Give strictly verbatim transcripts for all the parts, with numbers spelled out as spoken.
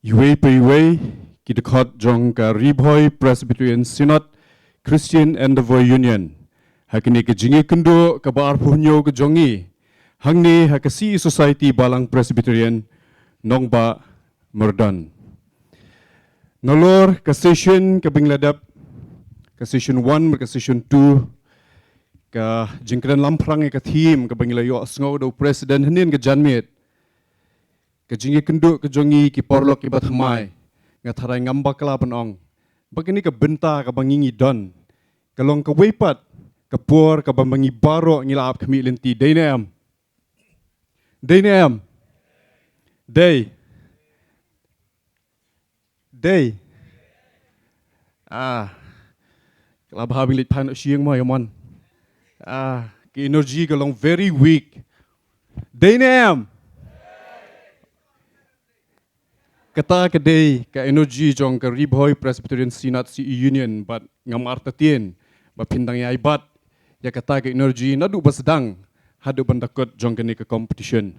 Iwei pa iwei ki dkhot jong ka Ri Bhoi Presbyterian Synod Christian Endeavour Union ha kane ka jingïakynduh kaba arphew hynñiew ka jong ngi hangne ha ka C E Society Balang Presbyterian Nongbah Myrdon. Nalor ka session kaba ngi la dep, ka session one bad ka session two, ka jingkren lamphrang ïa ka theme kaba ngi la ïohsngew da u president hynnin ka janmiet. Ka jingïakynduh ka jong ngi ki paralok kiba thymmai, nga tharai ngam bakla ban ong ba kane ka bynta kaba ngi ngi don ka long kawei pat ka por kaba ma ngi baroh ngi la ap khmih lynti, dei ne em? Dei ne em? Dei. Dei. Ah. Ka la bha ba ngi leit phai noh sha ïing mo, ïa mon. Ah, ka energy ka long very weak. Dei ne em? Kata ka dei ka energy jong ka Ri Bhoi Presbyterian Synod C E Union, bad ngam artatien ba phin dang ïai bat ïa kata ka energy naduh ba sdang haduh ban da kut jong kane ka competition.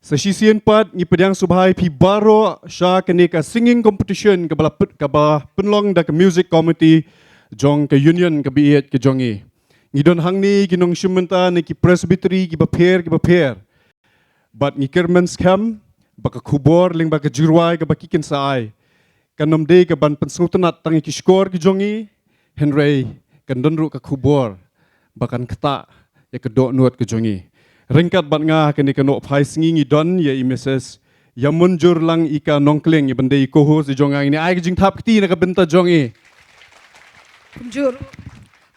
Sa shisien pat ngi pdiang sngewbha ïa phi baroh sha kane ka singing competition kaba la pyn-, kaba pynlong da ka music committee jong ka union kaba ïeit ka jong ngi. Ngi don hangne ki nongshim bynta na ki presbytery kiba pher kiba pher. Bad ngi kyrmen skhem ba ka khubor lyngba ka jingrwai kaba ki kin sa ai kan ym dei ka ban pynsngewtynnat tang ïa ki shkor ki jong ngi, hynrei kan don ruh ka khubor ba kan ktah ïa ka dohnud ka jong ngi. Ryngkat bad nga ha kane ka nohphai sngi ngi don ïa i Mrs Ïamunjurlang Ika Nongkling, i ban dei i co-host i jong nga, ngin ai ka jingthap kti na ka bynta jong i. Kumjuh,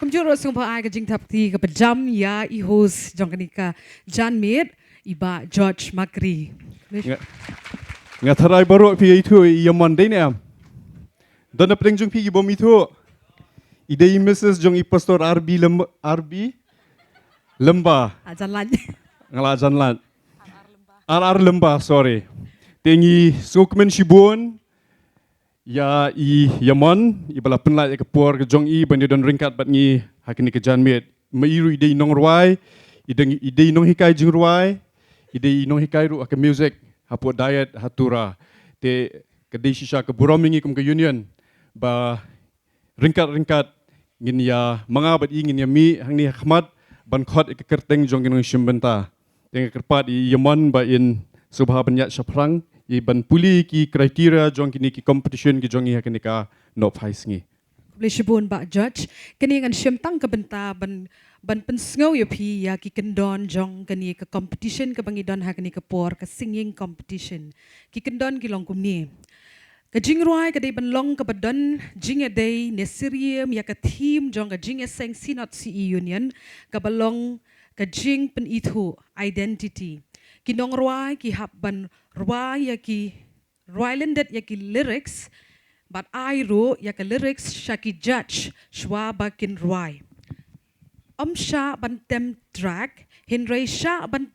kumjuh ruh sngewbha ai ka jingthap kti kaba jam ïa i host jong kane ka janmiet, i Bah George Makri. Nga, nga tharai baroh phi ïathuh ïa i Ïamon, dei ne em? Don na pdeng jong phi ki bym ïathuh. I dei i Mrs jong i Pastor R B Lem-, R B Lemba. Ah, jan lait. Nga la jan lait. R R Lemba, sorry. Te ngi sngewkmen shibun ïa i Ïamon, iba la pynlait ïa ka por ka jong i ban ïadon ryngkat bad ngi ha kane ka janmiet. Ma i ruh i dei i nongrwai, i dei, i dei i nonghikai jingrwai, i dei i nonghikai ruh ha ka music hapoh Diet ha Tura. Te ka dei shisha ka burom ïa ngi kum ka union ba ryngkat ryngkat ngin ïa, ma nga bad i ngin ïa mih hangne ha khmat ban khot ïa ka kyrteng jong ki nongshim bynta. Te nga kyrpad ïa i Ïamon ba in sngewbha ban ïaid shaphrang, i ban pule ki criteria jong kine ki competition ki jong ngi ha kane ka nohphai sngi. Khublei shibun Bah George, kane ngan shim tang ka bynta ban, ban pynsngew ïa phi ïa ki kyndon jong kane ka competition kaba ngi don ha kane ka por, ka singing competition. Ki kyndon ki long kumne. Ka jingrwai ka dei ban long kaba don jingïadei ne syriem ïa ka theme jong ka jingïaseng Synod C E Union, kaba long ka jingpynithuh, identity. Ki nongrwai ki hap ban rwai ïa ki, rwai lyndet ïa ki lyrics, bad ai ruh ïa ka lyrics sha ki judge shuwa ba kin rwai. Ym shah ban tem track, hynrei shah ban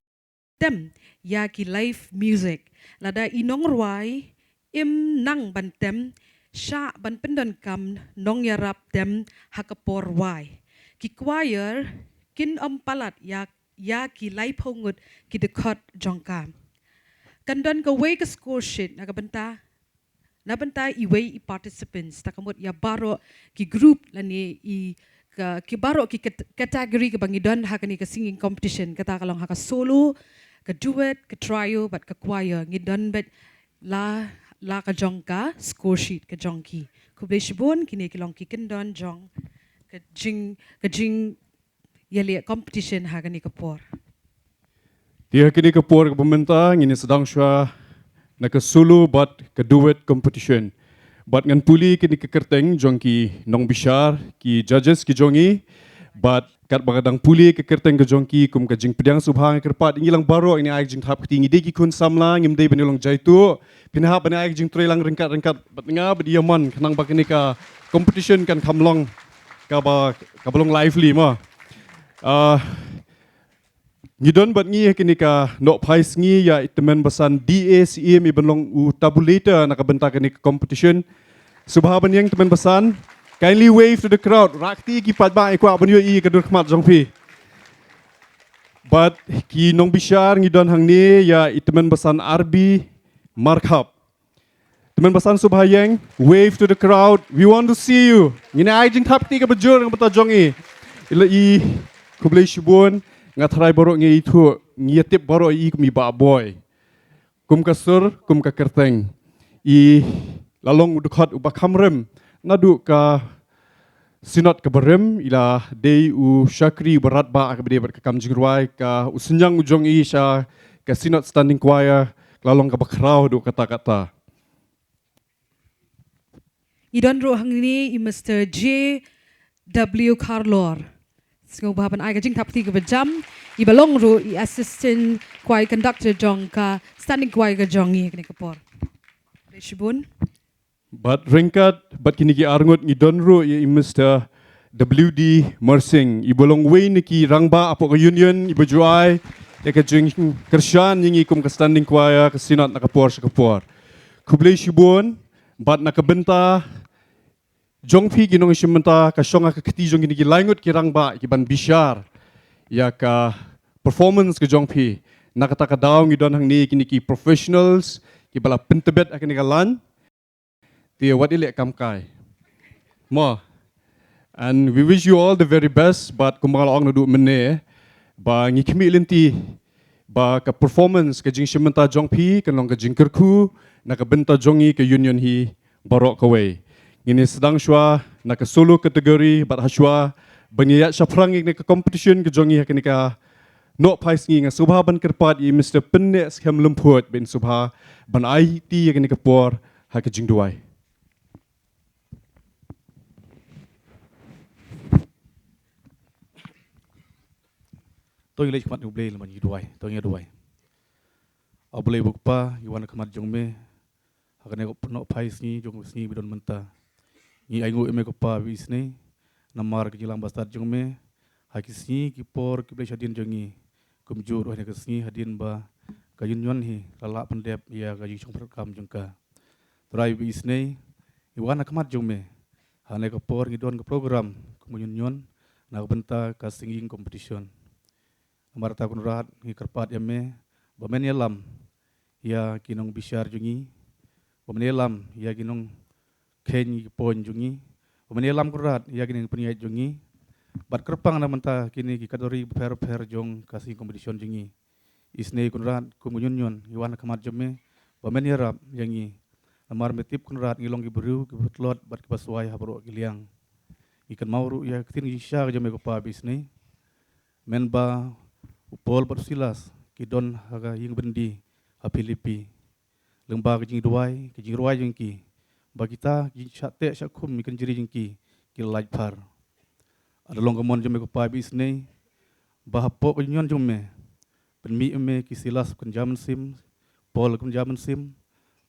tem ïa ki live music. Lada i nongrwai im nang ban tem, shah ban pyndonkam nongïarap tem ha ka por rwai. Ki choir kin ym palat ïa, ïa ki laiphew ngut ki dkhot jong ka. Kan don kawei ka score sheet na ka bynta, na bynta iwei i participants, ta ka mut ïa baroh ki group lane i ka, ki baroh ki kat-, category kaba ngi don ha kane ka singing competition, kata ka long ha ka solo, ka duet, ka trio bad ka choir, ngi don bad la, la ka jong ka score sheet ka jong ki. Khublei shibun, kine ki long ki kyndon jong ka jing, ka jing ïaleh competition ha kane ka por. Te ha kane ka por kaba mynta ngin ïa sdang shuwa na ka solo bad ka duet competition. Bad ngan pule kine ki kyrteng jong ki nongbishar, ki judges ki jong ngi. Bad katba nga dang pule ka kyrteng ka jong ki, kum ka jingpdiang sngewbha nga kyrpad ïa ngi lang baroh, ngin ai ka jingthap kti, ngi dei ki khun samla, ngim dei ban ïa long jaituh. Phin hap ban ai ka jingtrei lang ryngkat ryngkat bad nga bad i Ïamon, khnang ba kane ka competition kan kham long kaba, kaba long lively mo. Ah, ngi don bad ngi ha kane ka nohphai sngi ïa i tymmen basan D A Syiem, i ban long u tabulator na ka bynta kane ka competition. Sngewbha ban ïeng tymmen basan. Kindly wave to the crowd. Rah kti ki paidbah, i kwah ban ïohi ïa ka dur khmat jong phi. Bad ki nongbishar, ngi don hangne ïa i tymmen basan R B Markhap. Tymmen basan sngewbha ïeng, wave to the crowd. We want to see you. Ngin ai jingthap kti kaba jur na ka bynta jong i. Ïa i, khublei shibun, nga tharai baroh ngi ithuh, ngi ïa tip baroh ïa i kum i Bah Boi. Kum ka sur, kum ka kyrteng. I la long u dkhot uba kham rem naduh ka Synod kaba rem, i la dei u shakri uba radbah ha kaba ïadei bad ka kam jingrwai, ka u synñiang u jong i sha ka Synod Standing Choir ka la long kaba khraw haduh katta katta. Ngi don ruh hangne i Mister J W Kharlor. Sngewbha ban ai ka jingthap kti kaba jam, iba long ruh i Assistant Choir Conductor jong ka Standing Choir ka jong ngi ha kane ka por. Khublei shibun. Bad ryngkat bad kine ki arngut ngi don ruh ïa i Mister W D Mersing, iba long uwei na ki rangbah hapoh ka Union, iba ju ai ïa ka jingkyrshan ïa ngi kum ka Standing Choir ka Synod na ka por sha ka por. Khublei shibun. Bad na ka bynta jong phi ki nongshim bynta, ka shong ha ka kti jong kine ki lai ngut ki rangbah ki ban bishar ïa ka performance ka jong phi. Na kata ka daw ngi don hangne kine ki professionals kiba la pyntbit ha kane ka line. Te wat i leh kam kai mo. And we wish you all the very best, but kumba nga la ong naduh mynne, ba ngi khmih lynti ba ka performance, ka jingshim bynta jong phi kan long ka jingkyrkhu na ka bynta jong ngi ka Union hi baroh kawei. Ngin ïa sdang shuwa na ka solo category, bad ha shuwa ban ïa ïaid shaphrang ïa kane ka competition ka jong ngi ha kane ka Nohphai Sngi, nga sngewbha ban kyrpad ïa i Mister Pynneh Skhem Lymphuid, ba in sngewbha ban aiti ïa kane ka por ha ka jingduwai. To ngi leit khmat U Blei lem bad ngi duwai. To ngi duwai. A Blei ba Kpa, ngi wan ha khmat jong me ha kane ka Nohphai Sngi jong ka sngi ba don mynta. Ngi ainguh ïa me Kpa ba isynei namar ka jinglang bastad jong me ha ki sngi ki por kiba la shadien jong ngi, kumjuh ruh ha kane ka sngi hadien ba ka Union hi la lah pyndep ïa ka jingshongpyrkhat kam jong ka. Trai ba isynei, ngi wan ha khmat jong me ha kane ka por, ngi don ka program kum ka Union na ka bynta ka singing competition. Namar kata Kynrad ngi kyrpad ïa me ba men ïalam ïa ki nongbishar jong ngi, ba men ïalam ïa ki nongkheiñ ki point jong ngi, ba men ïalam Kynrad ïa ki nongpynïaid jong ngi. Bad kyrpang na ka bynta kine ki category bapher bapher jong ka singing competition jong ngi. Isynei Kynrad, kum ka Union ngi wan ha khmat jong me ba men ïarap ïa ngi. Namar me tip Kynrad, ngi long ki briew kiba tlot bad kiba swai ha baroh ki liang. Ngi kynmaw ruh ïa ka ktien jingshisha ka jong me Kpa ba isynei, men ba u Paul bad u Silas ki don ha ka ïing byndi ha Philippi. Lyngba ka jingduwai, ka jingrwai jong ki, ba kita ki jingshah teh shah khum ïa ka kynjri jong ki, ki la lait phar. Lada long ka mon jong me Kpa ba isynei, ba hapoh ka Union jong me, pynmih ïa me ki Silas kynja mynsiem, Paul kynja mynsiem,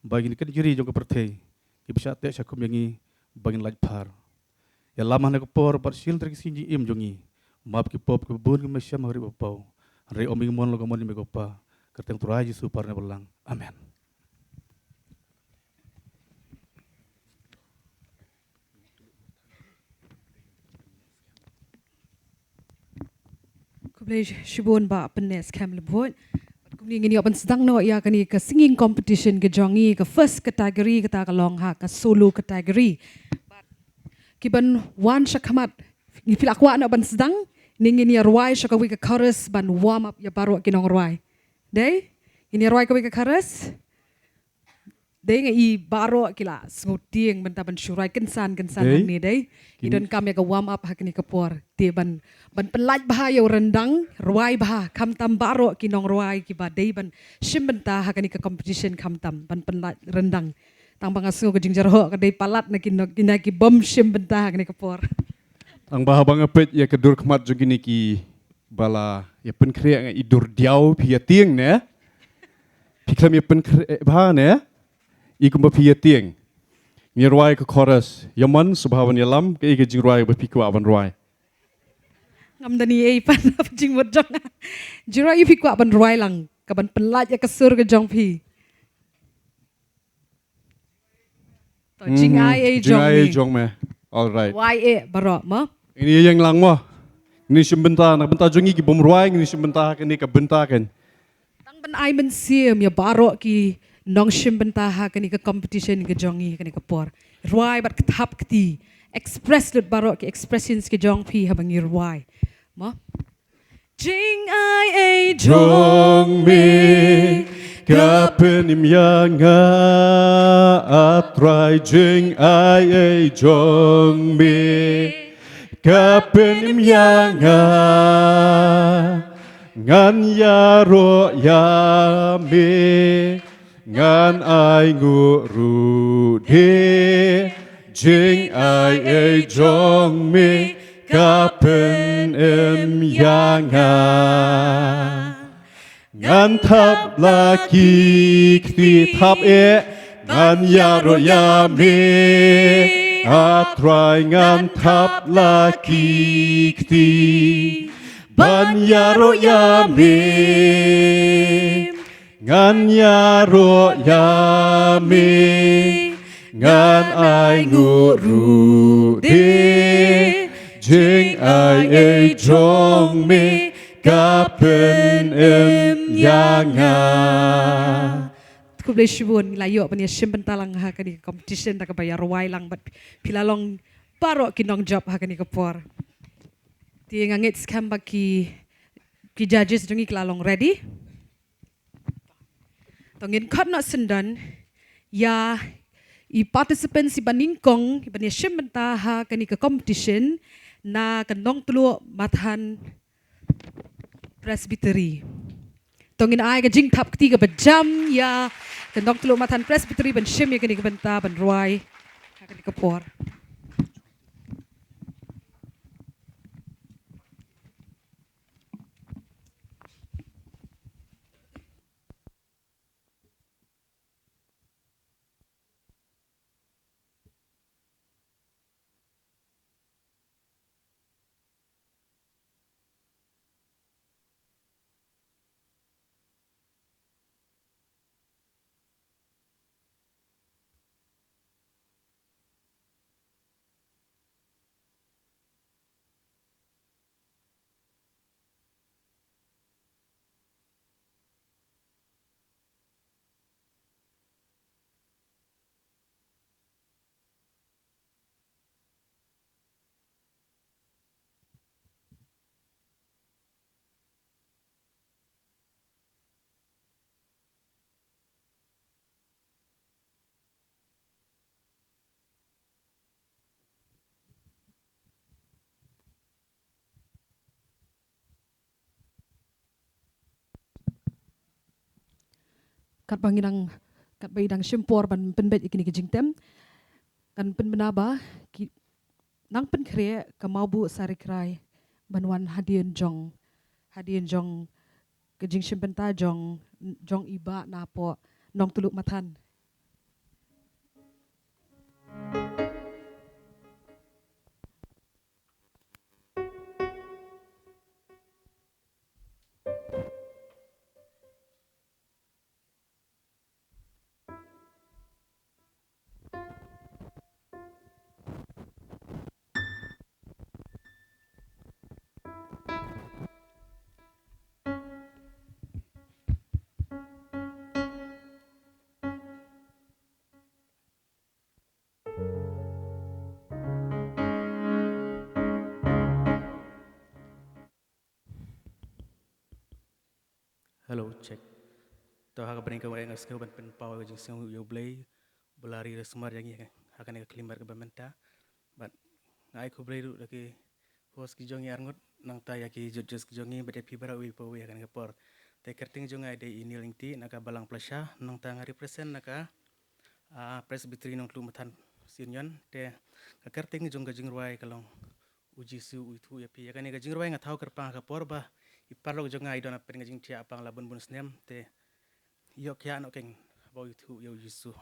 ba kine ki kynjri jong ka pyrthei kiba shah teh shah khum ïa ngi, ba ngin lait phar. Ïalam ha kane ka por bad shil ter ki sngi jingim jong ngi. Map ki pop kiba bun kiba me shem ha ri ba paw. Hynrei ym ïa ngi mon, la ka mon jong me Kpa. Kyrteng Trai Jisu Kpa ba ngi la balang. Amen. Khublei shibun Bah Pynneh Skhem Lymphuid. Bad kumne ngin ïoh ban sdang noh ïa kane ka singing competition ka jong ngi, ka first category kata ka long ha ka solo category. Bad ki ban wan sha khmat, ngi, phi la kwah noh ban sdang ne ngin ïa rwai sha kawei ka chorus ban warm up ïa baroh ki nongrwai? Dei ngin ïa rwai kawei ka chorus. Dei nga i baroh ki la sngewtieng mynta ban shu rwai kynsan kynsan. Dei. Hangne dei. Ki donkam ïa ka warm up ha kane ka por. Te ban, ban pynlait bha ïa u ryndang, rwai bha, khamtam baroh ki nongrwai kiba dei ban shim bynta ha kane ka competition khamtam, ban pynlait ryndang. Tang ba nga sngew ka jingjarhoh ka dei palat na ki no-, na ki bym shim bynta ha kane ka por. Tang ba haba nga peit ïa ka dur khmat jong kine ki ba la ïa pynkhreh, nga i dur diaw, phi ïa tieng ne? Phi khlem ïa pynkhreh bha ne? I kumba phi ïa tieng. Ngi rwai ka chorus. Ïa man, sngewbha ban ïalam, kaei ka jingrwai ba phi kwah ban rwai? Ngam da ni ei pan, jingmut jong nga. Jingrwai, phi kwah ban rwai lang, ka ban pynlait ïa ka sur ka jong phi. To, hmm, jingai ei jong me. Jingai ei jong me. All right. Wai eh baroh mo. Ngin ïeng lang mo. Ngin shim bynta, na bynta jong ngi ki bym rwai, ngin shim bynta ha kane ka bynta kan. Tang ban ai mynsiem ïa baroh ki, nongshim bynta ha kane ka competition ka jong ngi ha kane ka por. Rwai bad kthap kti. Express lut baroh ki expressions ki jong phi haba ngi rwai. Mo? Jingai ei jong me ka pynim ïa nga, A Trai, jingai ei jong me ka pynim ïa nga, ngan ïaroh ïa me, ngan ai nguh ruh de, jingai ei jong me ka pynim ïa nga. Ngan thap la ki kti, thap eh, ngan ïaroh ïa me, A Trai, ngan thap la ki kti ban ïaroh ïa me. Ngan ïaroh ïa me, ngan ai nguh ruh de, jingai ei jong me ka pynim ïa nga. Khublei shibun, la ïoh ban ïa shim bynta lang ha kane ka competition da kaba ïa rwai lang bad phi la long baroh ki nongjop ha kane ka por. Te nga ngeit skhem ba ki, ki judges jong ngi ki la long ready. To ngin khot noh syndon ïa i participants iba nyngkong iba ïa shim bynta ha kane ka competition na ka Nongtluh Mathan Presbytery. To ngin ai ka jingthap kti kaba jam ïa ka Nongtluh Mathan Presbytery ban shim ïa kane ka bynta ban rwai ha kane ka por. Katba ngi dang, katba i dang shim por ban pynbeit ïa kine ki jingtem, kan pynbna ba ki nang pynkhreh ka Mawbuh Sari Krai ban wan hadien jong, hadien jong ka jingshim bynta jong, jong i Bah Napoh Nongtluh Mathan. Hello, check. To ha kaba nyngkong nga sngew ban pynpaw ïa ka jingsngew ïa U Blei ba la ri la sumar ïa ngi ha kane ka khyllipmat kaba mynta. Bad nga ai khublei ruh ïa ki host ki jong ngi arngut, nangta ïa ki judges ki jong ngi bad ïa phi baroh uwei pa uwei ha kane ka por. Te kyrteng jong nga dei i Neil Ingti na ka Balang Plasha, nangta nga represent na ka, ah, Presbytery Nongtluh Mathan Senior. Te ka kyrteng jong ka jingrwai ka long U Jisu U Ïathuh Ïa Phi. Ïa kane ka jingrwai nga thaw kyrpang ha ka por ba i paralok jong nga i don ha pdeng ka jingthiah pang la bun bun snem, te ïoh khiah noh keiñ haba u ïathuh ïa U Jisu.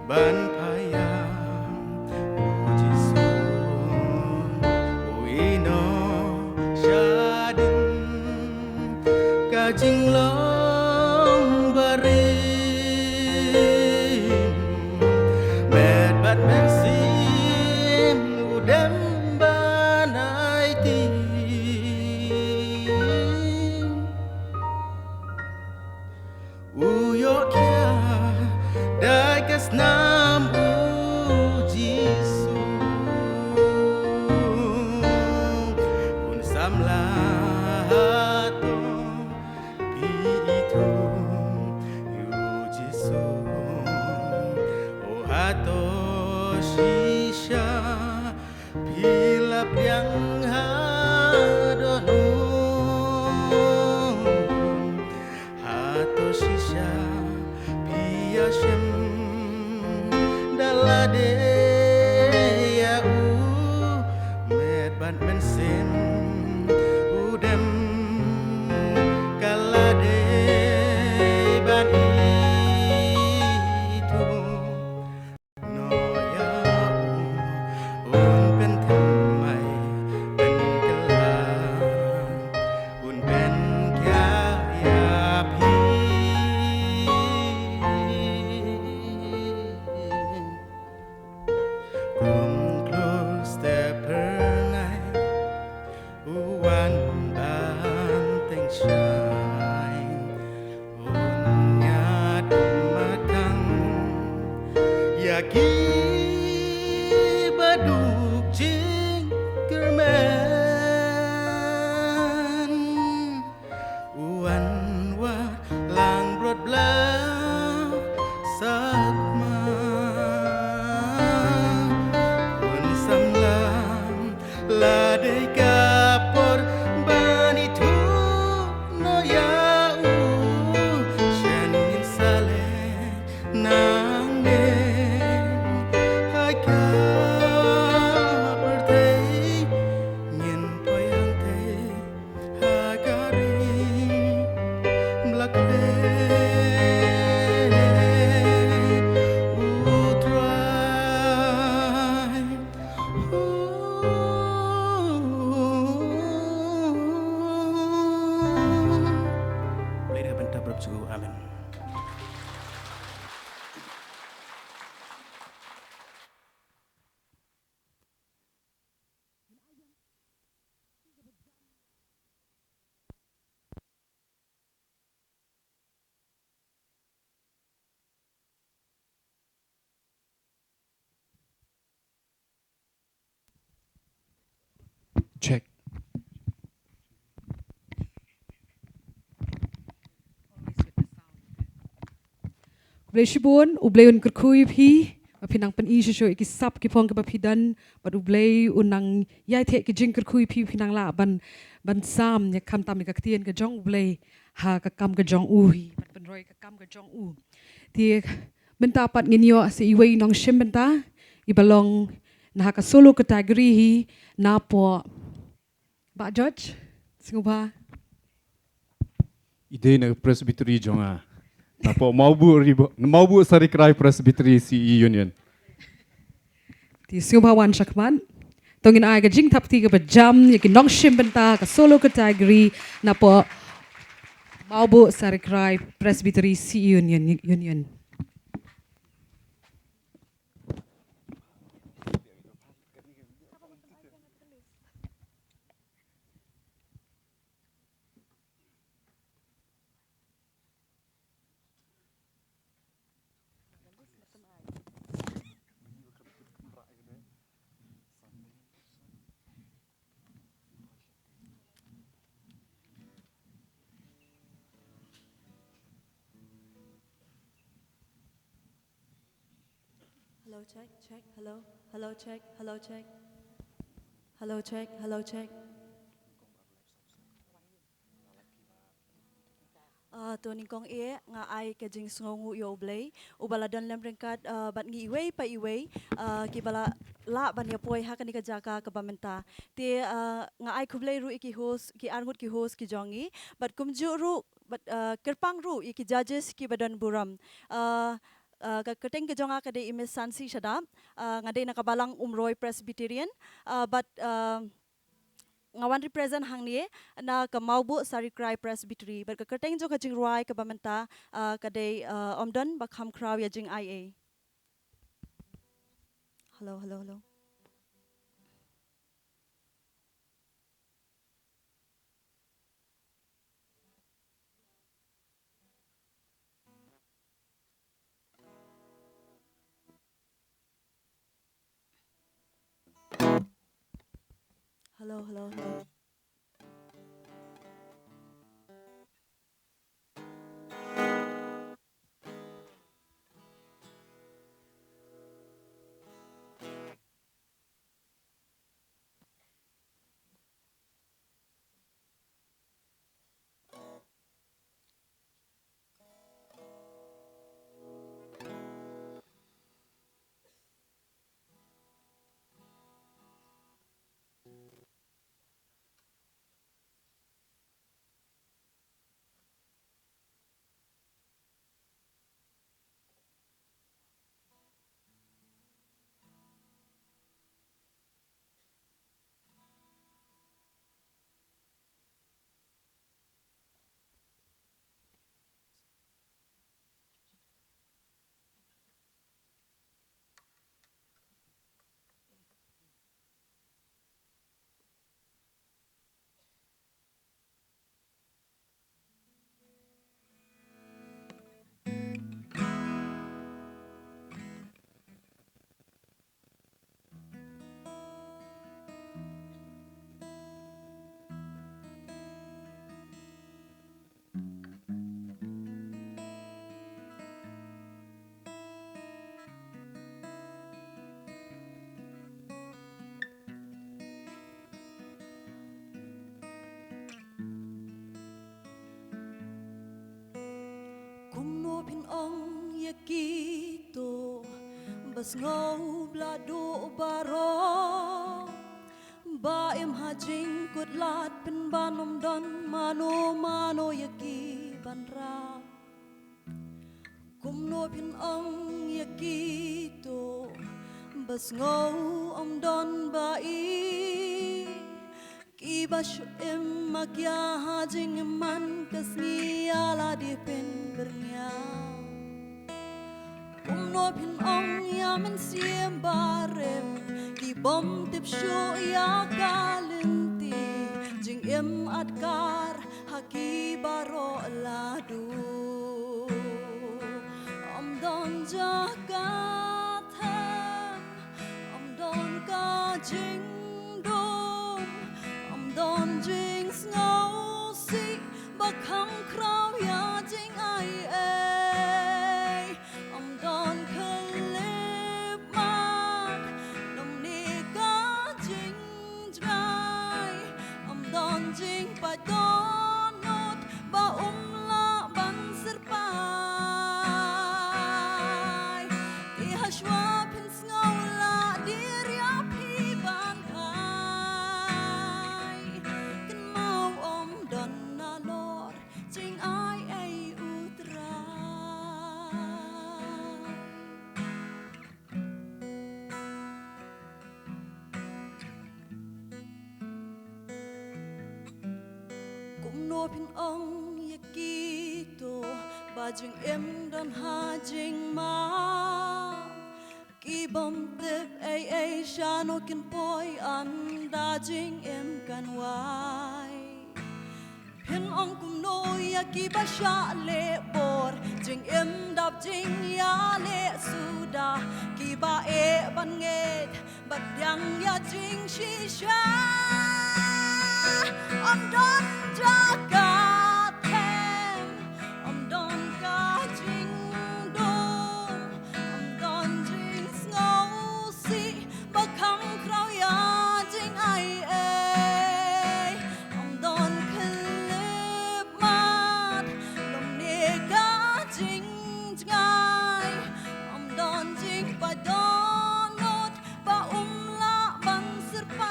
Ban payam u Jisu, u ino shadin ka jinglong barim, met bad mynsiem u dem ban aiti. U ïoh khia da ka snam u Jisu. Un samla hato phi ithuh ïa u Jisu. O hato shisha phi la pdiang haduh nong. Hato shisha phi ïashem da lade ïa u, met bad mynsiem u dem ka lade ban ithuh. Noh ïa u, un pynthymmai pynkylla, un pynkhiah ïa phi. Kum klur step per nai. U wan ban teng shai, un ïaid matang ïa ki ba duk jingkyrmen. U wan wat lang brot bla sakma, un samla la dei ka por ban ithuh noh ïa u. Shen ngin sa leit nangne ha ka pyrthei, ngin poi hangtei ha ka ri ba la khleh u Trai. Lei da ka bynta brop jong u. Amen. Check. Khublei shibun, U Blei un kyrkhu ïa phi, ba phi nang pyni shuh shuh ïa ki sap ki phong kiba phi don, bad U Blei un nang ïai theh ki jingkyrkhu ïa phi, phi nang lah ban, ban sam ïa khamtam ïa ka ktien ka jong U Blei ha ka kam ka jong u hi, ban pynroi ka kam ka jong u. Te mynta pat ngin ïoh sa iwei i nongshim bynta, iba long na ha ka solo category hi, napoh Bah George, sngewbha. I dei na Presbytery jong nga. Napoh Mawbuh Ribo-, Mawbuh Sarikrai Presbytery C E Union. Te sngewbha wan shakhmat. To ngin ai ka jingthap kti kaba jam ïa ki nongshim bynta ka solo category napoh Mawbuh Sarikrai Presbytery C E Union, Union. Hello, check, check, hello, hello, check, hello, check. Hello, check, hello, check. Ah, to nyngkong eh, nga ai ka jingsngewnguh ïa U Blei, uba la don lem ryngkat, ah, bad ngi iwei pa iwei, ah, kiba la lah ban ïa poi ha kane ka jaka kaba mynta. Te, ah, nga ai khublei ruh ïa ki host, ki arngut ki host ki jong ngi, bad kumjuh ruh, bad, ah, kyrpang ruh ïa ki judges kiba don burom. Ah, Uh, ka kyrteng ka jong nga ka dei i Miss Sansi Shadap, uh, nga dei na ka balang Umroi Presbyterian, uh, but, uh, nga wan represent hangne na ka Mawbuh Sari Krai Presbytery, but ka kyrteng jong ka jingrwai kaba mynta, uh, ka dei, uh, Ym Don Ba Kham Khraw Ïa Jingaiei. Hello, hello, hello. Hello, hello, hello. Kumno phin ong ïa kito ba sngew bla duh baroh, ba im ha jingkut lad pynban ym don mano mano ïa ki ban rah. Kumno phin ong ïa kito ba sngew ym don ba i, kiba shu im ma ki ha jingim man ka sngi ïa lade pynbyrngia. Kumno phin ong ïa mynsiem barim ki bym tip shuh ïa ka lynti jingim adkar ha ki baroh la duh. Ym don jaka them, ym don ka jingdum, ym don jingsngewsih ba kham khraw ïa jingaiei. Ym don khyllipmat, ym don ka jingjngai, ym don jingpait dohnud ba um lah ban syrpai. Te hashwa phin sngew lah dei ria phi ban ai, kynmaw ym don nalor jingaiei U Trai. Kumno phin ong ïa kito ba jingim don ha jingma, ki bym tip ei ei shano kin poi ynda jingim kan wai. Phin ong kumno ïa kiba shah leh bor, jingim dap jingïaleh suda, kiba eh ban ngeit bad pdiang ïa jingshisha. Ym don jaka them, ym don ka jingdum, ym don jingsngewsih ba kham khraw ïa jingaiei. Ym don khyllipmat, ym don ka jingjngai, ym don jingpait dohnud ba um lah ban syrpai.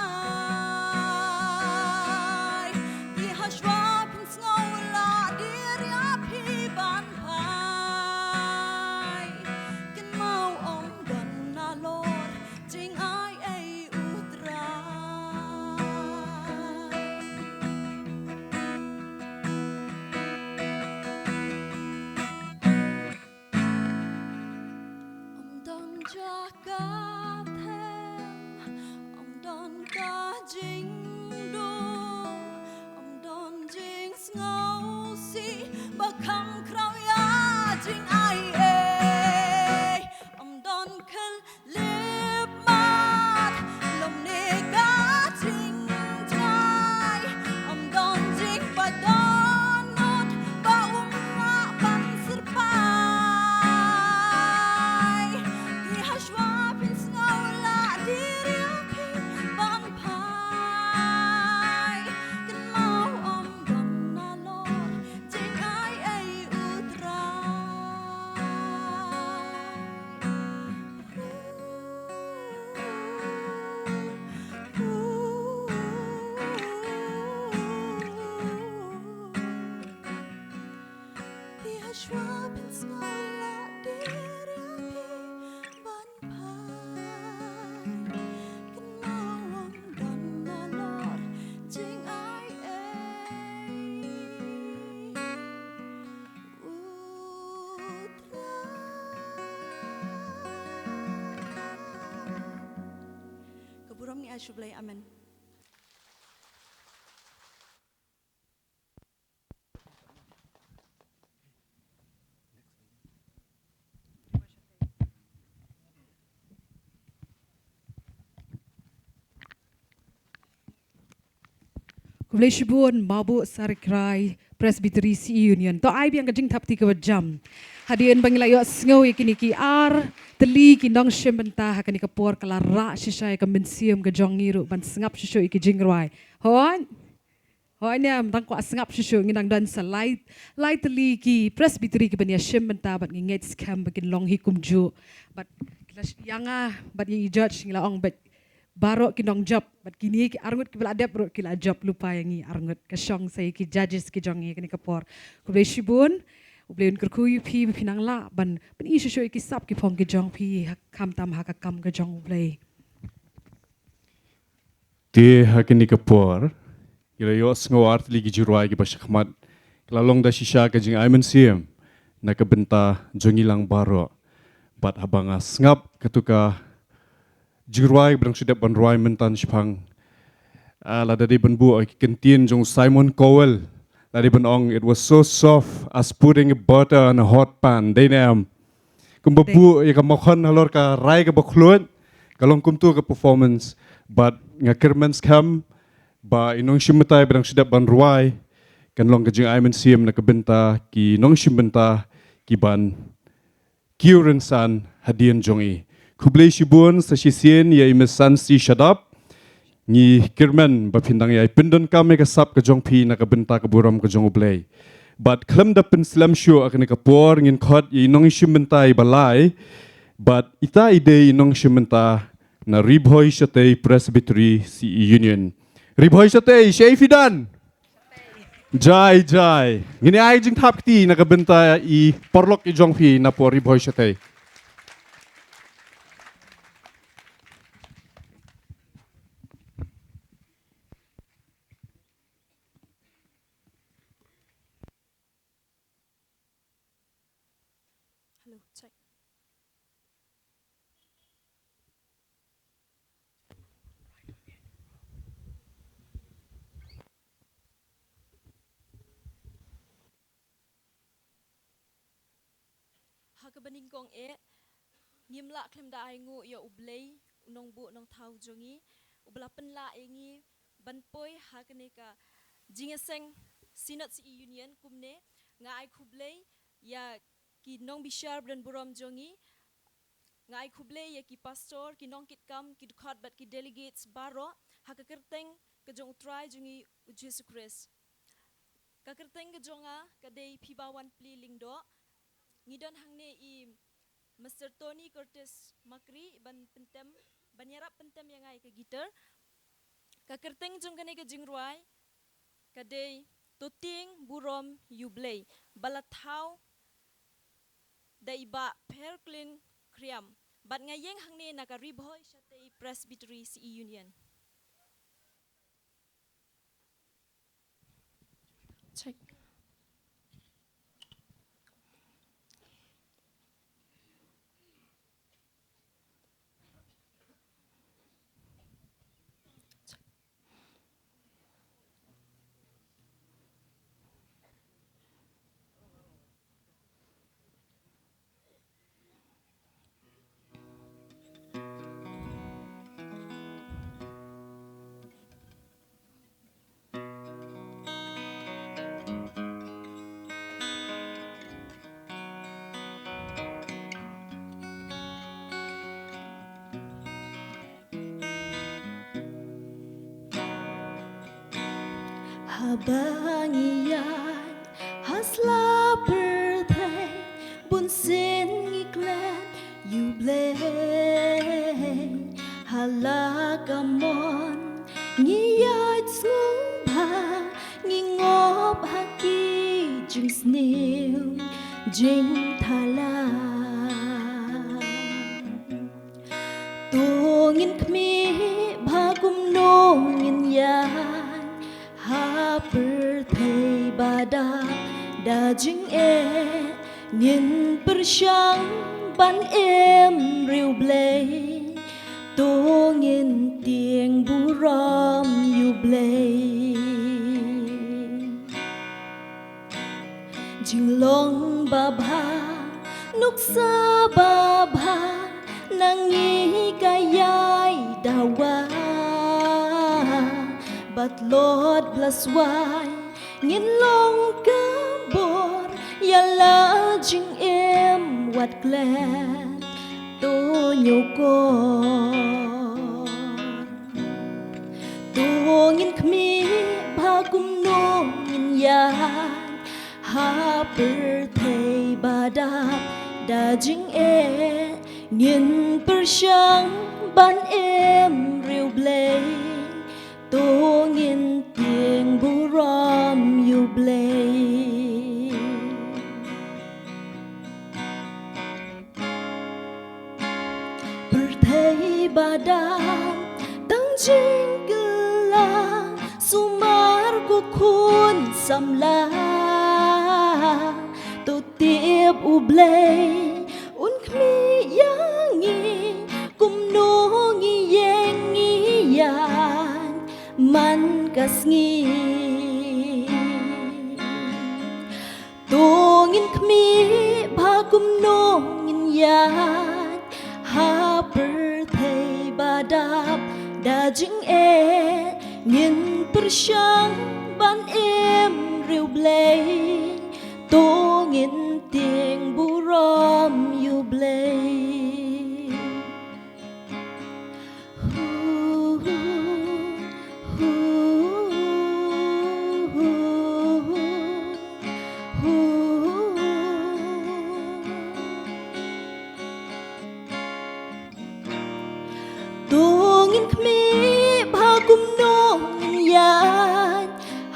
Te hashwa phin Jaka them, ym don ka jingduh, ym don jingsngewsih ba kham khraw ïa jingai ei. Ym don khyllipmat lymne ka jingjngai, ym don jingpait dohnud ba um lah ban syrpai. Te hashwa phin sngew lah dei ïa phi ban phai. Kynmaw ym don nalor jingai ei U Trai. Ka burom ngi ai sha U Blei. Amen. Khublei shibun, Mabu Sarikrai Presbytery C E Union. To ai biang ka jingthap kti kaba jam. Hadien ba ngi la ïohsngew ïa kine ki ar tylli ki nongshim bynta ha kane ka por, ka la rah shisha ïa ka mynsiem ka jong ngi ruh ban sngap shuh shuh ïa ki jingrwai. Hooid. Hooid, ne, ym tang kwah sngap shuh shuh, ngi dang don sa lai, lai tylli ki Presbytery kiban ïashim bynta bad ngi ngeit skhem ba kin long hi kumjuh. Bad ki la sh-, ïa nga bad ïa i judge ngi la ong ba baroh ki nongjop, bad kine ki arngut kiba la dep ruh ki la jop lypa ïa ngi arngut. Ka shong sa ïa ki judges ki jong ngi kane ka por. Khublei shibun, U Blei un kyrkhu ïa phi ba phi nang lah ban pyni shuh shuh ïa ki sap ki phong ki jong phi ha, khamtam ha ka kam ka jong U Blei. Te ha kane ka por, ngi la ïohsngew ar tylli ki jingrwai kiba shakhmat, ki la long da shisha ka jingai mynsiem na ka bynta jong ngi lang baroh. Bad haba nga sngap kato ka jingrwai ba dang shu dep ban rwai mynta shaphang, ah, lada dei ban buh ïa ki kyntien jong u Simon Cowell, lada dei ban ong, "It was so soft as putting a butter on a hot pan." Dei ne em? Kumba buh ïa ka makhon halor ka rai kaba khluid, ka long kumto ka performance. Bad nga kyrmen skhem ba i nongshim bynta ba dang shu dep ban rwai, kan long ka jingai mynsiem na ka bynta ki nongshim bynta kiban kiew rynsan hadien jong i. Khublei shibun sa shisien ïa i Miss Sansi Shadap. Ngi kyrmen ba phin dang ïai pyndonkam ïa ka sap ka jong phi na ka bynta ka burom ka jong U Blei. Bad khlem da pynslem shuh ha kane ka por ngin khot ïa i nongshim bynta iba lai. Bad ita i dei i nongshim bynta na Ri Bhoi Shatei Presbytery C E Union. Ri Bhoi Shatei, shaei phi don? Jai, jai. Ngin ïa ai jingthap kti na ka bynta i paralok i jong phi na por Ri Bhoi Shatei. Hello, check. Ha kaba nyngkong eh, ngim lah khlem da ai nguh ïa U Blei, u nongbuh nongthaw jong ngi, uba la pynlah ïa ngi ban poi ha kane ka jingïaseng Synod C E Union kumne. Nga ai khublei ïa ki nongbishar ba don burom jong ngi. Nga ai khublei ïa ki pastor, ki nongkitkam, ki dkhot bad ki delegates baroh ha ka kyrteng ka jong U Trai jong ngi U Jisu Khrist. Ka kyrteng ka jong nga ka dei Phibawanpli Lyngdoh. Ngi don hangne i Mister Tony Curtis Makri ban pyntem, ban ïarap pyntem ïa nga ïa ka guitar. Ka kyrteng jong kane ka jingrwai ka dei To Tieng Burom ïa U Blei, ba la thaw da i Bah Pherklin Khriam. Bad nga ïeng hangne na ka Ri Bhoi Shatei Presbytery C E Union. Check. Ba ngi ïaid ha sla pyrthei, bun sien ngi klet ïa U Blei. Ha la ka mon ngi ïaid sngewbha, ngi ngop ha ki jingsniew jingthala. To ngin khmih bha kumno ngin ïaid ha pyrthei ba dap da jingeh, ngin pyrshang ban im riewblei. To ngin tieng burom ïa U Blei. Jinglong babha, nuksa babha na ngi ka ïai dawa. Bad Lord bless wai, ngin long ka bor ïa la jingim wat klet. To ñiewkor. To ngin khmih bha kumno ngin ïaid ha pyrthei ba dap da jingeh, ngin pyrshang ban im riewblei. To ngin tieng burom ïa U Blei. Pyrthei ba dap tang jingkylla, sumar ko khun samla. To tip U Blei un khmih ïa ngi, kumno ngi ïeng ngi ïaid man ka sngi. To ngin khmih bha kumno ngin ïaid ha pyrthei ba dap da jingeh, ngin pyrshang ban im riewblei. To ngin tieng burom ïa U Blei. To ngin khmih bha kumno ngin ïaid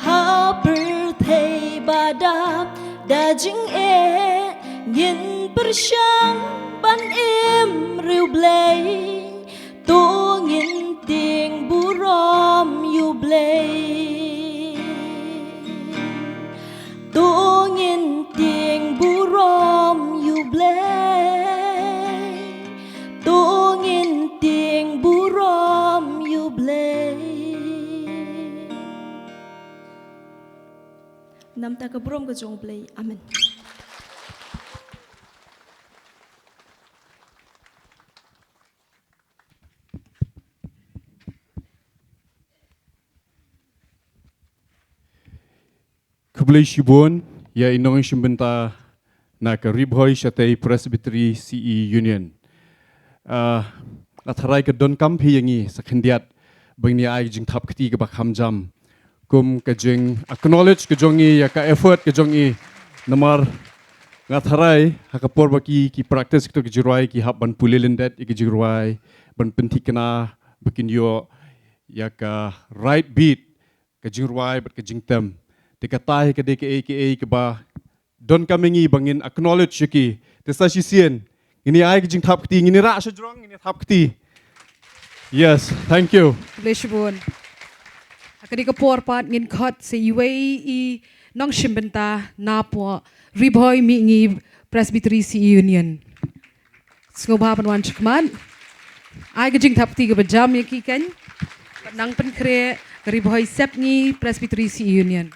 ha pyrthei ba dap da jingeh, ngin pyrshang ban im riewblei. To ngin tieng burom ïa U Blei. To ngin tieng burom ïa U Blei. To ngin tieng burom ïa U Blei. Namar ka burom ka jong U Blei. Amen. Khublei shibun ïa i nongshim bynta na ka Ri Bhoi Shatei Presbytery C E Union. Ah, nga tharai ka donkam hi ïa ngi sa khyndiat ba ngin ïa ai ka jingthap kti kaba kham jam kum ka jing acknowledge ka jong i ïa ka effort ka jong i. Namar nga tharai ha ka por ba ki, ki practice kito ki jingrwai ki hap ban pule lyndet ïa ki jingrwai ban pynthikna ba kin ïoh ïa ka right beat ka jingrwai bad ka jingtem. Te kata hi ka dei kaei kaei kaba donkam ïa ngi ba ngin acknowledge ïa ki. Te sa shisien ngin ïa ai ka jingthap kti, ngin ïa rah sha jrong, ngin ïa thap kti. Yes, thank you. Khublei shibun. Ha kane ka por pat ngin khot sa iwei i nongshim bynta na poh Ri Bhoi Mihngi Presbytery C E Union. Sngewbha ban wan shakhmat. Ai ka jingthap kti kaba jam ïa ki kan. Nang pynkhreh ka Ri Bhoi Sepngi Presbytery C E Union.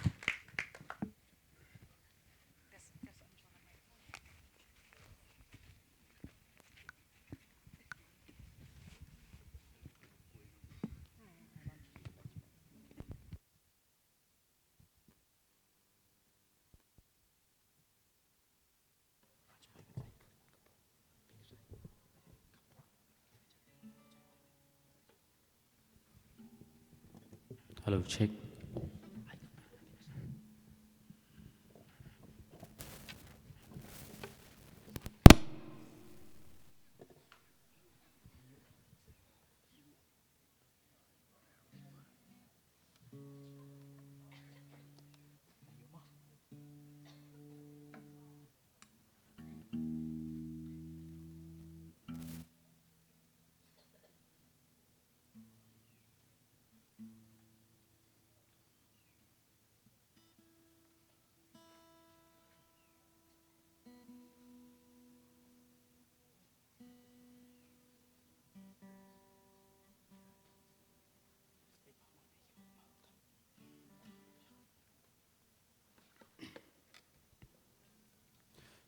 Hello, check.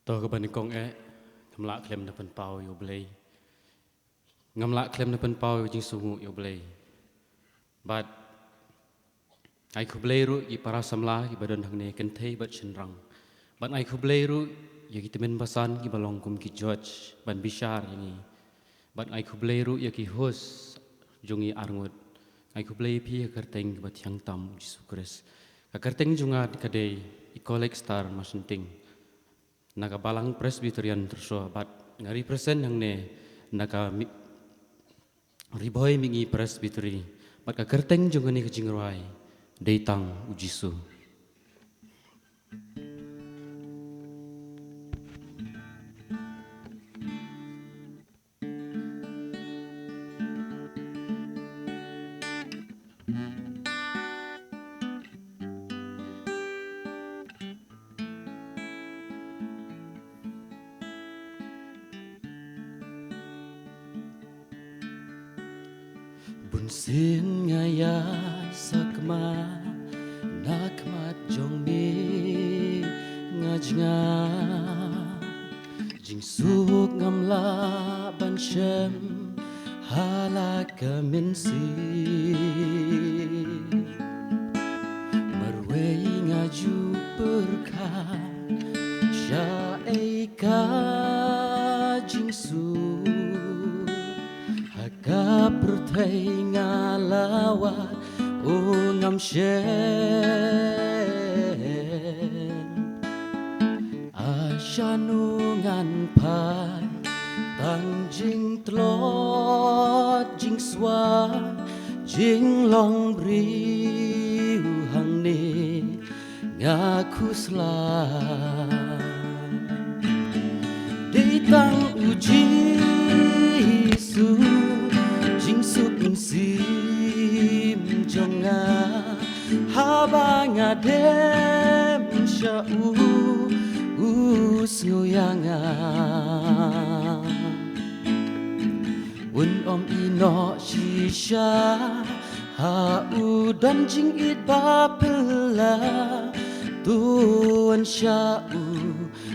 To kaba nyngkong eh, ngam lah khlem da pynpaw ïa U Blei. Ngam lah khlem da pynpaw ïa ka jingsngewnguh ïa U Blei. Bad ai khublei ruh ïa ki para samla kiba don hangne kynthei bad shynrang. Bad ai khublei ruh ïa ki tymmen basan kiba long kum ki judge ban bishar ïa ngi. Bad ai khublei ruh ïa ki host jong ngi arngut. Ai khublei ïa phi ha ka kyrteng kaba thiang tam U Jisu Khrist. Ka kyrteng jong nga ka dei i Kolek Star Marsynting. Na ka Balang Presbyterian Tyrshaw bad nga represent hangne na ka Mi-, Ri Bhoi Mihngi Presbytery. Bad ka kyrteng jong kane ka jingrwai, Dei Tang U Jisu. Bunsien nga ïai sakma na khmat jong me nga jngai. Jingsuk ngam lah ban shem ha la ka mynsiem. Marwei nga ju pyrkhat shaei ka jingsuk. Ha ka pyrthei nga la wad, o ngam shem. Shano ngan phai tang jingtlot jingswat jinglong briew hangne nga khuslai. Dei tang U Jisu jingsuk mynsiem jong nga. Haba nga dem sha u, u sngew ïa nga. Un ym ïehnoh shisha, ha u don jingïeit ba phylla. To wan sha u,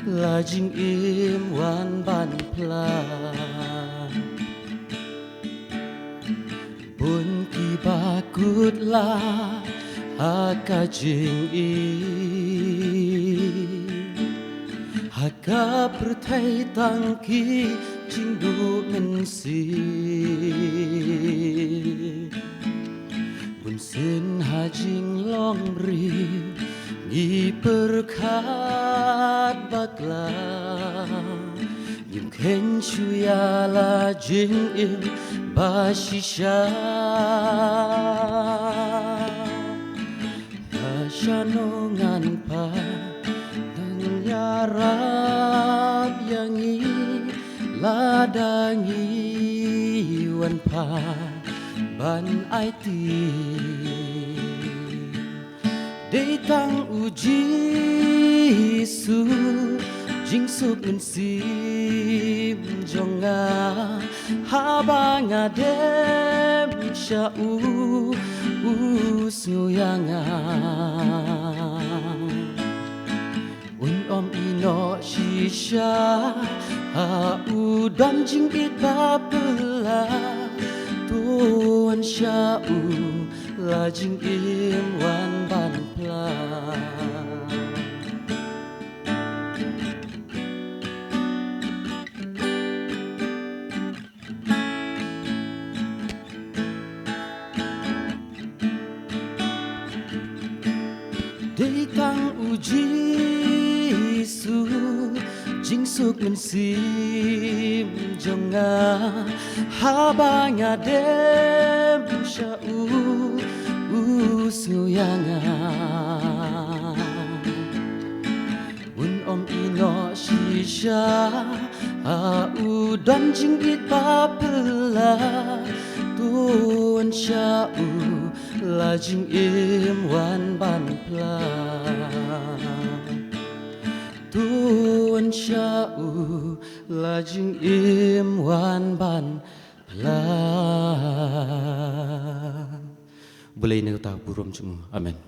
la jingim wan ban phla. Bun kiba kut la ha ka jingim, ha ka pyrthei tang ki jingduh mynsiem. Bunsien ha jinglong briew ngi pyrkhat bakla. Ngim kheiñ shuh ïa la jingim ba shisha. Shano ngan phai, ngan ïarap ïa ngi, lada ngi wan phai ban aiti. Dei tang U Jisu jingsuk mynsiem jong nga. Haba nga dem sha u, u sngew ïa nga. Un ym ïehnoh shisha, ha u don jingïeit ba phylla. To wan sha u, la jingim wan ban phla. Dei tang U Jisu jingsuk mynsiem jong nga. Haba nga dem sha u, u sngew ïa nga. Un ym ïehnoh shisha, ha u don jingïeit ba phylla. To wan sha u, la jingim wan ban phla. To wan sha u, la jingim wan ban Lad. Blei na kata burom jong u. Amen.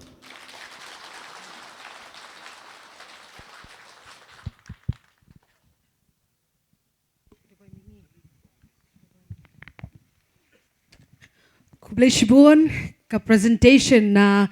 Khublei shibun ka presentation na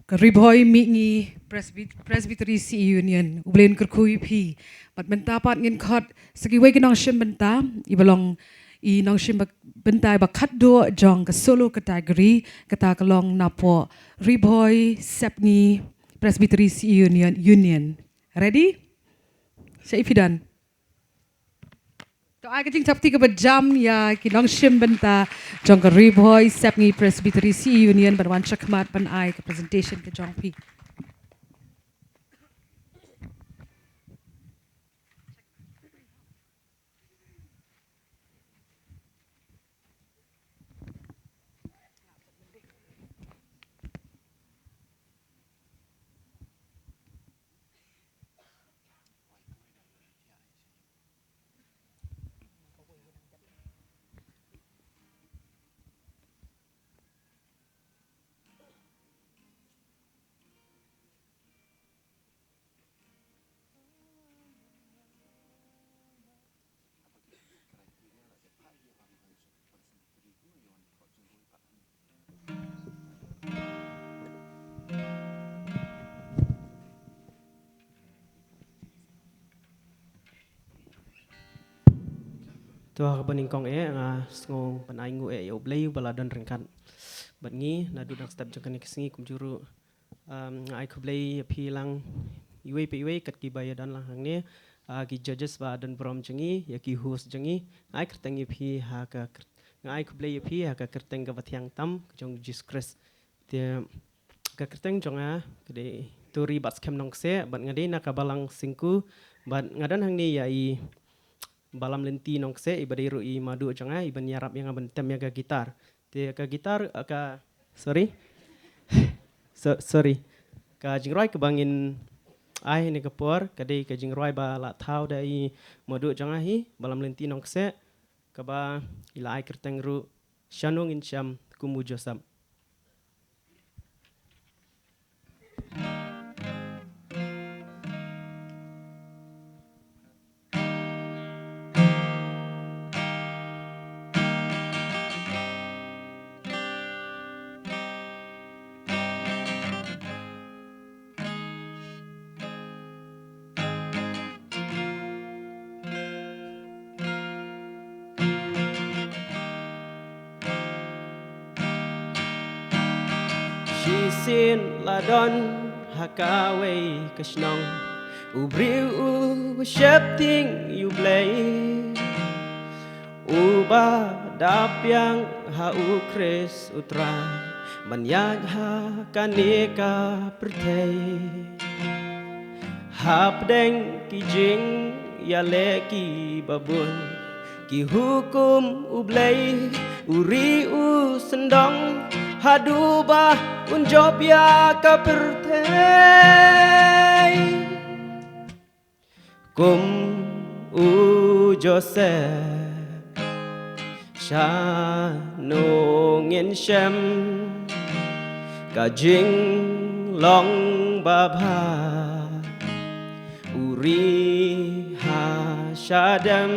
ka Ri Bhoi Mihngi Presbyt-, Presbytery C E Union. U Blei un kyrkhu ïa phi. Bad mynta pat ngin khot sa kiwei ki nongshim bynta, i ba long i nongshim ba-, bynta i ba khatduh jong ka solo category, kata ka long napoh Ri Bhoi Sepngi Presbytery C E Union, Union. Ready? Sa i phi don. To ai ka jingthap kti kaba jam ïa ki nongshim bynta jong ka Ri Bhoi Sepngi Presbytery C E Union ban wan shakhmat ban ai ka presentation ka jong phi. To ha kaba nyngkong eh nga sngew ban ai nguh eh ïa U Blei uba la don ryngkat bad ngi naduh dang step jong kane ka sngi kumjuh ruh. Um, nga ai khublei ïa phi lang iwei pa iwei kat kiba ïa don lang hangne, ah, ki judges ba don burom jong ngi, ïa ki host jong ngi. Nga ai kyrteng ïa phi ha ka kyr-, nga ai khublei ïa phi ha ka kyrteng kaba thiang tam ka jong Jisu Khrist. Te ka kyrteng jong nga ka dei Turi Batskhem Nongkseh bad nga dei na ka Balang Syngku bad nga don hangne ïa i Balam Lynti Nongkseh iba dei ruh i madu jong nga iban ïarap ïa nga ban tem ïa ka gitar. Te ka gitar, ah, ka, sorry. So-, sorry. Ka jingrwai kaba ngin ai ha kane ka por ka dei ka jingrwai ba la thaw da i madu jong nga hi Balam Lynti Nongkseh kaba i la ai kyrteng ruh Shano Ngin Shem Kum U Joseph. Shisien la don ha kawei ka shnong u briew uba sheptieng ïa U Blei, uba da biang ha U Khrist U Trai ban ïaid ha kane ka pyrthei. Hapdeng ki jingïaleh kiba bun, ki hukum U Blei u ri u sngewdon haduh ba un jop ïa ka pyrthei. Kum u Joseph, shano ngin shem ka jinglong babha, u ri ha shadem.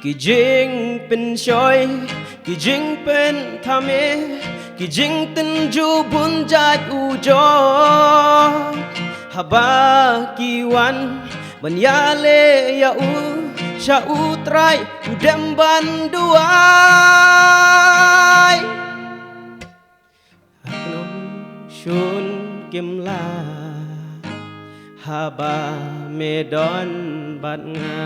Ki jingpynshoi, ki jingpynthame, ki jingtynjuh bun jait u jong. Haba ki wan ban ïaleh ïa u sha U Trai, u dem ban duwai. Nongshun kim lah haba me don bad nga.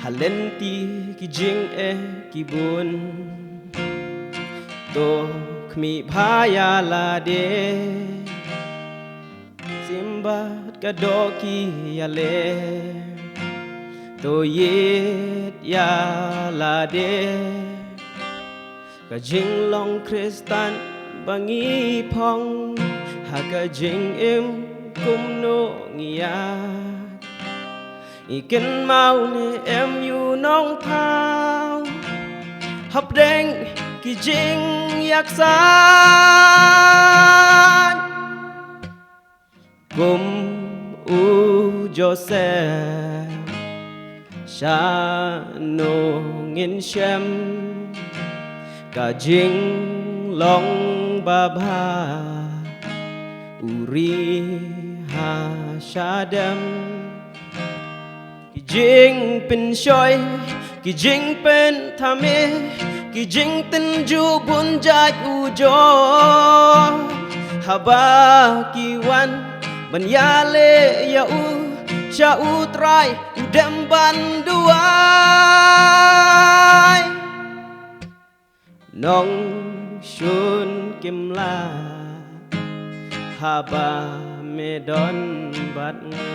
Ha lynti ki jingeh ki bun, to khmih bha ïa lade. Simbat ka doh ki ïaleh, to ïit ïa lade. Ka jinglong Khristan ba ngi phong, ha ka jingim kumno ngi ïa. I kynmaw ne em ïu nongthaw, hapdeng ki jingïaksaid. Kum u Joseph, shano ngin shem ka jinglong babha, u ri ha shadem. Ki jingpynshoi, ki jingpynthame, ki jingtynjuh bun jait u jong. Haba ki wan ban ïaleh ïa u, sha U Trai u dem ban duwai. Nongshun kim lah haba me don bad nga.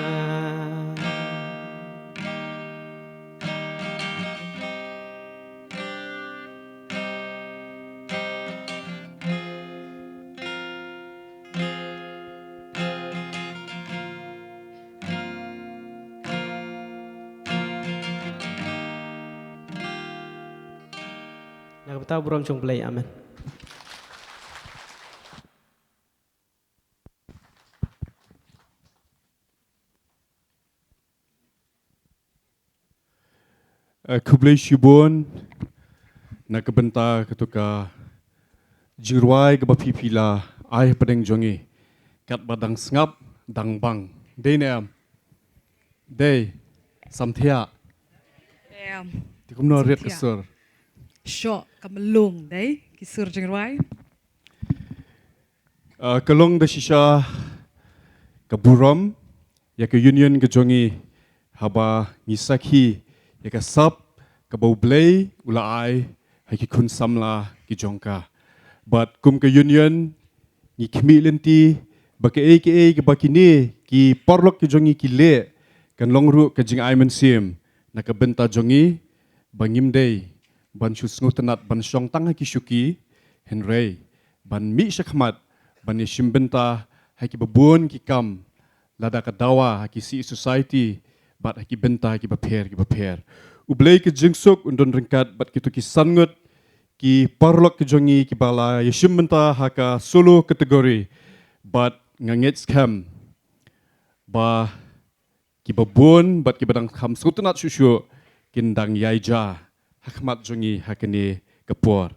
Na ka bynta u burom jong U Blei, amen. Eh, khublei shibun na ka bynta kato ka jingrwai kaba phi phi la ai hapdeng jong ngi, katba dang sngap dang bang. Dei ne em? Dei. Samthiah. Em. Te kumno rit ka sur? Shoh ka mlung dei ki sur jingrwai. Ah, ka long da shisha ka burom ïa ka union ka jong ngi haba ngi sakhi ïa ka sap kaba U Blei u la ai ha ki khun samla ki jong ka. Bad kum ka union ngi khmih lynti ba kaei kaei kaba kine ki paralok ki jong ngi ki leh kan long ruh ka jingai mynsiem na ka bynta jong ngi, ba ngim dei ban shu sngewtynnat ban shong tang ha ki shuki, hynrei ban mih shakhmat ban ïashim bynta ha kiba bun ki kam, lada ka dawa ha ki C E society bad ha ki bynta kiba pher kiba pher. U Blei ka jingsuk un don ryngkat bad kito ki san ngut ki paralok ki jong ngi kiba la ïashim bynta ha ka solo category, bad nga ngeit skhem ba kiba bun bad kiba dang kham sngewtynnat shuh shuh kin dang ïai jia ha khmat jong ngi ha kane ka por.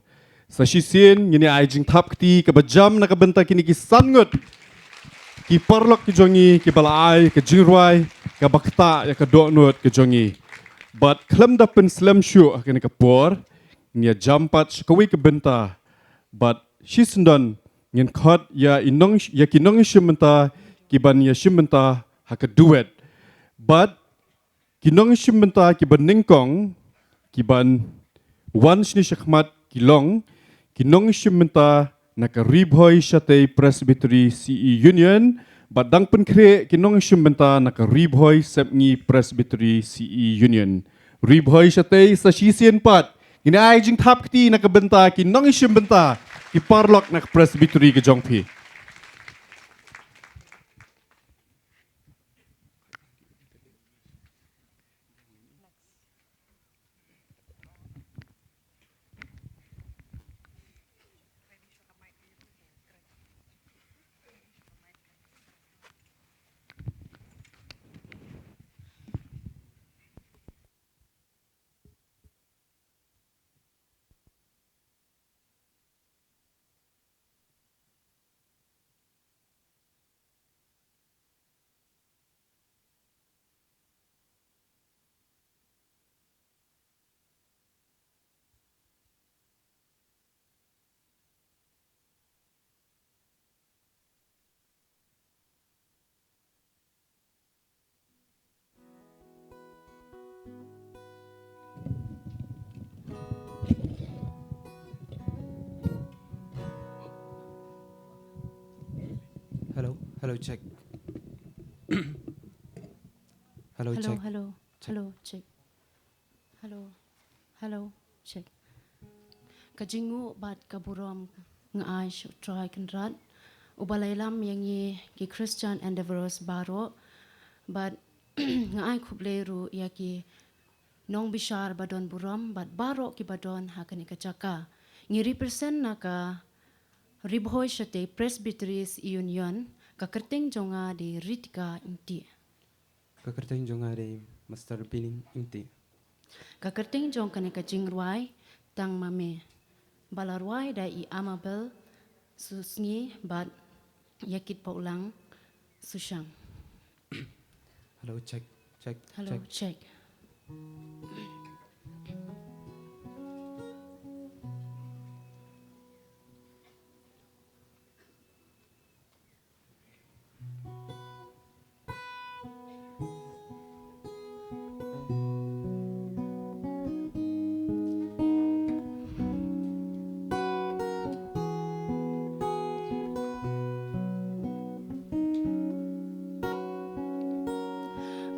Sa shisien ngin ïa ai jingthap kti kaba jam na ka bynta kine ki san ngut ki paralok ki jong ngi kiba la ai ka jingrwai kaba ktah ïa ka dohnud ka jong ngi. Bad khlem da pynslem shuh ha kane ka por, ngin ïa jam pat sha kawei ka bynta. Bad shisyndon ngin khot ïa i nong, ïa ki nongïashim bynta kiban ïashim bynta ha ka duet. Bad ki nongïashim bynta kiba nyngkong kiban wan shane shakhmat ki long ki nongïashim bynta na ka Ri Bhoi Shatei Presbytery C E Union, bad dang pynkhreh ki nongïashim bynta na ka Ri Bhoi Sepngi Presbytery C E Union. Ri Bhoi Shatei, sa shisien pat ngin ai jingthap kti na ka bynta ki nongïashim bynta ki paralok na ka Presbytery ka jong phi. Hello, hello, check. Hello, hello, check. Hello, hello, check. Hello, hello, check. Ka jingnguh bad ka burom nga ai sha U Trai Kynrad, uba la ïalam ïa ngi ki Christian Endeavourers baroh, bad nga ai khublei ruh ïa ki nongbishar ba don burom bad baroh kiba don ha kane ka jaka. Ngi represent na ka Ri Bhoi Shatei Presbyteries Union, ka kyrteng jong nga dei Ritika Ingti. Ka kyrteng jong nga dei Master Bining Ingti. Ka kyrteng jong kane ka jingrwai Tang Ma Me, ba la rwai da i Amabel Susngi bad Ïakit Paulang Sushang. Hello, check, check, hello, check, check.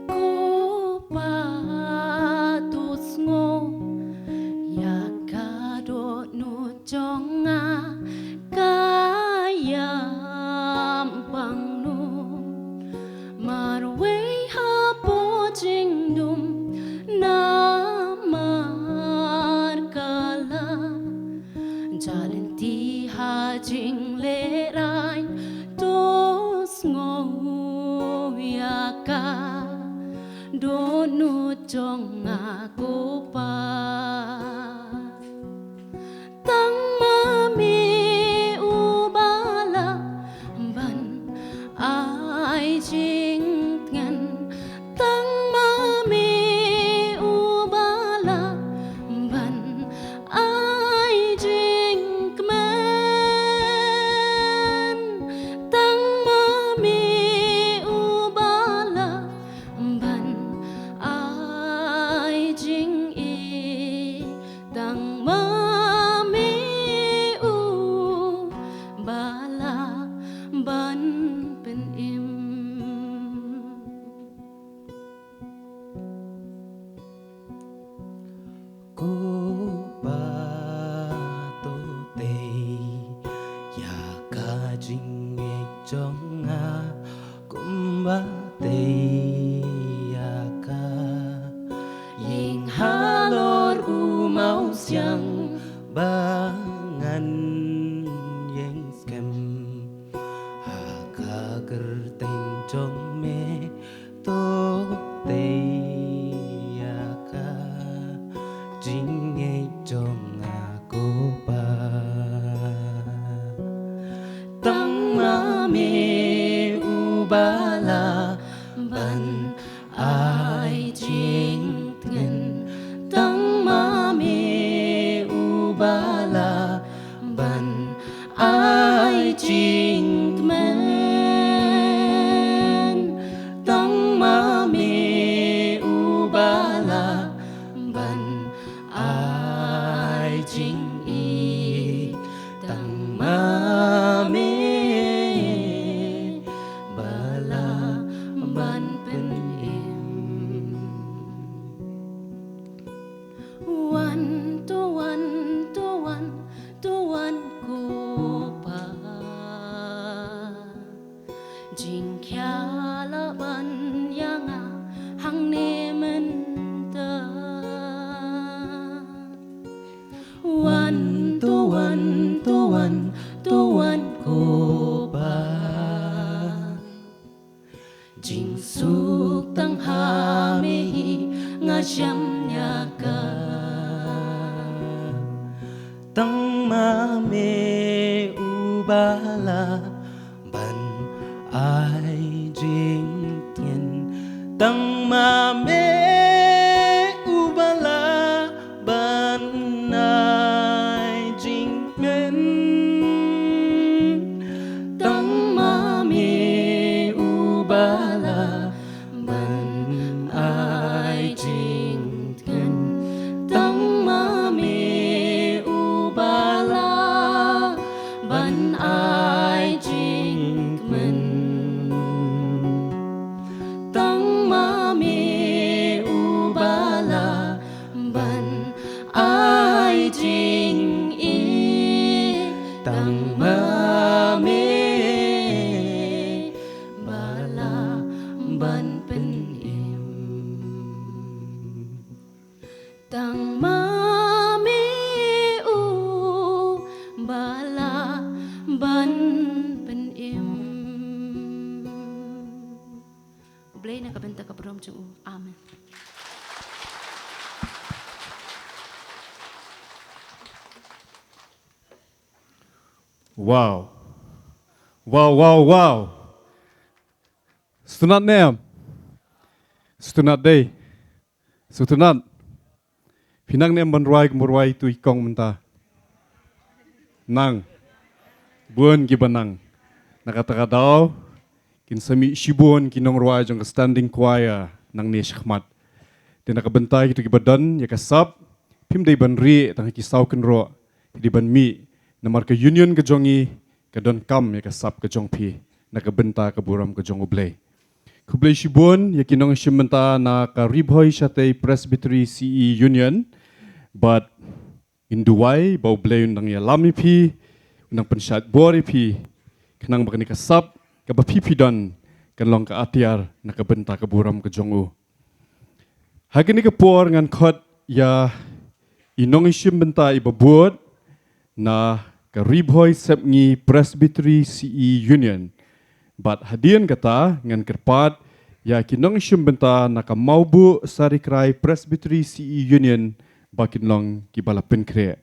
Ko Pa, to sngew ïa ka dohnud jong nga, ka ïam pang nud marwei hapoh jingdum, namar ka la jah lynti ha jinglehrain. To sngew ïa ka dohnud jong nga, ko Pa. Tang Ma Me uba lah ban ai jingtngen. Tang Ma Me uba lah ban ai jingkmen. Tang Ma Me uba lah ban ai jingïeit. Tang Ma Me uba lah ban pynim. Ko Pa, to tei ïa ka jingngeit jong nga kumba tei ïa ka ïing halor u mawsiang ba ngan ïeng skhem. Ha ka kyrteng jong Me to tei ïa ka jingngeit jong nga, ko Pa. Tang Ma Me uba lah ban ai jingtngen. Tang Ma Me uba lah ban ai jingkmen. Tang Ma Me uba lah ban ai jingïeit. Tang Ma Me ba lah ban pynim. Wan, to wan, to wan, to wan, ko Pa. Jingkhia lah ban ïa nga hangne mynta. Wan, to wan, to wan, to wan, ko Pa. Jingsuk tang ha Me hi nga shem ïa ka. Tang Ma Me uba lah ban ai jingtngen. Tang Ma Me uba lah ban ai jingkmen. Tang Ma Me uba lah ban ai jingtngen. Tang Ma Me uba lah ban ai jingkmen. Blei na ka bynta ka burom jong u. Amen. Wow. Wow, wow, wow. Sngewtynnat ne em? Sngewtynnat dei. Sngewtynnat. Phi nang ne em ban rwai kumba rwai ïa utu i kong mynta? Nang. Bun kiba nang. Na kata ka daw kin sa mih shibun ki nongrwai jong ka standing choir nangne shakhmat. Te na ka bynta kito kiba don ïa ka sap, phim dei ban rieh tang ha ki saw kynroh, phi dei ban mih, namar ka union ka jong ngi ka donkam ïa ka sap ka jong phi na ka bynta ka burom ka jong U Blei. Khublei shibun ïa ki nongshim bynta na ka Ri Bhoi Shatei Presbytery C E Union. Bad ngin duwai ba U Blei un nang ïalam ïa phi, un nang pynshait bor ïa phi, khnang ba kane ka sap kaba phi phi don kan long ka atiar na ka bynta ka burom ka jong u. Ha kane ka por ngan khot ïa i nongshim bynta iba bud na ka Ri Bhoi Sepngi Presbytery C E Union. Bad hadien kata ngan kyrpad ïa ki nongshim bynta na ka Mawbuh Sarikrai Presbytery C E Union ba kin long kiba la pynkhreh.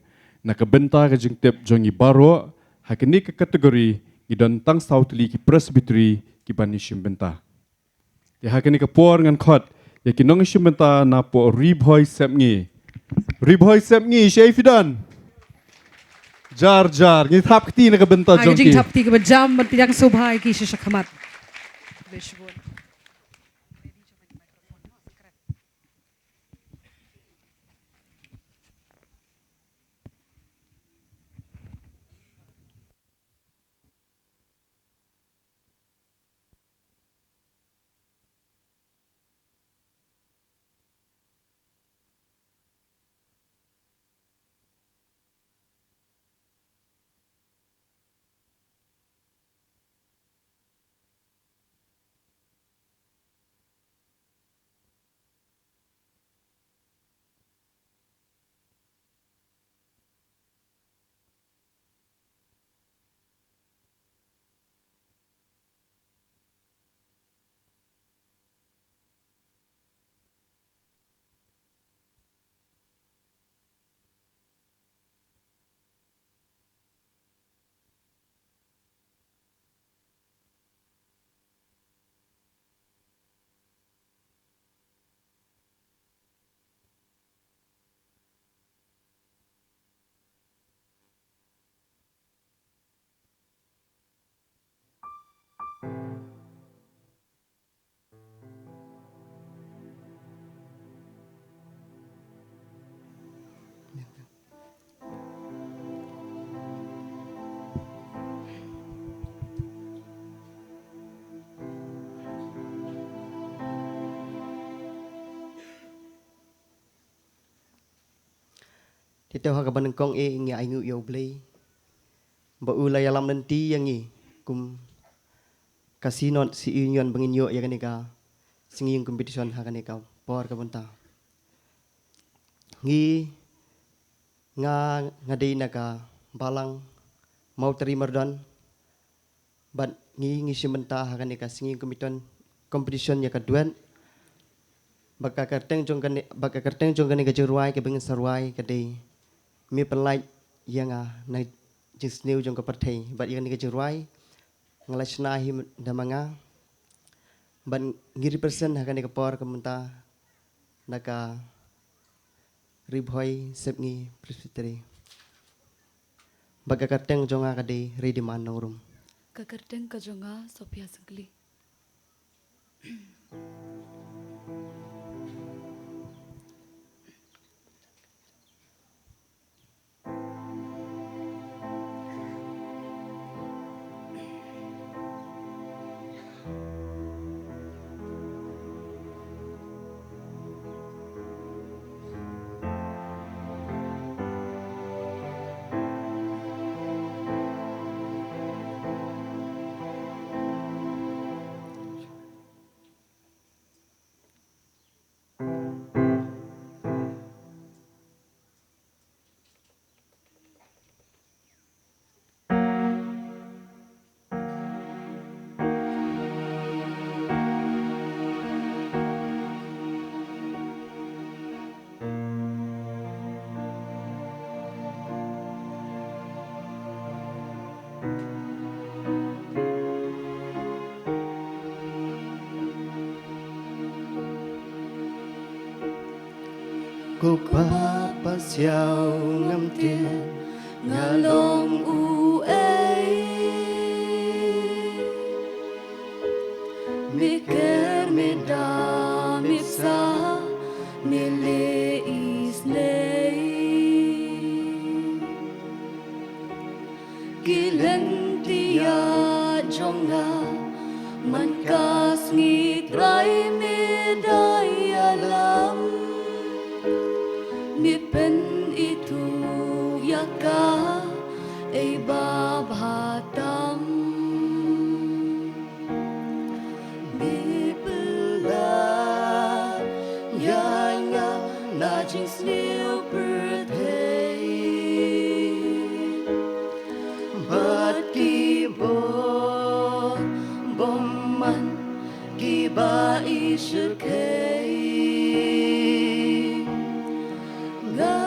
Na ka bynta ka jingtip jong ngi baroh, ha kane ka category ngi don tang saw tylli ki presbytery kiban ïashim bynta. Te ha kane ka por ngan khot ïa ki nongshim bynta na poh Ri Bhoi Sepngi. Ri Bhoi Sepngi, shaei phi don? Jar jar, ngin thap kti na ka bynta jong ki. Jingthap kti kaba jam ban pdiang sngewbha ïa ki sha shakhmat. Te to ha kaba nyngkong eh ngi ainguh ïa U Blei ba u la ïalam lynti ïa ngi kum ka Synod C E Union ba ngin ïoh ïa kane ka singing competition ha kane ka por ka bynta. Ngi, nga, nga dei na ka Balang Mawtari Mardon. Bad ngi, ngi shim bynta ha kane ka singing competition, competition ïa ka duet. Bad ka kyrteng jong kane, bad ka kyrteng jong kane ka jingrwai kaba ngin sa rwai ka dei Me Pynlait ïa nga na jingsniew jong ka pyrthei. Bad ïa kane ka jingrwai nga la shna hi da ma nga. Bad ngi represent ha kane ka por ka mynta na ka Ri Bhoi Sepngi Presbytery. Bad ka kyrteng jong nga ka dei Ridiman Nongrum. Ka kyrteng ka jong nga Sophia Sengkli. Ko Papa siaw ngam tip nga long uei. Me ker me da me bsa me leh isynei. Ki lynti jong nga man ka sngi Trai me da ïalam. Me pynithuh ïa ka ei ba bha tam. Me pynlait ïa nga na jingsniew pyrthei bad ki bor bymman kiba i shyrkhei. Nga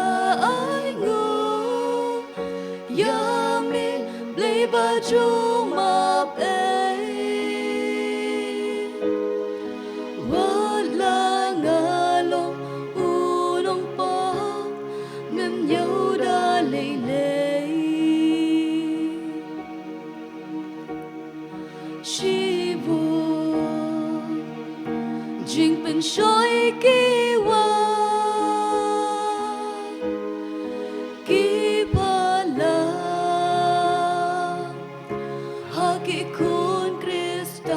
ainguh ïa me Blei ba jong map ei. Wat la nga long u nongpop, mem ñiew da lei lei. Shibun jingpynshoi ki wan ki pala ha ki khun Khristan.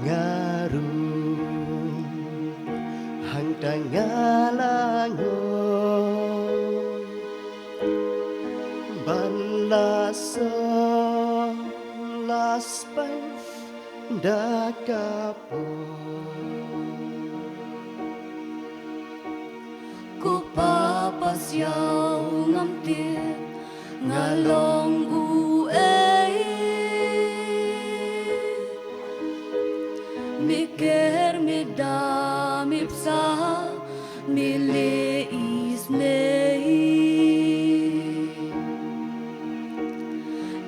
Nga ruh hangta nga la ngop ban la song la spah da ka por. Ko Papa siaw ngam tip nga long uei. Me ker me da me bsa me leh isynei.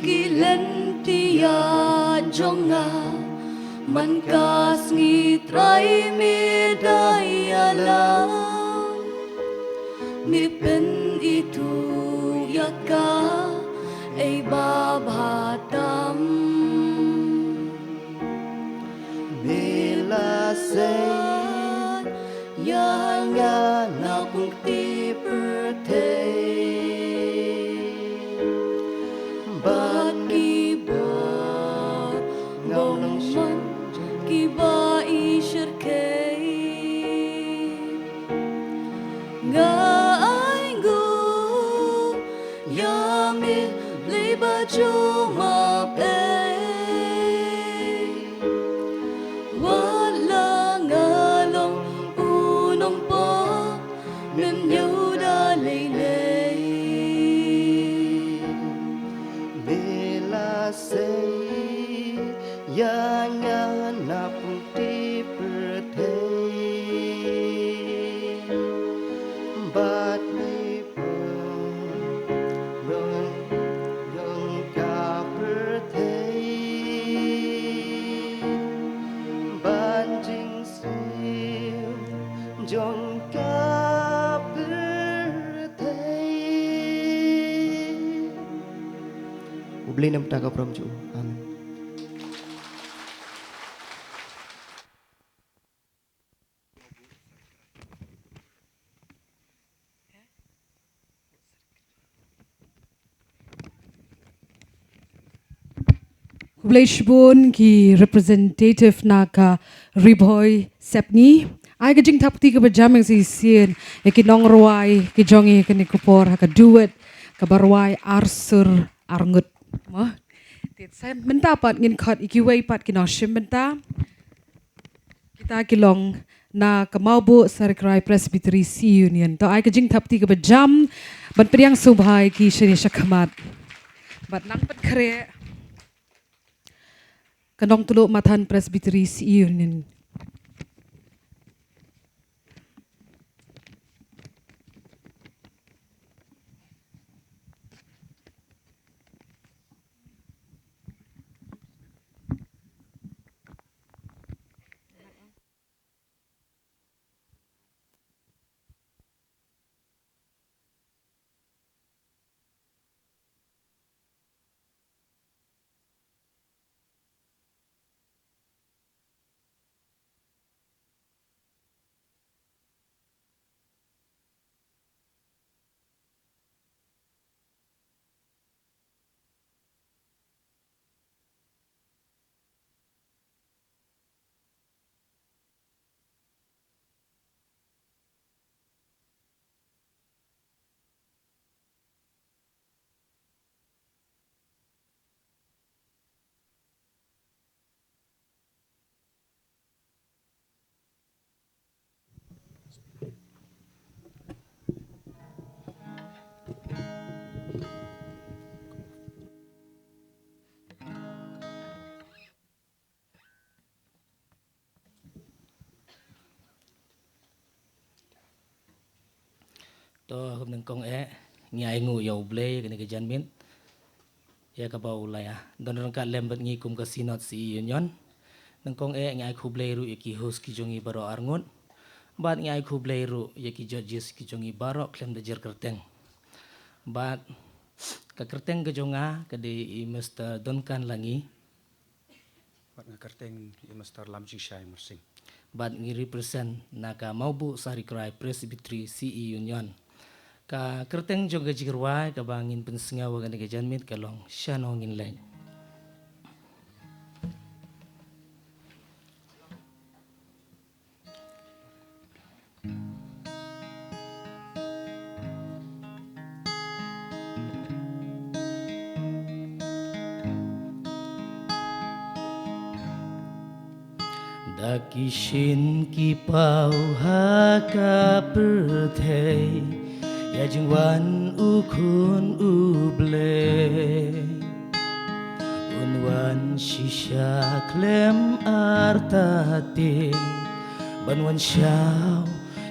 Ki lynti jong nga man ka sngi Trai me da ïalam. Me pynithuh ïa ka ei ba bha tam. Me la sei ïa nga na pung kti pyrthei bad ki bor ngam long man kiba i shyrkhei. Nga ainguh ïa me Blei ba jong map ei. Wat la nga long u nongpop, mem ñiew da lei lei. Me la sei ïa nga na pung kti pyrthei bad me pynlong jong ka pyrthei ban jingsniew jong ka pyrthei. U Blei un ïa ka burom jong u. Amen. Khublei shibun ki representative na ka Ri Bhoi Sepngi. Ai ka jingthap kti kaba jam ïa ka shisien ïa ki nongrwai ki jong ngi kane ka por ha ka duet kaba rwai ar sur ar ngut. Mo. Te sa mynta pat ngin khot ïa kiwei pat ki nongshim bynta. Kita ki long na ka Mawbuh Saraikrai Presbytery C E Union. To ai ka jingthap kti kaba jam ban pdiang sngewbha ïa ki shane shakhmat. Bad nang pynkhreh ka Nongtluh Mathan Presbytery C E Union. To, hukum nyngkong eh, ngi ai nguh ïa U Blei, kane ka janmiet. Ïa kaba u la ïa don ryngkat lem bad ngi kum ka Synod C E Union. Nyngkong eh, ngi ai khublei ruh ïa ki host ki jong ngi baroh arngut. Bad ngi ai khublei ruh ïa ki judges ki jong ngi baroh khlem da jer kyrteng. Bad ka kyrteng ka jong nga ka dei i Mister Duncan Langi. Bad nga kyrteng i Mister Lamjingshai Marsing. Bad ngi represent na ka Mawbuh Sahri Krai Presbytery C E Union. Ka kyrteng jong ka jingrwai kaba ngin pynsngew ha kane ka janmiet ka long Shano Ngin Leit. Da ki shin ki paw ha ka pyrthei, ïa jingwan u Khun U Blei. Un wan shisha khlem artatien, ban wan shaw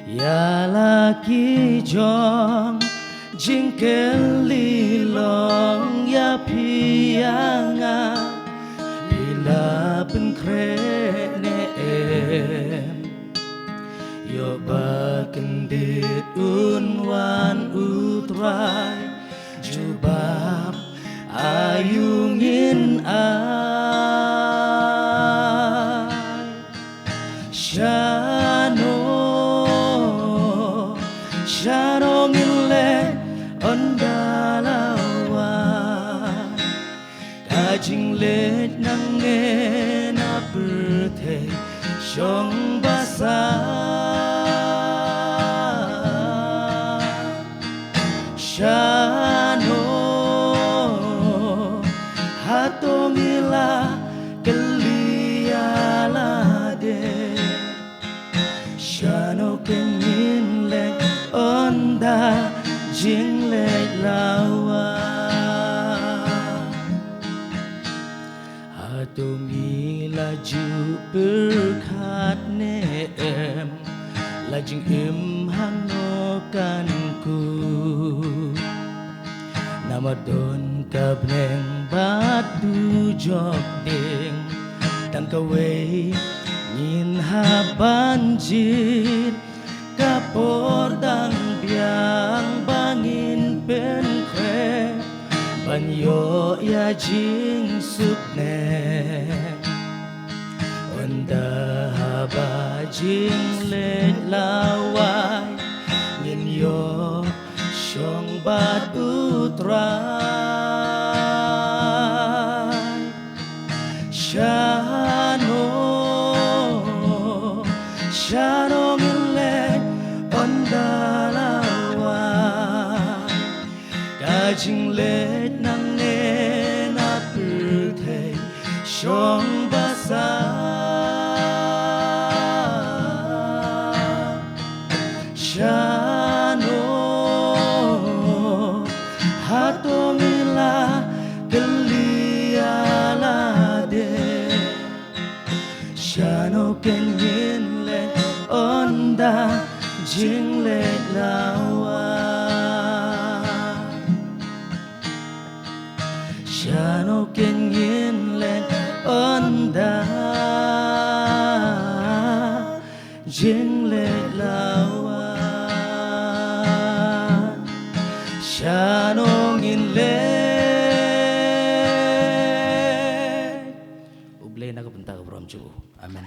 ïa la ki jong. Jingkylli long ïa phi ïa nga, phi la pynkhreh ne em? Ïoh ba kyndit un wan U Trai, jubab aïu ngin ai? Shano, shano ngin leit ynda la wan? Ka jingleit nangne na pyrthei shong ba sah. Shano, hato ngi la kylli ïa lade? Shano kan ngin leit ynda jingleit la wan? Hato ngi la ju pyrkhat ne em, la jingim hangno kan kut? Namar don ka bneng bad dujok ding, tang kawei ngin hap ban jied. Ka por dang biang ba ngin pynkhreh ban ïoh ïa jingsuk ne. Ynda haba jingleit la wai, ngin ïoh shong bad U Trai. Shano, shano ngin leit ynda la wai? Ka jingleit nangne na pyrthei shong ba sah. Shano, hato ngi la kylli ïa lade? Shano kan ngin leit ynda jingleit la wai? Shano kan ngin leit ynda jingleit la wai? Shano ngin leit? U Blei na ka bynta ka burom jong u. Amen.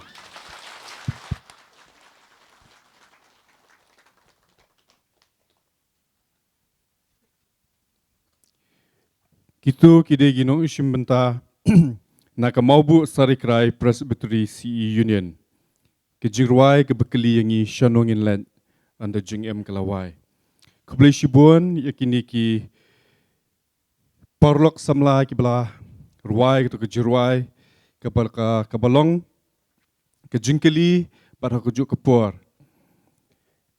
Kito ki dei ki nongshim bynta na ka Mawbuh Sahri Krai Presbytery C E Union. Ka jingrwai kaba kylli ïa ngi, shano ngin leit ynda jingim ka la wai. Khublei shibun ïa kine ki paralok samla kiba la rwai kato ka jingrwai kaba, ka, kaba long ka jingkylli bad ha kajuh ka por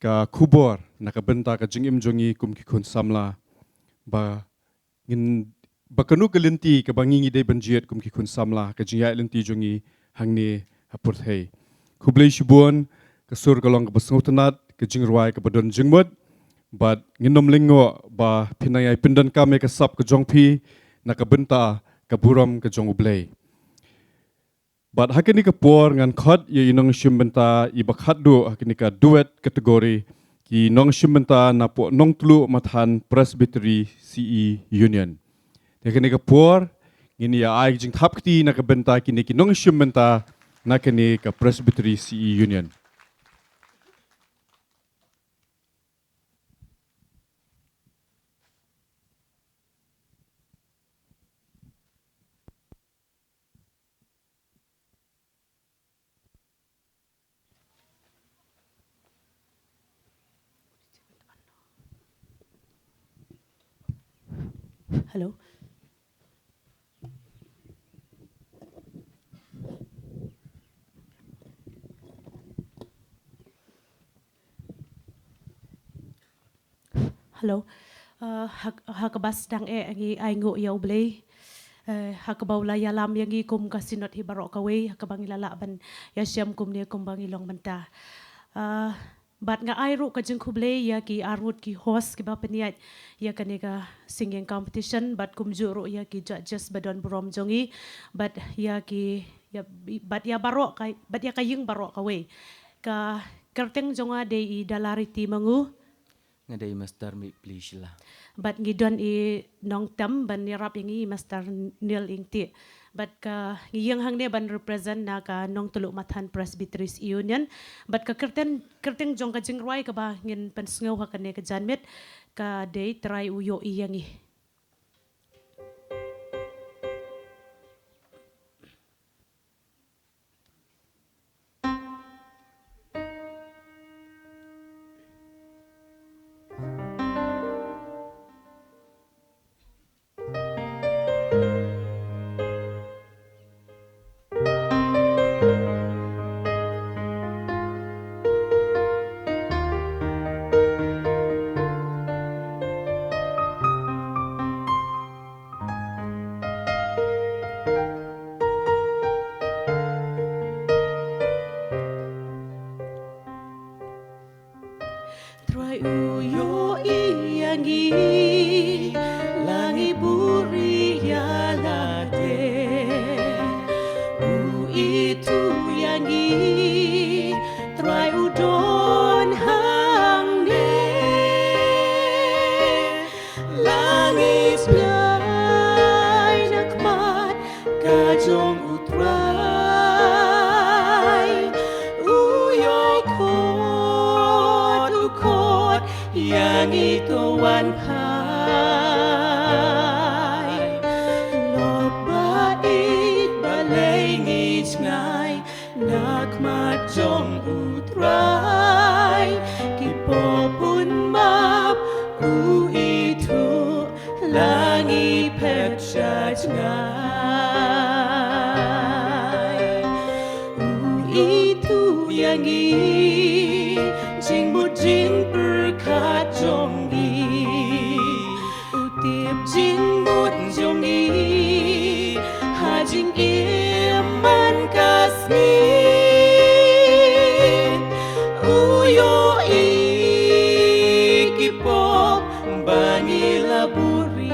ka khubor na ka bynta ka jingim jong ngi kum ki khun samla, ba ngin, ba kano ka lynti kaba ngi ngi dei ban jied kum ki khun samla, ka jingïaid lynti jong ngi hangne ha pyrthei. Khublei shibun, ka sur ka long kaba sngewtynnat, ka jingrwai kaba don jingmut. Bad ngin ym lyngngoh ba phin nang ïai pyndonkam ïa ka sap ka jong phi na ka bynta ka burom ka jong U Blei. Bad ha kane ka por ngan khot ïa i nongshim bynta iba khatduh ha kane ka duet category, ki nongshim bynta napoh Nongtluh Mathan Presbytery C E Union. Te ha kane ka por ngin ïa ai ka jingthap kti na ka bynta kine ki nongshim bynta na kane ka Presbytery C E Union. Hello. Hello. Uh, ha, ha kaba sdang eh ngi ai nguh ïa U Blei. Eh, ha kaba u la ïalam ïa ngi kum ka Synod hi baroh kawei, ha kaba ngi la lah ban ïashem kumne kumba ngi long mynta. Uh, bad nga ai ruh ka jingkhublei ïa ki arngut ki host kiba pynïaid ïa kane ka singing competition, bad kumjuh ruh ïa ki judges ba don burom jong ngi, bad ïa ki, ïa, bad ïa baroh ka, bad ïa ka ïing baroh kawei. Ka kyrteng jong nga dei i Dalariti Mangu. Nga dei Master Mipli Shila. Bad ngi don i nongtem ban ïarap ïa ngi, Master Neil Ingti. Bad ka ngi ïeng hangne ban represent na ka Nongtluh Mathan Presbytery Union. Bad ka kyrteng, kyrteng jong ka jingrwai kaba ngin pynsngew ha kane ka janmiet ka dei Trai U Ïohi ïa ngi. Trai U ïohi ïa ngi, la ngi buhrieh ïa lade. U ithuh ïa ngi, Trai u don hangne. La ngi pynïaid na khmat ka jong U Trai. U ïoh khot, u khot ïa ngi to wan phai. Lok ba ïeit balei ngi jngai na khmat jong U Trai. Ki pop un map, u ithuh, la ngi phet sha jngai. U ithuh ïa ngi, jingmut jingpyrkhat jong ngi. U tip jingmut jong ngi ha jingim man ka sngi. U ïohi ki pop ba ngi la buhrieh.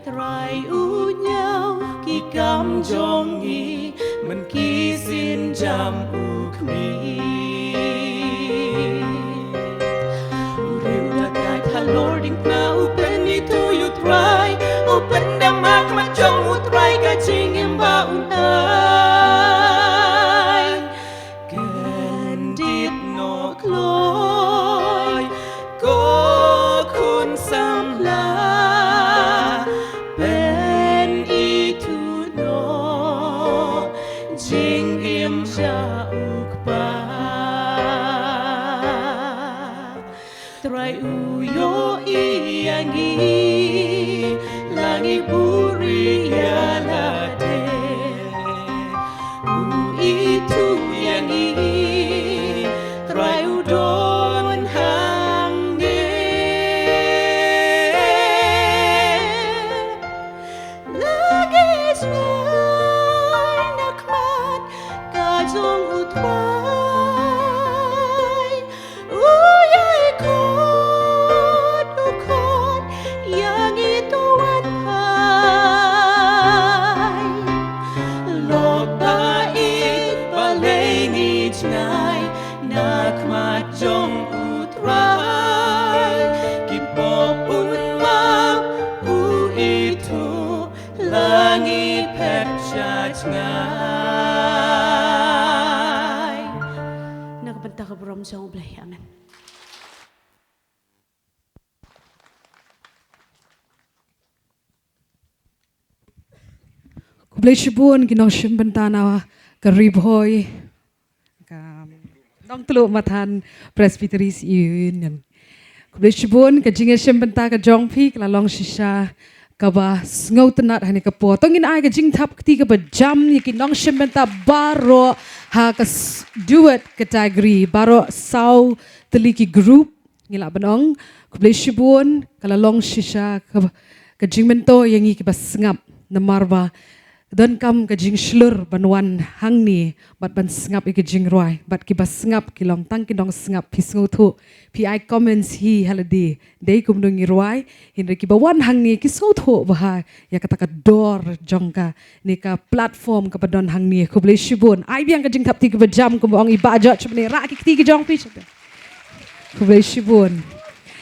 Trai u ñiew ki kam jong ngi, man ki sienjam u khmih. U riew da kait halor diengphna, u pynithuh ïa U Trai, u pyndem ha khmat jong U Trai ka jingim ba un ai. Kyndit noh kloi, ko khun samla, pynithuh noh jingim sha U Kpa. Trai u ïohi ïa ngi, la ngi buhrieh ïa lade. U ithuh ïa ngi, Trai u don hangne. La ngi jngai na khmat ka jong U Trai. Jong U Blei. Amen. Khublei shibun ki nongshim bynta na ka Ri Bhoi, ka Nongtluh Mathan Presbytery Union. Khublei shibun ka jingïashim bynta ka jong phi ka la long shisha kaba sngewtynnat ha kane ka por. To ngin ai ka jingthap kti kaba jam ïa ki nongshim bynta baroh ha ka s-, duet category, baroh saw tylli ki group. Ngi lah ban ong, khublei shibun, ka la long shisha ka, ka jingmyntoi ïa ngi kiba sngap, namar ba donkam ka jingshlur ban wan hangne bad ban sngap ïa ka jingrwai, bad kiba sngap ki long tang ki nongsngap. Phi sngewthuh, phi ai comments hi ha lade, dei kumno ngi rwai, hynrei kiba wan hangne ki sngewthuh bha ïa kata ka dor jong kane ka platform kaba don hangne. Khublei shibun. Ai biang ka jingthap kti kaba jam, kumba ong i Bah George mynne, rah ki kti ki jong phi. Khublei shibun.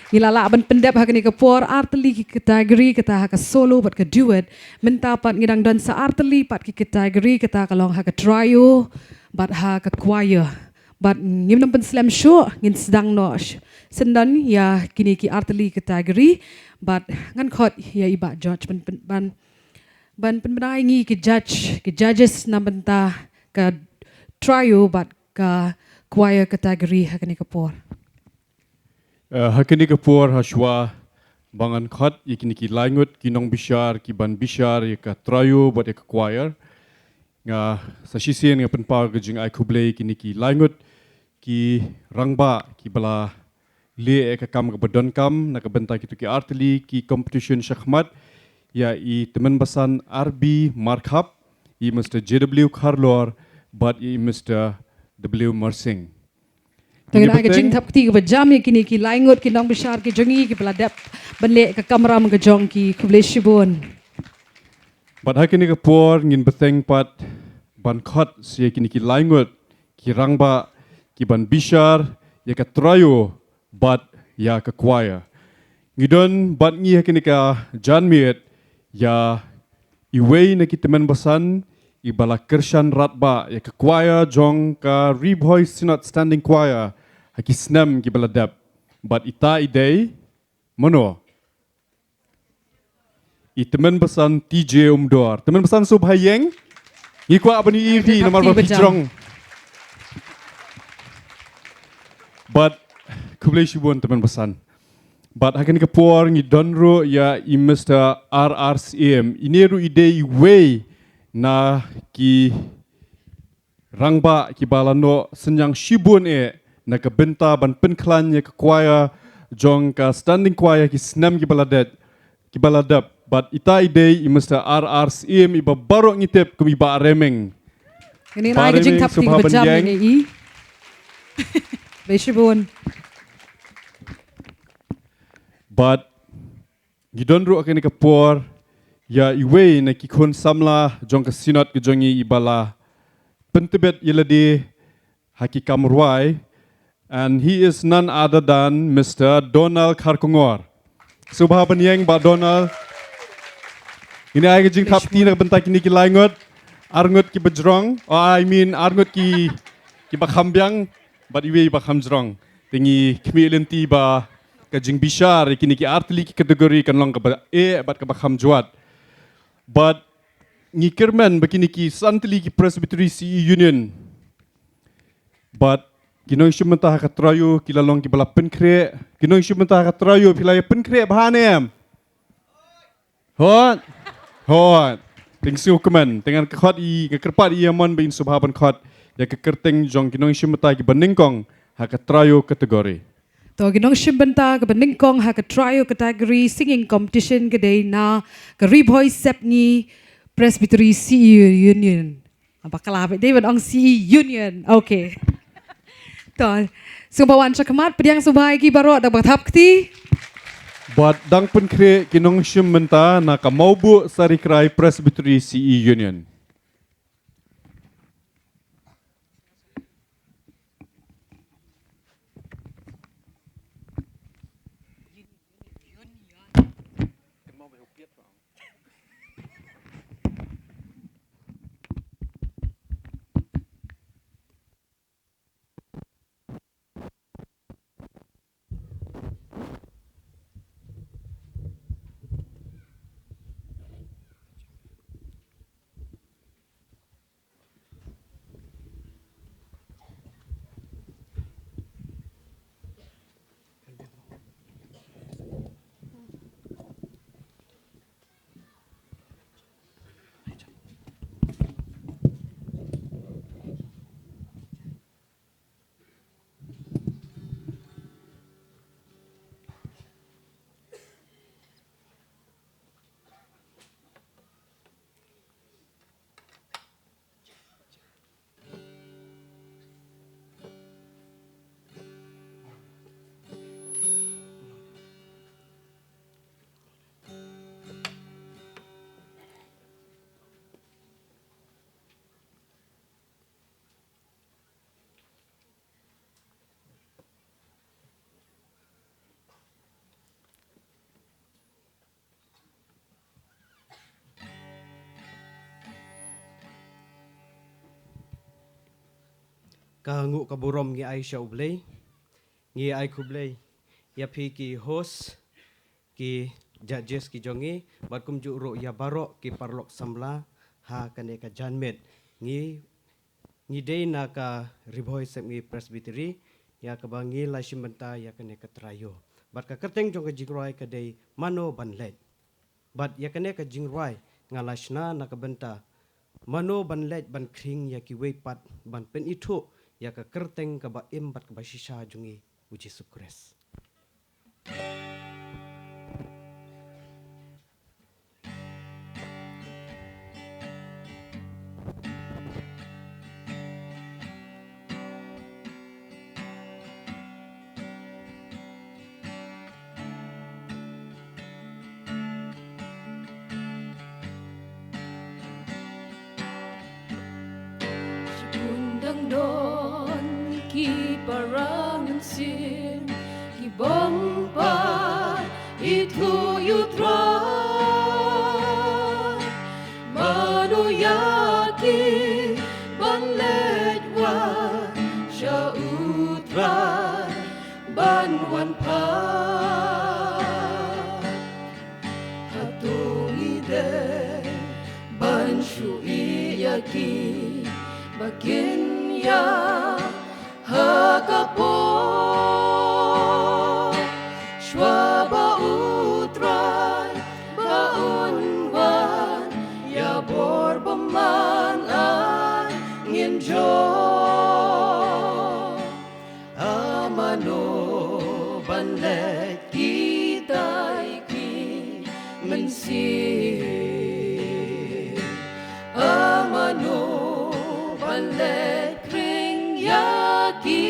Ngi la lah ban pyndep ha kane ka por ar tylli ki category, kata ha ka solo bad ka duet. Mynta pat ngi dang don sa ar tylli pat ki category, kata ka long ha ka trio bad ha ka choir. Bad ngim nang pynslem shuh, ngin sdang noh sh-, syndon ïa kine ki ar tylli category. Bad ngan khot ïa i Bah George ban, ban, ban, ban pynbna ïa ngi ki judge, ki judges na bynta ka trio bad ka choir category ha kane ka por. Eh, ha kane ka por, ha shuwa ba ngan khot ïa kine ki lai ngut ki nongbishar ki ban bishar ïa ka trio bad ïa ka choir, nga sa shisien nga pynpaw ka jingai khublei ïa kine ki lai ngut ki rangbah kiba la leh ïa ka kam kaba donkam na ka bynta kito ki ar tylli ki competition shakhmat, ïa i Tymmen Basan R B Markhap, i Mister J W Kharlor bad i Mister W Marsing. To ngin ai ka jingthap kti kaba jam ïa kine ki lai ngut ki nongbishar ki jong ngi kiba la dep ban leh ka kamram ka jong ki. Khublei shibun. Bad ha kane ka por ngin bteng pat ban khot sa ïa kine ki lai ngut ki rangbah ki ban bishar ïa ka trio bad ïa ka choir. Ngi don bad ngi ha kane ka janmiet ïa iwei na ki Tymmen Basan iba la kyrshan radbah ïa ka choir jong ka Ri Bhoi Synod Standing Choir ha ki snem kiba la dep. Bad ita i dei mano? I Tymmen Basan T J Umdor. Tymmen Basan, sngewbha ïeng. Ngi kwah ban ïohi ïa phi namar ba phi jrong. Bad khublei shibun Tymmen Basan. Bad ha kane ka por ngi don ruh ïa i Mister R R Syiem. Ine ruh i dei iwei na ki rangbah kiba la noh synñiang shibun eh na ka bynta ban pynkhlaiñ ïa ka choir jong ka standing choir ki snem kiba la dep, kiba la dep. Bad ita i dei i Mister R R Syiem iba baroh ngi tip kum i Bah Remeng. Ngin ai ka jingthap kti kaba jam ïa i. Khublei shibun. Bad ngi don ruh ha kane ka por ïa iwei na ki khun samla jong ka Synod ka jong ngi iba la pyntbit ïa lade ha ki kam rwai. And he is none other than Mister Donald Kharkongor. Sngewbha ban ïeng Bah Donald. Ngin ai ka jingthap kti na ka bynta kine ki lai ngut, ar ngut kiba jrong, oh, I mean ar ngut ki, kiba kham biang bad iwei iba kham jrong. Te ngi khmih lynti ba ka jingbishar ïa kine ki ar tylli ki category kan long kaba eh bad kaba kham jwat. Bad ngi kyrmen ba kine ki san tylli ki Presbytery C E Union bad ki nongshim bynta ha ka trio ki la long kiba la pynkhreh. Ki nongshim bynta ha ka trio phi la ïa pynkhreh bha ne em? Hooid. Hooid. Te ngi sngewkmen, te ngan khot ïa, nga kyrpad ïa i Amon ba in sngewbha ban khot ïa ka kyrteng jong ki nongshim bynta kiba nyngkong ha ka trio category. To ki nongshim bynta kiba nyngkong ha ka trio category singing competition ka dei na ka Ri Bhoi Sepngi Presbytery C E Union. Bakla bad dei ban ong C E Union. Okay. To, sngewbha wan shakhmat, pdiang sngewbha ïa ki baroh da ba thap kti. Bad dang pynkhreh ki nongshim bynta na ka Mawbuh Sarikrai Presbytery C E Union. Ka nguh ka burom ngi ai sha U Blei. Ngi ai khublei ïa phi ki host, ki judges ki jong ngi, bad kumjuh ruh ïa baroh ki paralok samla ha kane ka janmiet. Ngi, ngi dei na ka Ri Bhoi Sepngi Presbytery, ïa kaba ngi la shim bynta ïa kane ka trai ïew. Bad ka kyrteng jong ka jingrwai ka dei Mano Ban Leit. Bad ïa kane ka jingrwai nga la shna na ka bynta mano ban leit ban khring ïa kiwei pat ban pynithuh ïa ka kyrteng kaba im bad kaba shisha jong ngi, U Jisu Khrist. Shibun dang don ki para mynsiem ki bym pat ithuh ïa U Trai. Mano ïa ki ban leit wan sha U Trai ban wan phai? Hato ngi dei ban shu ïa ki ba kin ïaid ha ka por? Shuwa ba U Trai ba un wan, ïa bor bymman ai ngin jop. A mano ban leit kitai ki mynsiem? A mano ban leit khring ïa ki?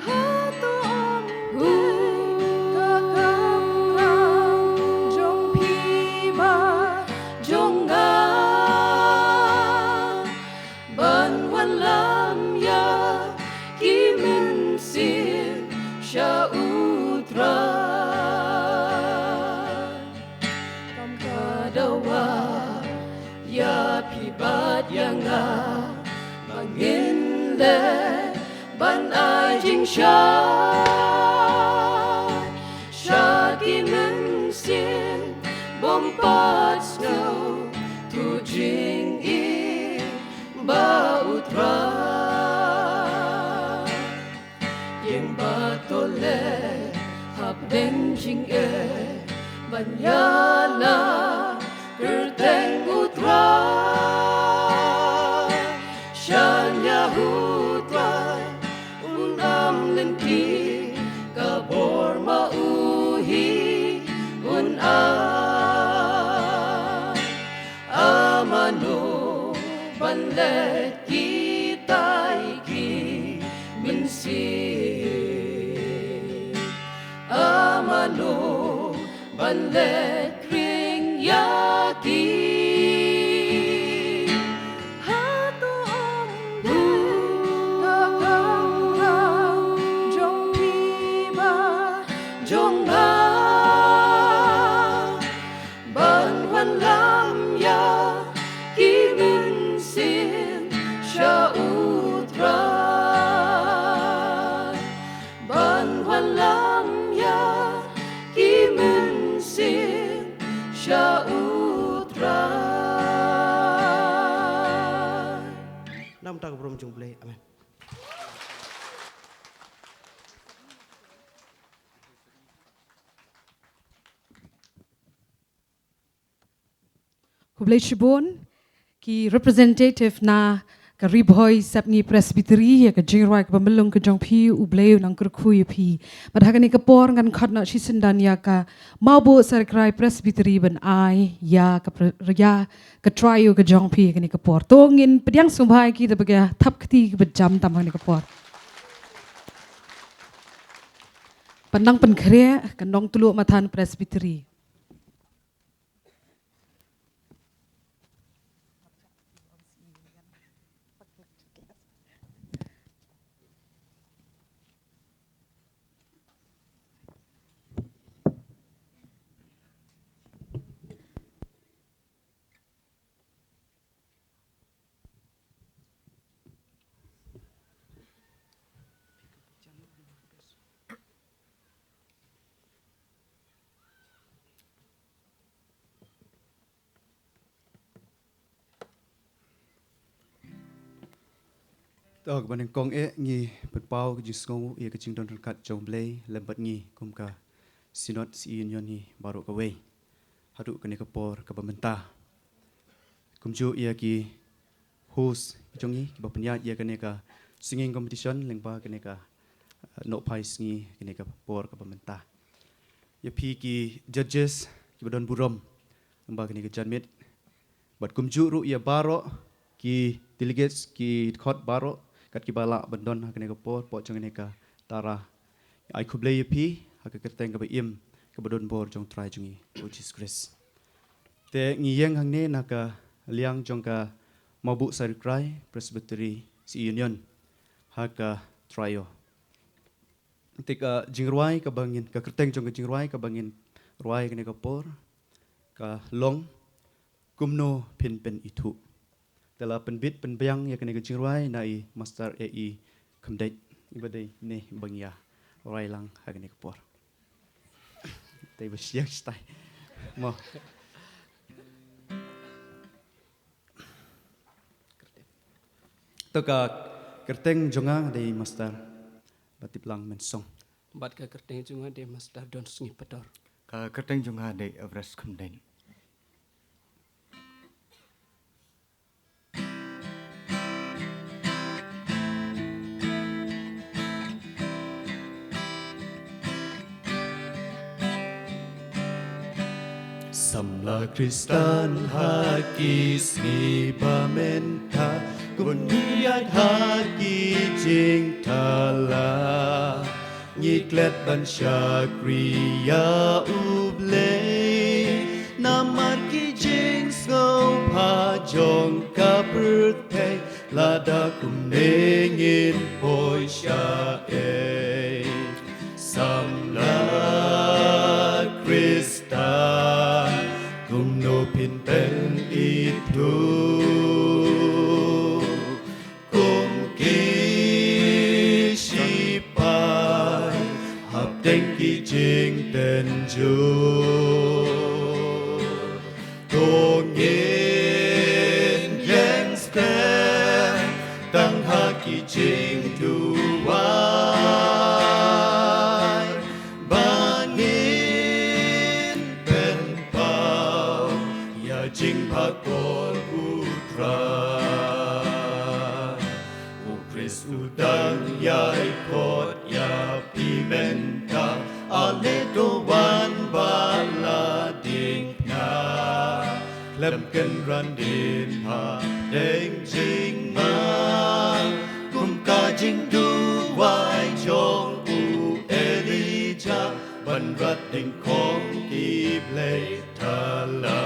Hato ym dei ka kamram jong phi bad jong nga ban wanlam ïa ki mynsiem sha U Trai? Kam ka dawa ïa phi bad ïa nga ba ngin leit ban ai jingshai sha ki mynsiem bym pat sngew tu jingim ba U Trai. Ïeng bad to leit hapdeng jingeh ban ïalam kyrteng U Trai. Shaniah U Trai un ym lynti, ka bor ma u hi un ai. A mano ban leit kitai ki mynsiem? A mano ban leit khring ïa ki? Hato ym dei ka kamram jong phi bad jong nga ban wanlam ïa ki mynsiem sha U Trai? Ban wanlam ïa ki mynsiem sha U Trai. Namar ka burom jong U Blei. Amen. Khublei shibun ki representative na ka Ri Bhoi Sepngi Presbytery, ïa ka jingrwai kaba myllung ka jong phi, U Blei un nang kyrkhu ïa phi. Bad ha kane ka por ngan khot noh shisyndon ïa ka Mawbuh Sarekrai Presbytery ban ai ïa ka pre-, ïa ka trai ïew ka jong phi ha kane ka por. To ngin pdiang sngewbha ïa ki da ba ki thap kti kiba jam tam ha kane ka por. Ban nang pynkhreh ka Nongtluh Mathan Presbytery. To, kaba nyngkong eh ngi pynpaw ka jingsngew ïa ka jingdon ryngkat jong U Blei lem bad ngi kum ka Synod C E Union hi baroh kawei haduh kane ka por kaba mynta. Kumjuh ïa ki host jong ngi kiba pynïaid ïa kane ka singing competition lyngba kane ka, eh, nohphai sngi kane ka por kaba mynta. Ïa phi ki judges kiba don burom lyngba kane ka janmiet. Bad kumjuh ruh ïa baroh ki delegates, ki dkhot baroh kat kiba lah ban don ha kane ka por, por jong kane ka tara. Ai khublei ïa phi ha ka kyrteng kaba im kaba don bor jong U Trai jong ngi, U Jisu Khrist. Te ngi ïeng hangne na ka liang jong ka Mawbuh Sari Krai Presbytery C E Union ha ka trio. Te ka jingrwai kaba ngin, ka kyrteng jong ka jingrwai kaba ngin rwai kane ka por ka long Kumno Phin Pynithuh. Te la pynbit pynbiang ïa kane ka jingrwai na i Master A E Khymdeit, iba dei ne ba ngi ïa rwai lang ha kane ka por. Te ba shiang stai. Mo. To ka kyrteng jong nga dei Master Batiplang Mynsong. Bad ka kyrteng jong nga dei Master Don Sngi Pator. Ka kyrteng jong nga dei Everest Khymdeit. Samla Khristan ha ki sngi ba mynta, kum ngi ïaid ha ki jingthala, ngi klet ban shakri ïa U Blei. Namar ki jingsngewbha jong ka pyrthei, lada kumne ngin poi shaei. Samla Khristan, kumno phin pynithuh. Kum ki shipai hapdeng ki jingtynjuh. To ngin ïeng skhem tang ha ki jingduwai. Ba ngin pynpaw ïa jingbakor U Trai. U Khrist u dang ïai khot ïa phi mynta, ale to wan ba la diengphna. Khlem kynran dien hapdeng jingma, kum ka jingduwai jong u Elijah, ban rat dyngkhong ki blei thala.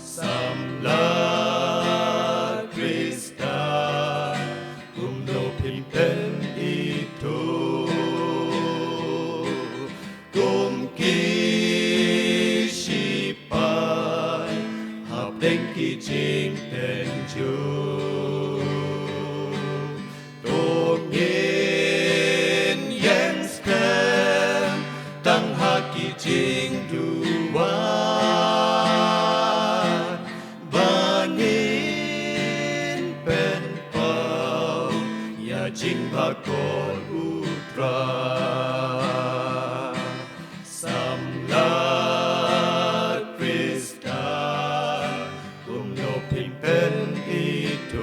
Samla Khristan, kumno phin pynithuh. Kum ki shipai hapdeng ki jingtynjuh. To ngin ïeng skhem tang ha ki jingduwai. Ba ngin pynpaw ïa jingbakor U Trai. Samla Khristan, kumno phin pynithuh.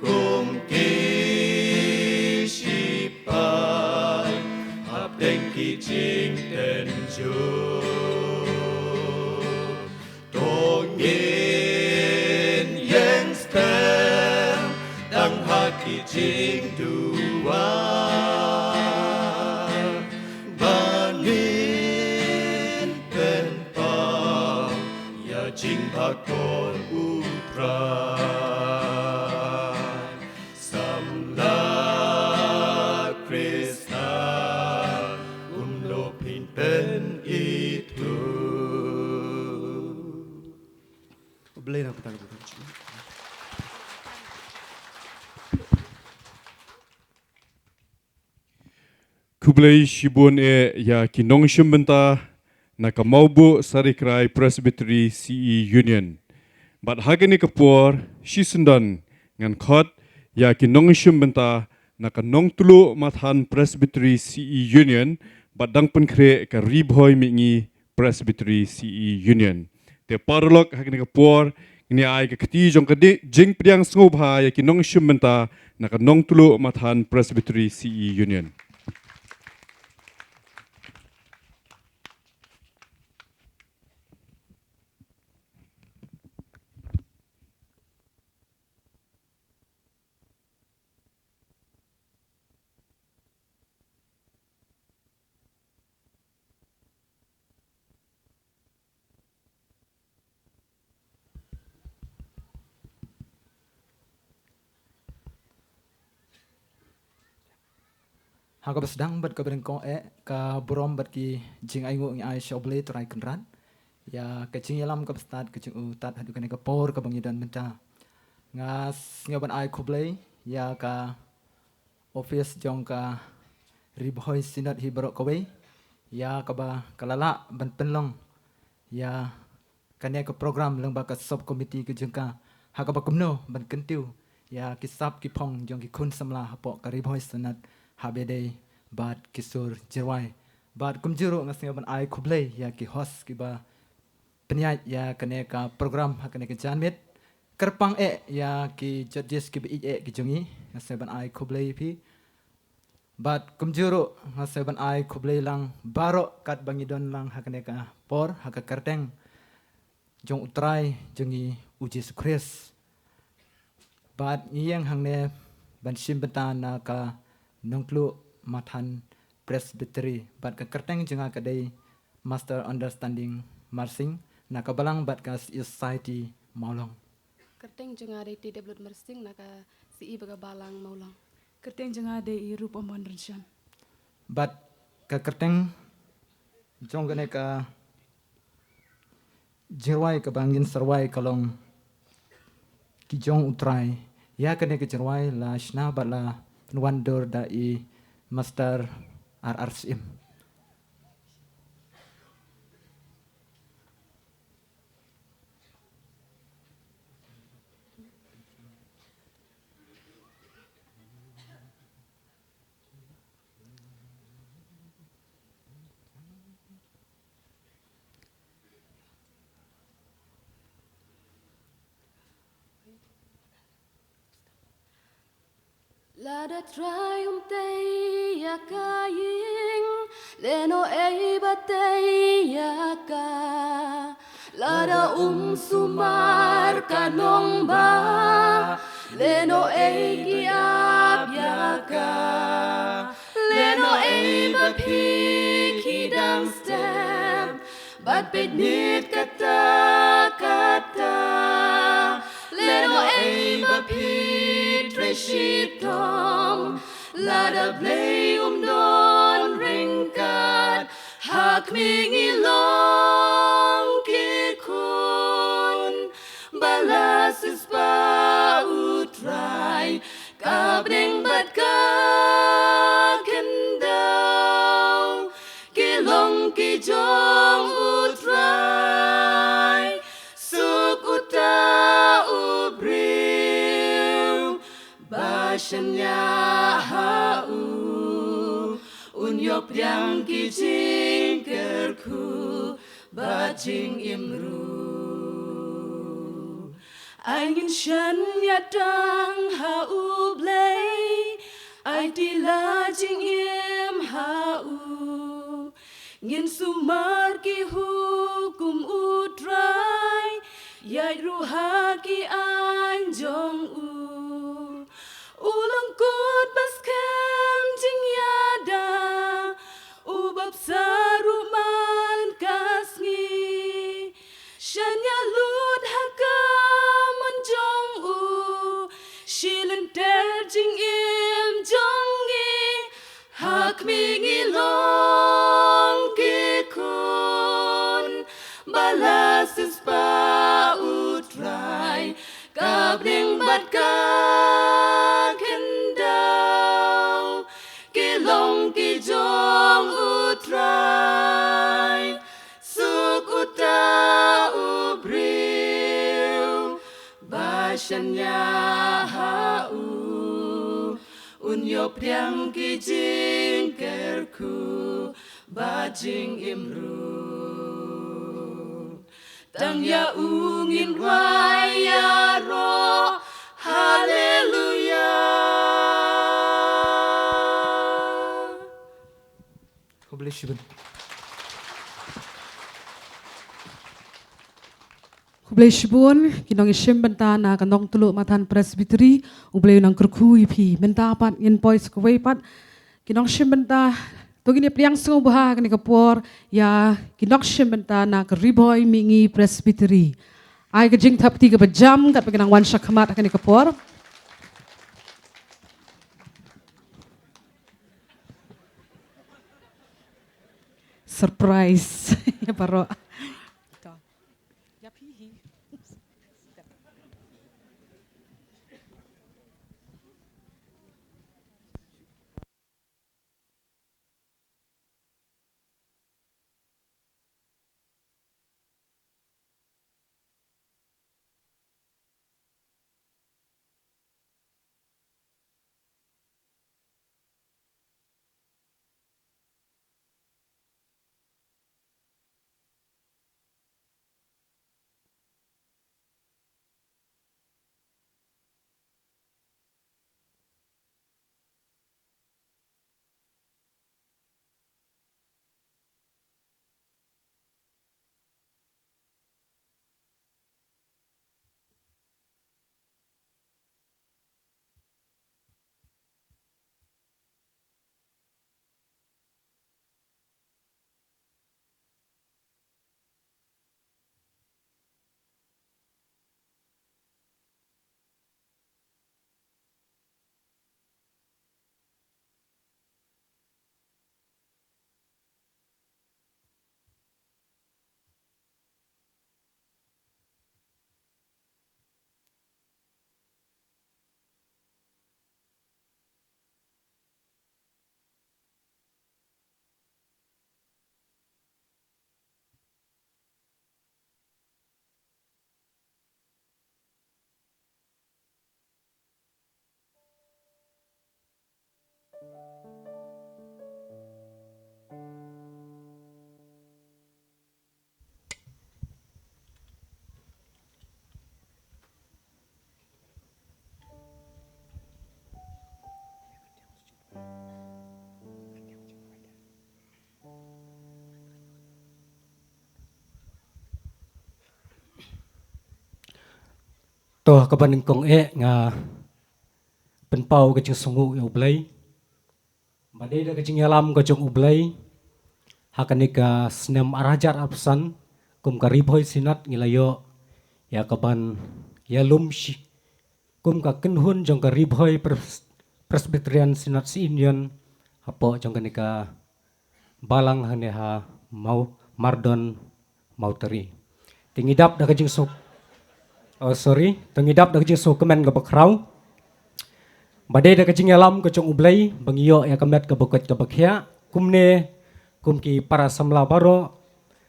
Kum ki shipai hapdeng ki jingtynjuh. To ngin ïeng skhem tang ha ki jingduwai. Ba ngin pynpaw ïa jingbakor U Trai. Samla Khristan, kumno phin pynithuh. U Blei un ïa pynpaw ïa ka burom jong u. Khublei shibun eh ïa ki nongshim bynta na ka Mawbuh Sari Krai Presbytery C E Union. Bad ha kane ka por, shisyndon ngan khot ïa ki nongshim bynta na ka Nongtluh Mathan Presbytery C E Union, bad dang pynkhreh ka Ri Bhoi Mihngi Presbytery C E Union. Te paralok, ha kane ka por, ngin ai ka kti jong ka di-, jingpdiang sngewbha ïa ki nongshim bynta na ka Nongtluh Mathan Presbytery C E Union. Ha kaba sdang bad kaba nyngkong eh, ka burom bad ki jingainguh ngi ai sha U Blei Trai Kynrad ïa ka jingïalam kaba stad ka jong u tad haduh kane ka por kaba ngi don mynta. Nga sngew ban ai khublei ïa ka office jong ka Ri Bhoi Synod hi baroh kawei ïa kaba ka la lah ban pynlong ïa kane ka program lyngba ka sub committee ka jong ka, ha kaba kumno ban kyntiew ïa ki sap ki phong jong ki khun samla hapoh ka Ri Bhoi Synod ha Bhadei bad ki sur Jyrwai. Bad kumjuh ruh nga sngew ban ai khublei ïa ki host kiba pynïaid ïa kane ka program ha kane ka janmiet. Kyrpang eh ïa ki judges kiba ïeit eh ki jong ngi, nga sngew ban ai khublei ïa phi. Bad kumjuh ruh nga sngew ban ai khublei lang baroh katba ngi don lang ha kane ka por, ha ka kyrteng jong U Trai jong ngi U Jisu Khrist. Bad ngi ïeng hangne ban shim bynta na ka Nongtluh Mathan Presbytery, bad ka kyrteng jong nga ka dei Master Understanding Marsing, na ka Balang bad ka C E Society Mawlong. Kyrteng jong nga dei T W Marsing, na ka C E bad ka Balang Mawlong. Kyrteng jong nga dei i Rupa Mon Rynshon. Bad ka kyrteng jong kane ka jingrwai kaba ngin sa rwai ka long Ki Jong U Trai. Ïa kane ka jingrwai la shna bad la pynwandur da i Master R R Syiem. Lada Trai um tei ïa ka ïing, lehnoh ei ba tei ïa ka? Lada um sumar ka nongbah, lehnoh ei ki ap ïa ka? Lehnoh ei ba phi ki dang step bad peit miet katta katta? Lehnoh ei ba phi trei shitom lada Blei um don ryngkat? Ha khmih ngi long ki khun ba la siewspah U Trai, ka bneng bad ka khyndew ki long ki jong U Trai. Suk uta u briew ba shaniah ha u, un ïoh pdiang ki jingkyrkhu bad jingim ruh. Ai ngin shaniah tang ha U Blei, aiti la jingim ha u. Ngin sumar ki hukum U Trai, ïaid ruh ha ki aiñ jong u. U lyngkut ba skhem jingïada, u bapsa ruh man ka sngi. Shaniah lut ha ka mon jong u, shi lynter jingim jong ngi. Ha khmih ngi long ki khun ba la siewspah U Trai, Tang ïa u, un ïoh pdiang ki jingkyrkhu bad jingim ruh. Tang ïa u ngin rwai ïaroh, Haleluya. Khublei shibun. Khublei shibun, ki nongïashim bynta na ka Nongtluh Mathan Presbytery, U Blei u nang kyrkhu ïa phi. Mynta pat ngin poi sa kawei pat, ki nongshim bynta, to ngin ïa pdiang sngewbha ha kane ka por, ïa ki nongshim bynta na ka Ri Bhoi Mihngi Presbytery. Ai ka jingthap kti kaba jam, katba ki nang wan shakhmat ha kane ka por. Surprise. Baroh. To, kaba nyngkong eh nga pynpaw ka jingsngewnguh ïa U Blei. Ba dei da ka jingïalam ka jong U Blei, ha kane ka snem ar hajar arphew san, kum ka Ri Bhoi Synod ngi la ïoh ïa kaban ïalum shi, kum ka kynhun jong ka Ri Bhoi Pres-, Presbyterian Synod Union, hapoh jong kane ka balang hangne ha Mawmardon, Mawtari. Te ngi dap da ka jingsuk. Oh, sorry. Te ngi dap da ka jingsuk kmen kaba khraw. Ba dei da ka jingïalam ka jong U Blei, ba ngi ïoh ïa ka met kaba koit kaba khiah. Kumne, kum ki para samla baroh,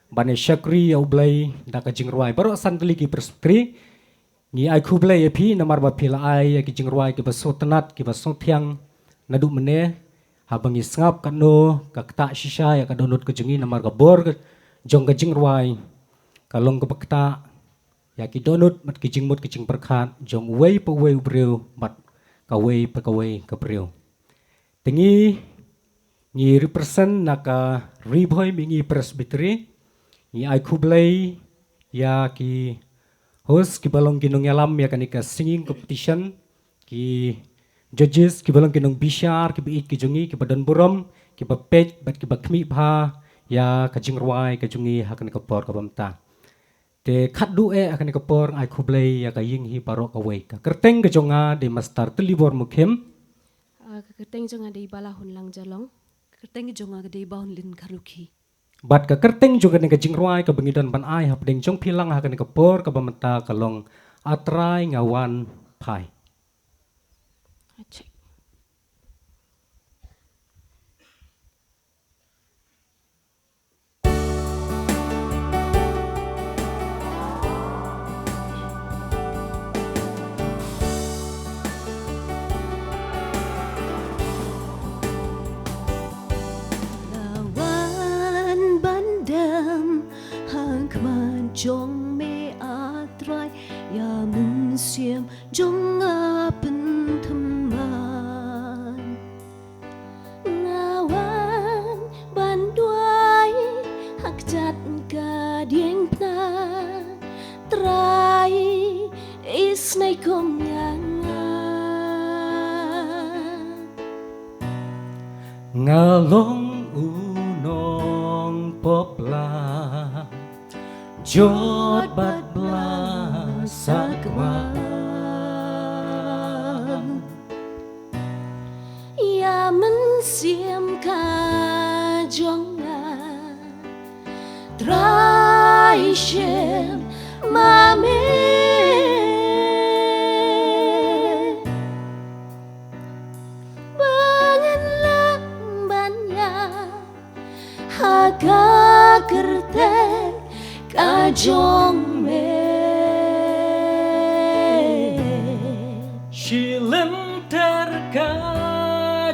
ba ngi shakri ïa U Blei da ka jingrwai baroh san tylli ki presbytery. Ngi ai khublei ïa phi namar ba phi la ai ïa ki jingrwai kiba sngewtynnat, kiba sngewthiang naduh mynne, haba ngi sngap katno ka ktah shisha ïa ka dohnud ka jong ngi namar ka bor ka jong ka jingrwai ka long kaba ktah ïa ki dohnud bad ki jingmut ki jingpyrkhat jong uwei pa uwei u briew bad kawei pa kawei ka briew. Te ngi, ngi represent na ka Ri Bhoi Mihngi Presbytery, ngi ai khublei ïa ki host kiba long ki nongïalam ïa kane ka singing competition, ki judges kiba long ki nongbishar, kiba ïeit ki jong ngi, kiba don burom, kiba peit bad kiba khmih bha ïa ka jingrwai ka jong ngi ha kane ka por kaba mynta. Te khatduh eh ha kane ka por ai khublei ïa ka ïing hi baroh kawei. Ka kyrteng ka jong nga dei Master Tylibor Mukhim. Ah, ka kyrteng jong nga dei Balahun Langjalong. Ka kyrteng jong nga ka dei Bahun Lin Kharukhi. Bad ka kyrteng jong kane ka jingrwai kaba ngi don ban ai hapdeng jong phi lang ha kane ka por kaba mynta ka long A Trai Nga Wan Phai. Achik. jong me, A Trai, ïa mynsiem jong nga pynthymmai. Nga wan ban duwai ha kjat ka diengphna, Trai, isynei kum ïa nga. Nga long u nongpop lang, jot bad bla sakma. Ïa mynsiem ka jong nga, Trai, shim ma me. Ba ngan lah ban ïaid ha ka kyrteng ka jong me. Shi lynter ka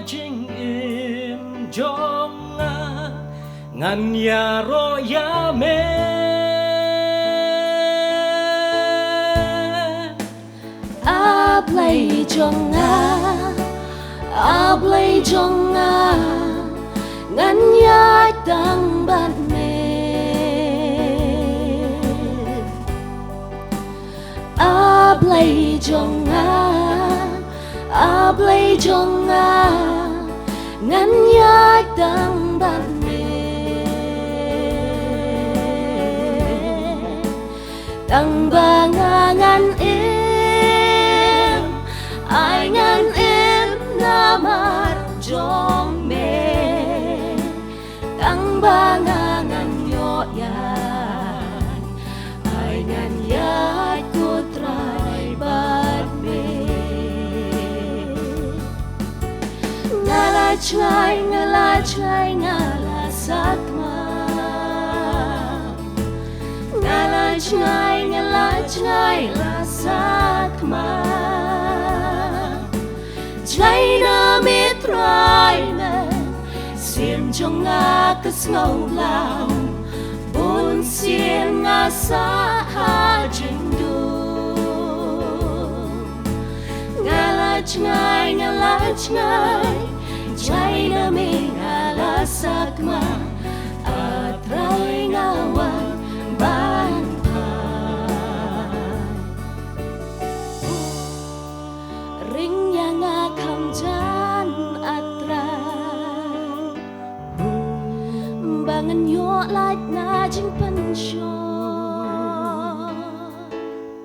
jingim jong nga, ngan ïaroh ïa me. A Blei jong nga, A Blei jong nga, ngan ïaid tang bad me. A Blei jong nga, A Blei jong nga, ngan ïaid tang bad me. Tang ba nga ngan im, ai ngan im namar jong me. Tang ba nga ngan ïoh ïaid, ai ngan ïaid, ko Trai, bad me. Nga la jngai, nga la jngai, nga la sakma. Nga la jngai, nga la jngai, la sakma. Jngai na me Trai me, sim jong nga ka sngewlam, bun sien nga sah ha jingdum. Nga la jngai, nga la jngai, jngai na me nga la sakma, A Trai nga wan ban phai. Ring ïa nga kham jan, A Trai, ba ngan ïoh lait na jingpynshoi.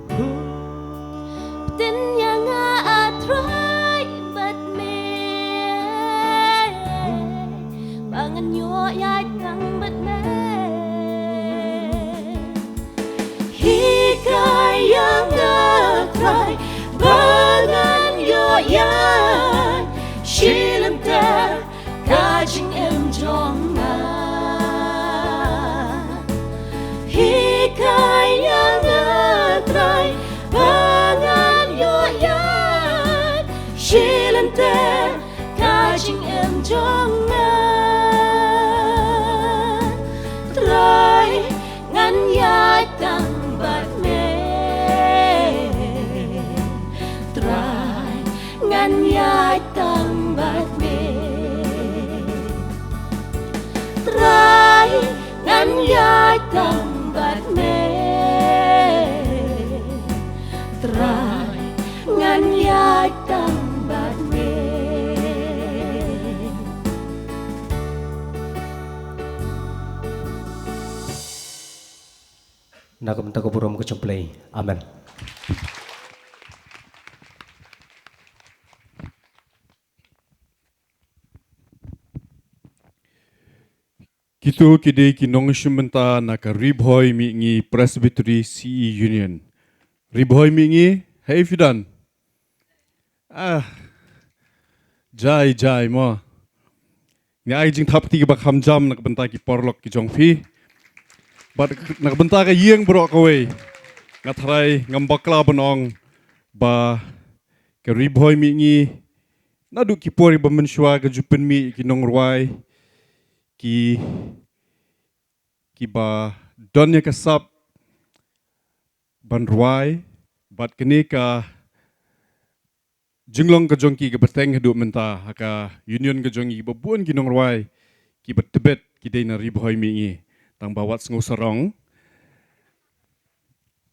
Pyntin ïa nga, A Trai, bad me, ba ngan ïoh ïaid tang bad me. Hikai ïa nga, Trai, ba ngan ïoh ïaid shi lynter ka jingim jong nga. Hikai ïa nga, Trai, ba ngan ïoh ïaid shi lynter ka jingim jong nga. Trai, ngan ïaid tang bad me. Trai, ngan ïaid tang bad me. Trai, ngan ïaid tang bad me. Trai, ngan ïaid tang bad me. Na ka bynta ka burom ka jong U Blei. Amen. Kito ki dei ki nongshim bynta na ka Ri Bhoi Mihngi Presbytery C E Union. Ri Bhoi Mihngi, how have you done? Ah, jai, jai, mo. Nga ai jingthap kti kaba kham jam na ka bynta ki paralok ki jong phi. Bad na ka bynta ka ïing baroh kawei, nga tharai ngam bakla ban ong ba ka Ri Bhoi Mihngi, naduh ki por ba mynshuwa ka ju pynmih ki nongrwai, ki, kiba don ïa ka sap ban rwai, bad kane ka jinglong ka jong ki kaba teng haduh mynta ha ka union ka jong ngi, ba bun ki nongrwai kiba tbit ki dei na Ri Bhoi mihngi. Tang ba wat sngew sarong,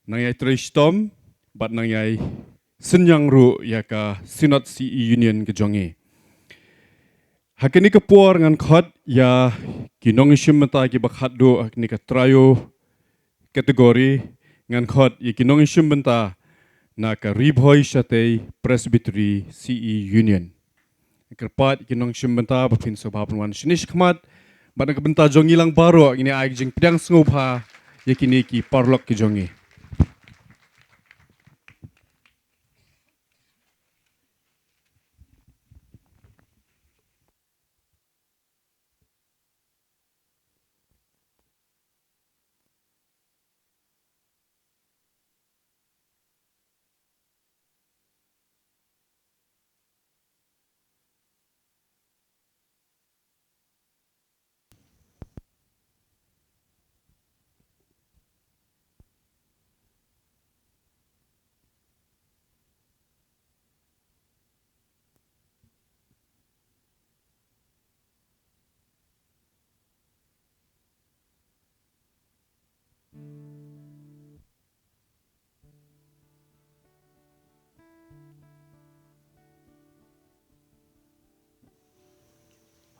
nang ïai trei shitom bad nang ïai synñiang ruh ïa ka Synod C E Union ka jong ngi. Ha kane ka por ngan khot ïa ki nongïashim bynta kiba khatduh ha kane ka trio category, ngan khot ïa ki nongïashim bynta na ka Ri Bhoi Shatei Presbytery C E Union. Kyrpad ïa ki nongïashim bynta ba phin sngewbha ban wan shane shakhmat, bad na ka bynta jong ngi lang baroh ngin ai ka jingpdiang sngewbha ïa kine ki paralok ki jong ngi.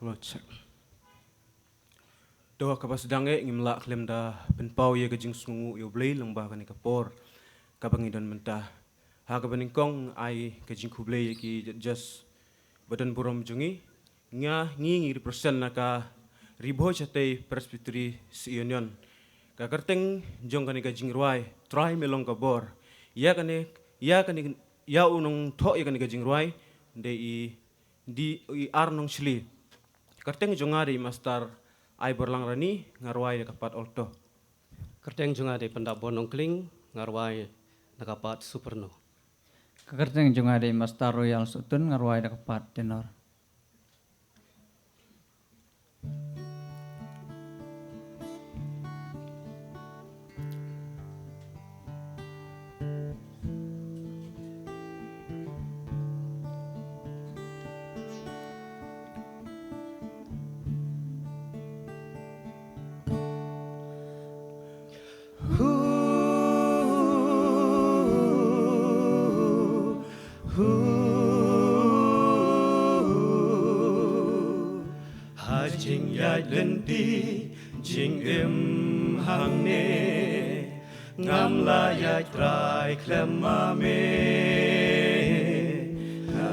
Hello, check. To, kaba sdang eh, ngim lah khlem da pynpaw ïa ka jingsngewnguh ïa U Blei lyngba kane ka por kaba ngi don mynta. Ha kaba nyngkong ai ka jingkhublei ïa ki judges ba don burom jong ngi. Nga, ngi, ngi represent na ka Ri Bhoi Shatei Presbytery C E Union. Ka kyrteng jong kane ka jingrwai, Trai me long ka bor. Ïa kane, ïa kane, ïa u nongthoh ïa kane ka jingrwai, dei i, dei i R Nongshli. Kyrteng jong nga dei Master Aiborlang Rani, nga rwai da ka part alto. Kyrteng jong nga dei Pyndapbor Nongkling, nga rwai da ka part soprano. Ka kyrteng jong nga dei Master Royal Sutun, nga rwai da ka part tenor. Ha jingïaid lynti jingim hangne, ngam la ïaid trai khlem ma me.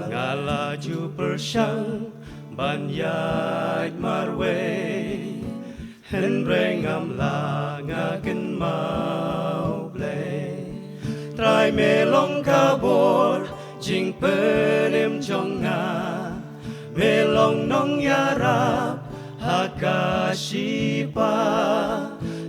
Nga la ju pyrshang ban ïaid marwei, hynrei ngam lah, nga kynmaw Blei. Trai me long ka bor jingpynim jong nga, me long nongïarap ha ka shipa.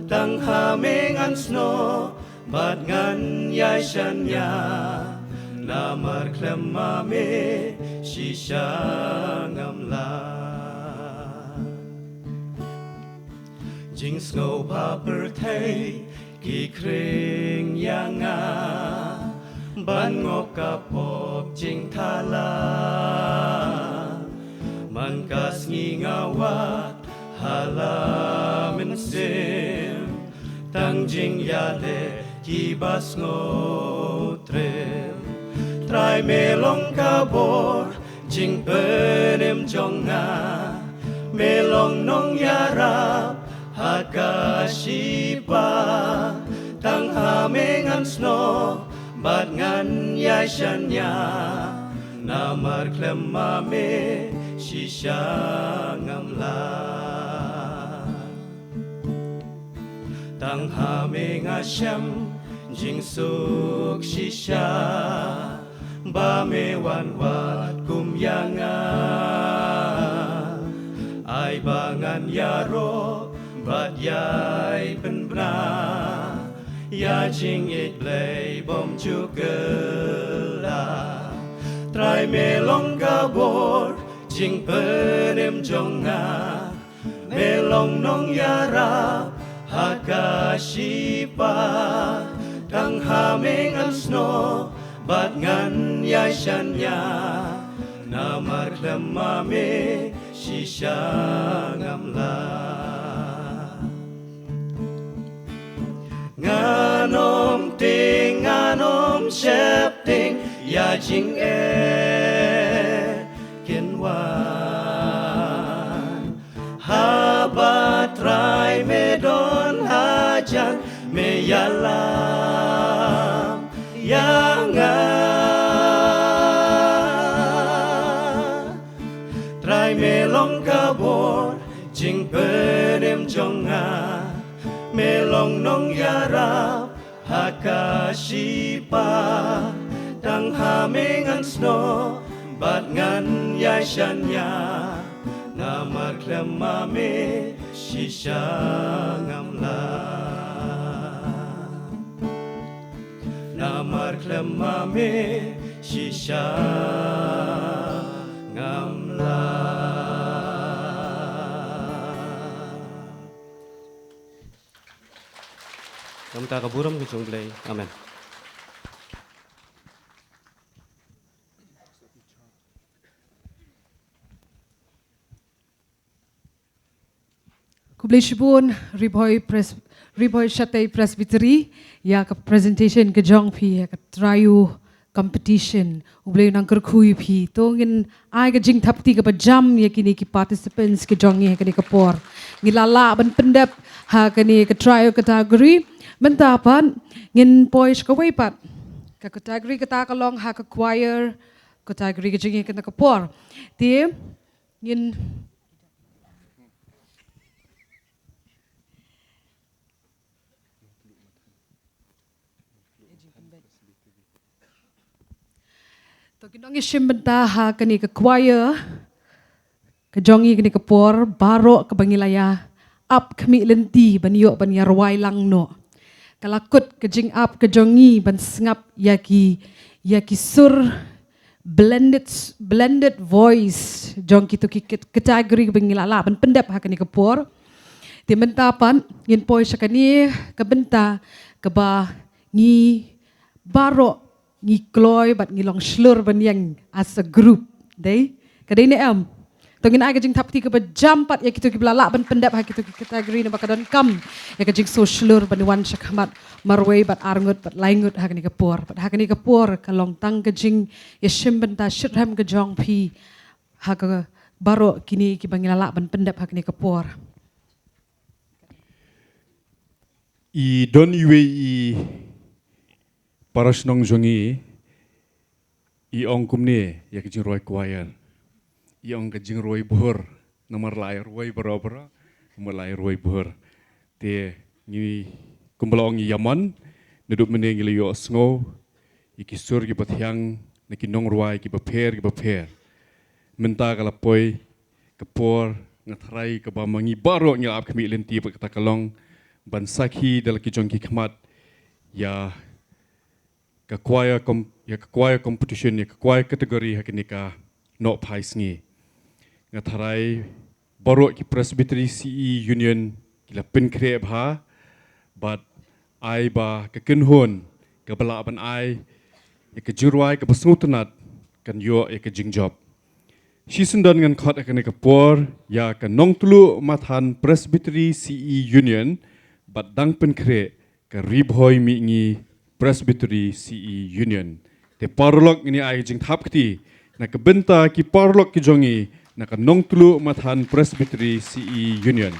Tang ha me ngan snoh bad ngan ïai shaniah, namar khlem ma me shisha ngam lah. Jingsngewbha pyrthei ki khring ïa nga ban ngop ka pop jingthala. Man ka sngi nga wad ha la mynsiem, tang jingïaleh kiba sngewtriem. Trai me long ka bor jingpynim jong nga, me long nongïarap ha ka shipa. Tang ha me ngan snoh bad ngan ïai shaniah, namar khlem ma me shisha ngam lah. Tang ha me nga shem jingsuk shisha, ba me wan wad kum ïa nga. Ai ba ngan ïaroh bad ïai pynbna ïa jingïeit Blei bym ju kylla. Trai me long ka bor jingpynim jong nga, me long nongïarap ha ka shipa. Tang ha me ngan snoh bad ngan ïai shaniah, namar khlem ma me shisha ngam lah. Ngan ym tieng, ngan ym sheptieng ïa jingeh kin wan. Haba Trai me don hajan, me ïalam ïa nga. Trai me long ka bor jingpynim jong nga, me long nongïarap ha ka shipa. Tang ha me ngan snoh bad ngan ïai shaniah, namar khlem ma me shisha ngam lah. Namar khlem ma me shisha ngam lah. Namar ka burom ka jong U Blei. Amen. Khublei shibun Ri Bhoi Pres-, Ri Bhoi Shatei Presbytery ïa ka presentation ka jong phi ïa ka trio competition. U Blei un nang kyrkhu ïa phi. To ngin ai ka jingthap kti kaba jam ïa kine ki participants ki jong ngi ha kane ka por. Ngi la lah ban pyndep ha kane ka trio category. Mynta pat ngin poi sha kawei pat. Ka category kata ka long ha ka choir category ka jong ngi ha kane ka por. Te ngin To ki nongïashim bynta ha kane ka choir ka jong ngi kane ka por, baroh kaba ngi la ïa ap khmih lynti ban ïoh ban ïa rwai lang noh. Ka la kut ka jingap ka jong ngi ban sngap ïa ki, ïa ki sur blended, blended voice jong kito ki kat-, category ba ngi la lah ban pyndep ha kane ka por. Te mynta pat ngin poi sha kane ka bynta kaba ngi baroh ngi kloi bad ngi long shlur ban ïeng as a group. Dei? Ka dei ne em? To ngin ai ka jingthap kti kaba jam pat ïa kito kiba la lah ban pyndep ha kito ki category, namar ka donkam ïa ka jingsngew shlur ban wan shakhmat marwei bad arngut bad laingut ha kane ka por. Bad ha kane ka por ka long tang ka jingïashim bynta shitrhem ka jong phi ha ka baroh kine kiba ngi la lah ban pyndep ha kane ka por. I don iwei i parashnong jong ngi, i ong kumne ïa ka jingrwai choir. I ong ka jingrwai bhur, namar la ai rwai baroh baroh, namar la ai rwai bhur. Te ngi kumba la ong i ïaman, naduh mynne ngi la ïohsngew ïa ki sur kiba thiang na ki nongrwai kiba pher kiba pher. Mynta ka la poi ka por, nga tharai kaba ma ngi baroh ngi la ap khmih lynti bad kata ka long ban sakhi da la ki jong ki khmat ïa ka choir com-, ïa ka choir competition, ïa ka choir category ha kane ka nohphai sngi. Nga tharai baroh ki Presbytery C E Union ki la pynkhreh bha bad ai ba ka kynhun kaba lah ban ai ïa ka jingrwai kaba sngewtynnat kan ïoh ïa ka jingjop. Shisien don ngan khot ha kane ka por ïa ka Nongtluh Mathan Presbytery C E Union bad dang pynkhreh ka Ri Bhoi Mihngi Presbytery C E Union. Te paralok, ngin ïa ai jingthap kti na ka bynta ki paralok ki jong ngi na ka Nongtluh Mathan Presbytery C E Union.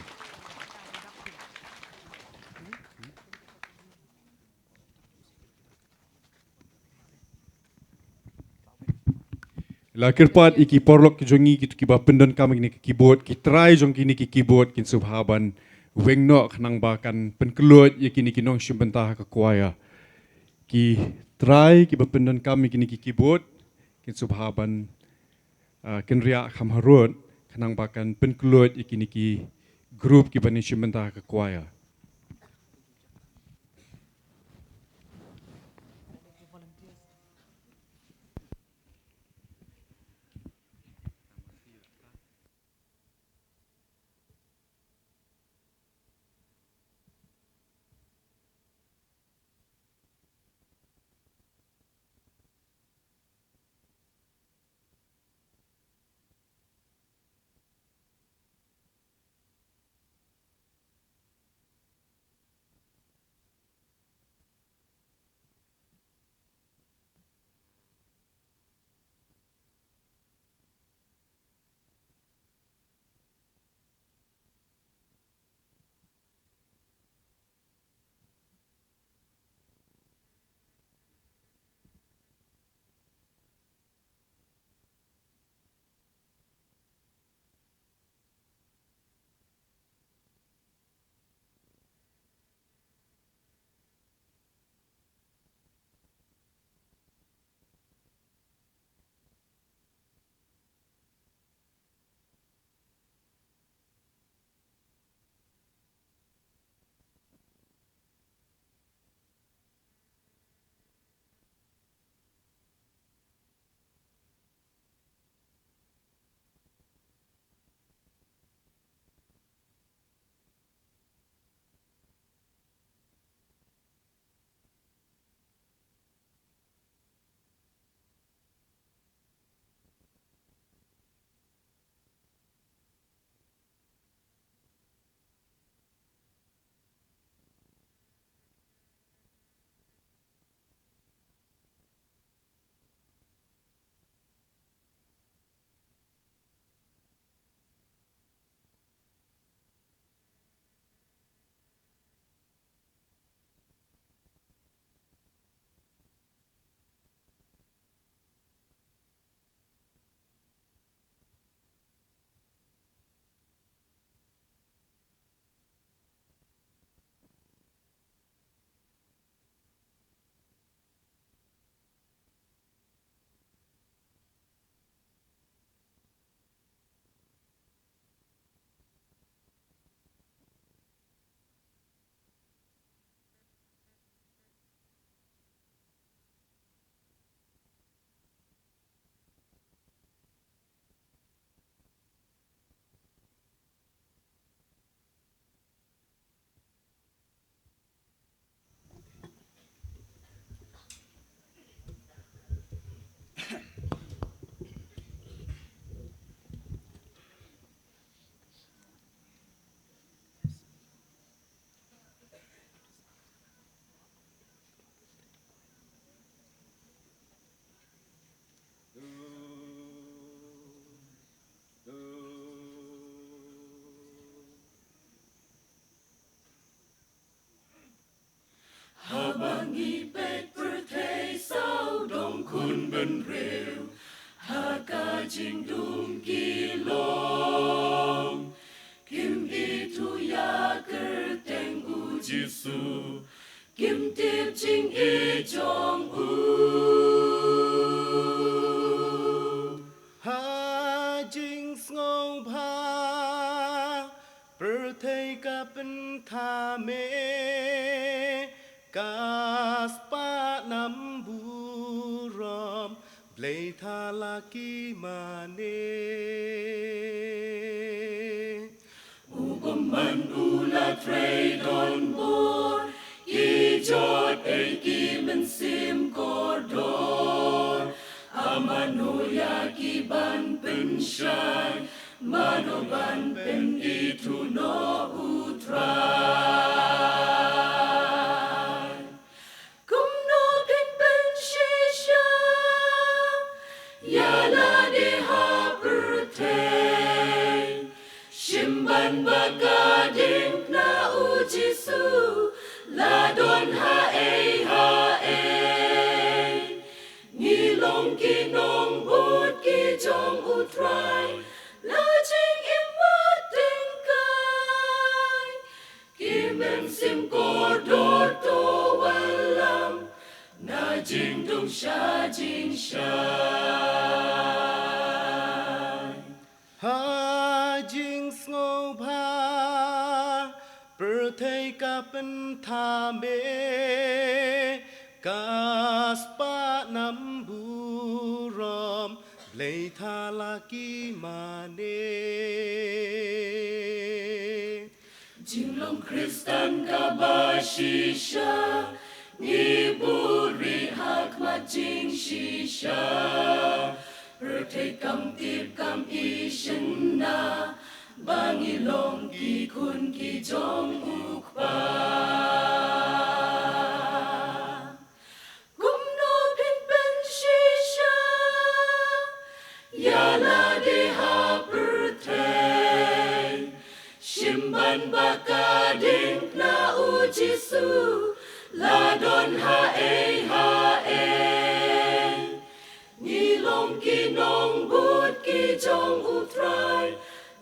La kyrpad ïa ki paralok ki jong ngi, kito kiba pyndonkam ïa kine ki keyboard, ki trai jong kine ki keyboard kin sngewbha ban weng noh khnang ba kan pynkhlaiñ ïa kine ki nongshim bynta ha ka choir. Ki trai kiba pyndonkam ïa kine ki keyboard kin sngewbha ban, ah, kynriah kham harud khnang ba kan pynkhlaiñ ïa kine ki group kiba nongshim bynta ha ka choir. Hynriew, ha ka jingdum ki long, kim ithuh ïa kyrteng U Jisu, kim tip jingïeit jong u. Ha jingsngewbha, pyrthei ka pynthame, ka spah nam burom, Blei thala ki mane. U bymman u la trei don bor, ki jot ei ki mynsiem kordor. Ha mano ïa ki ban pynshai, mano ban pynithuh noh U Trai. Kumno phin pynshisha ïa lade ha pyrthei? Shim ban ba ka diengphna U Jisu la don haei haei. Ngi long ki nongbud ki jong U Trai, la jingim wat tyngkai. Ki mynsiem kordor to wallam, na jingdum sha jingshai. Ha jingsngewbha, pyrthei ka pynthame, ka spah nam burom, Blei thala ki mane. Jinglong Khristan kaba shisha, ngi buhrieh ha khmat jingshisha. Pyrthei kam tip kam i shynna, ba ngi long ki khun ki jong U Kpa. Kumno phin pynshisha ïa lade ha pyrthei? Shim ban ba ka diengphna U Jisu la don haei haei. Ngi long ki nongbud ki jong U Trai,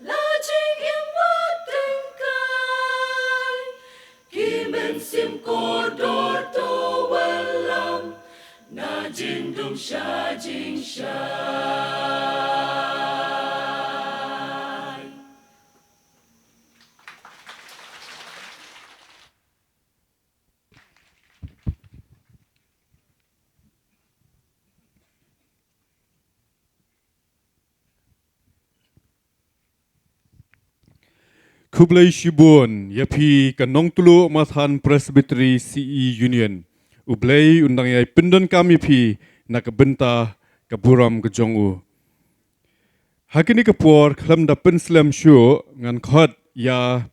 la jingim wat tyngkai. Ki mynsiem kordor to wallam, na jingdum sha jingshai. Khublei shibun ïa phi ka Nongtluh Mathan Presbytery C E Union. U Blei un dang ïai pyndonkam ïa phi na ka bynta ka burom ka jong u. Ha kane ka por khlem da pynslem shuh, ngan khot ïa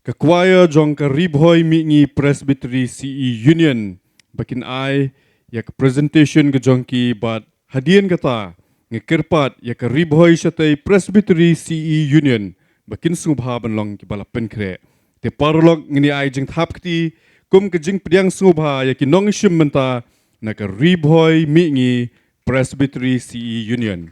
ka choir jong ka Ri Bhoi Mihngi Presbytery C E Union ba kin ai ïa ka presentation ka jong ki, bad hadien kata nga kyrpad ïa ka Ri Bhoi Shatei Presbytery C E Union ba kin sngewbha ban long kiba la pynkhreh. Te paralok, ngin ïa ai jingthap kti kum ka jingpdiang sngewbha ïa ki nongshim bynta na ka Ri Bhoi Mihngi Presbytery C E Union.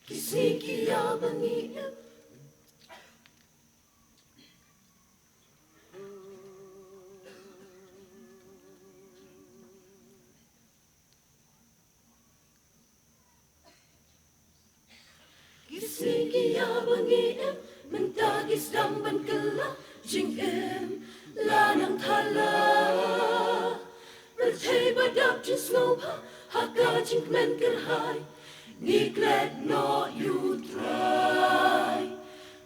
Ki sngi ki ïa ba ngi im. Ki sngi ki ïa ba ngi im, mynta ki sdang ban kylla jingim la nang thala. Pyrthei ba dap jingsngewbha ha ka jingkmen kyrhai, ngi klet noh ïa U Trai.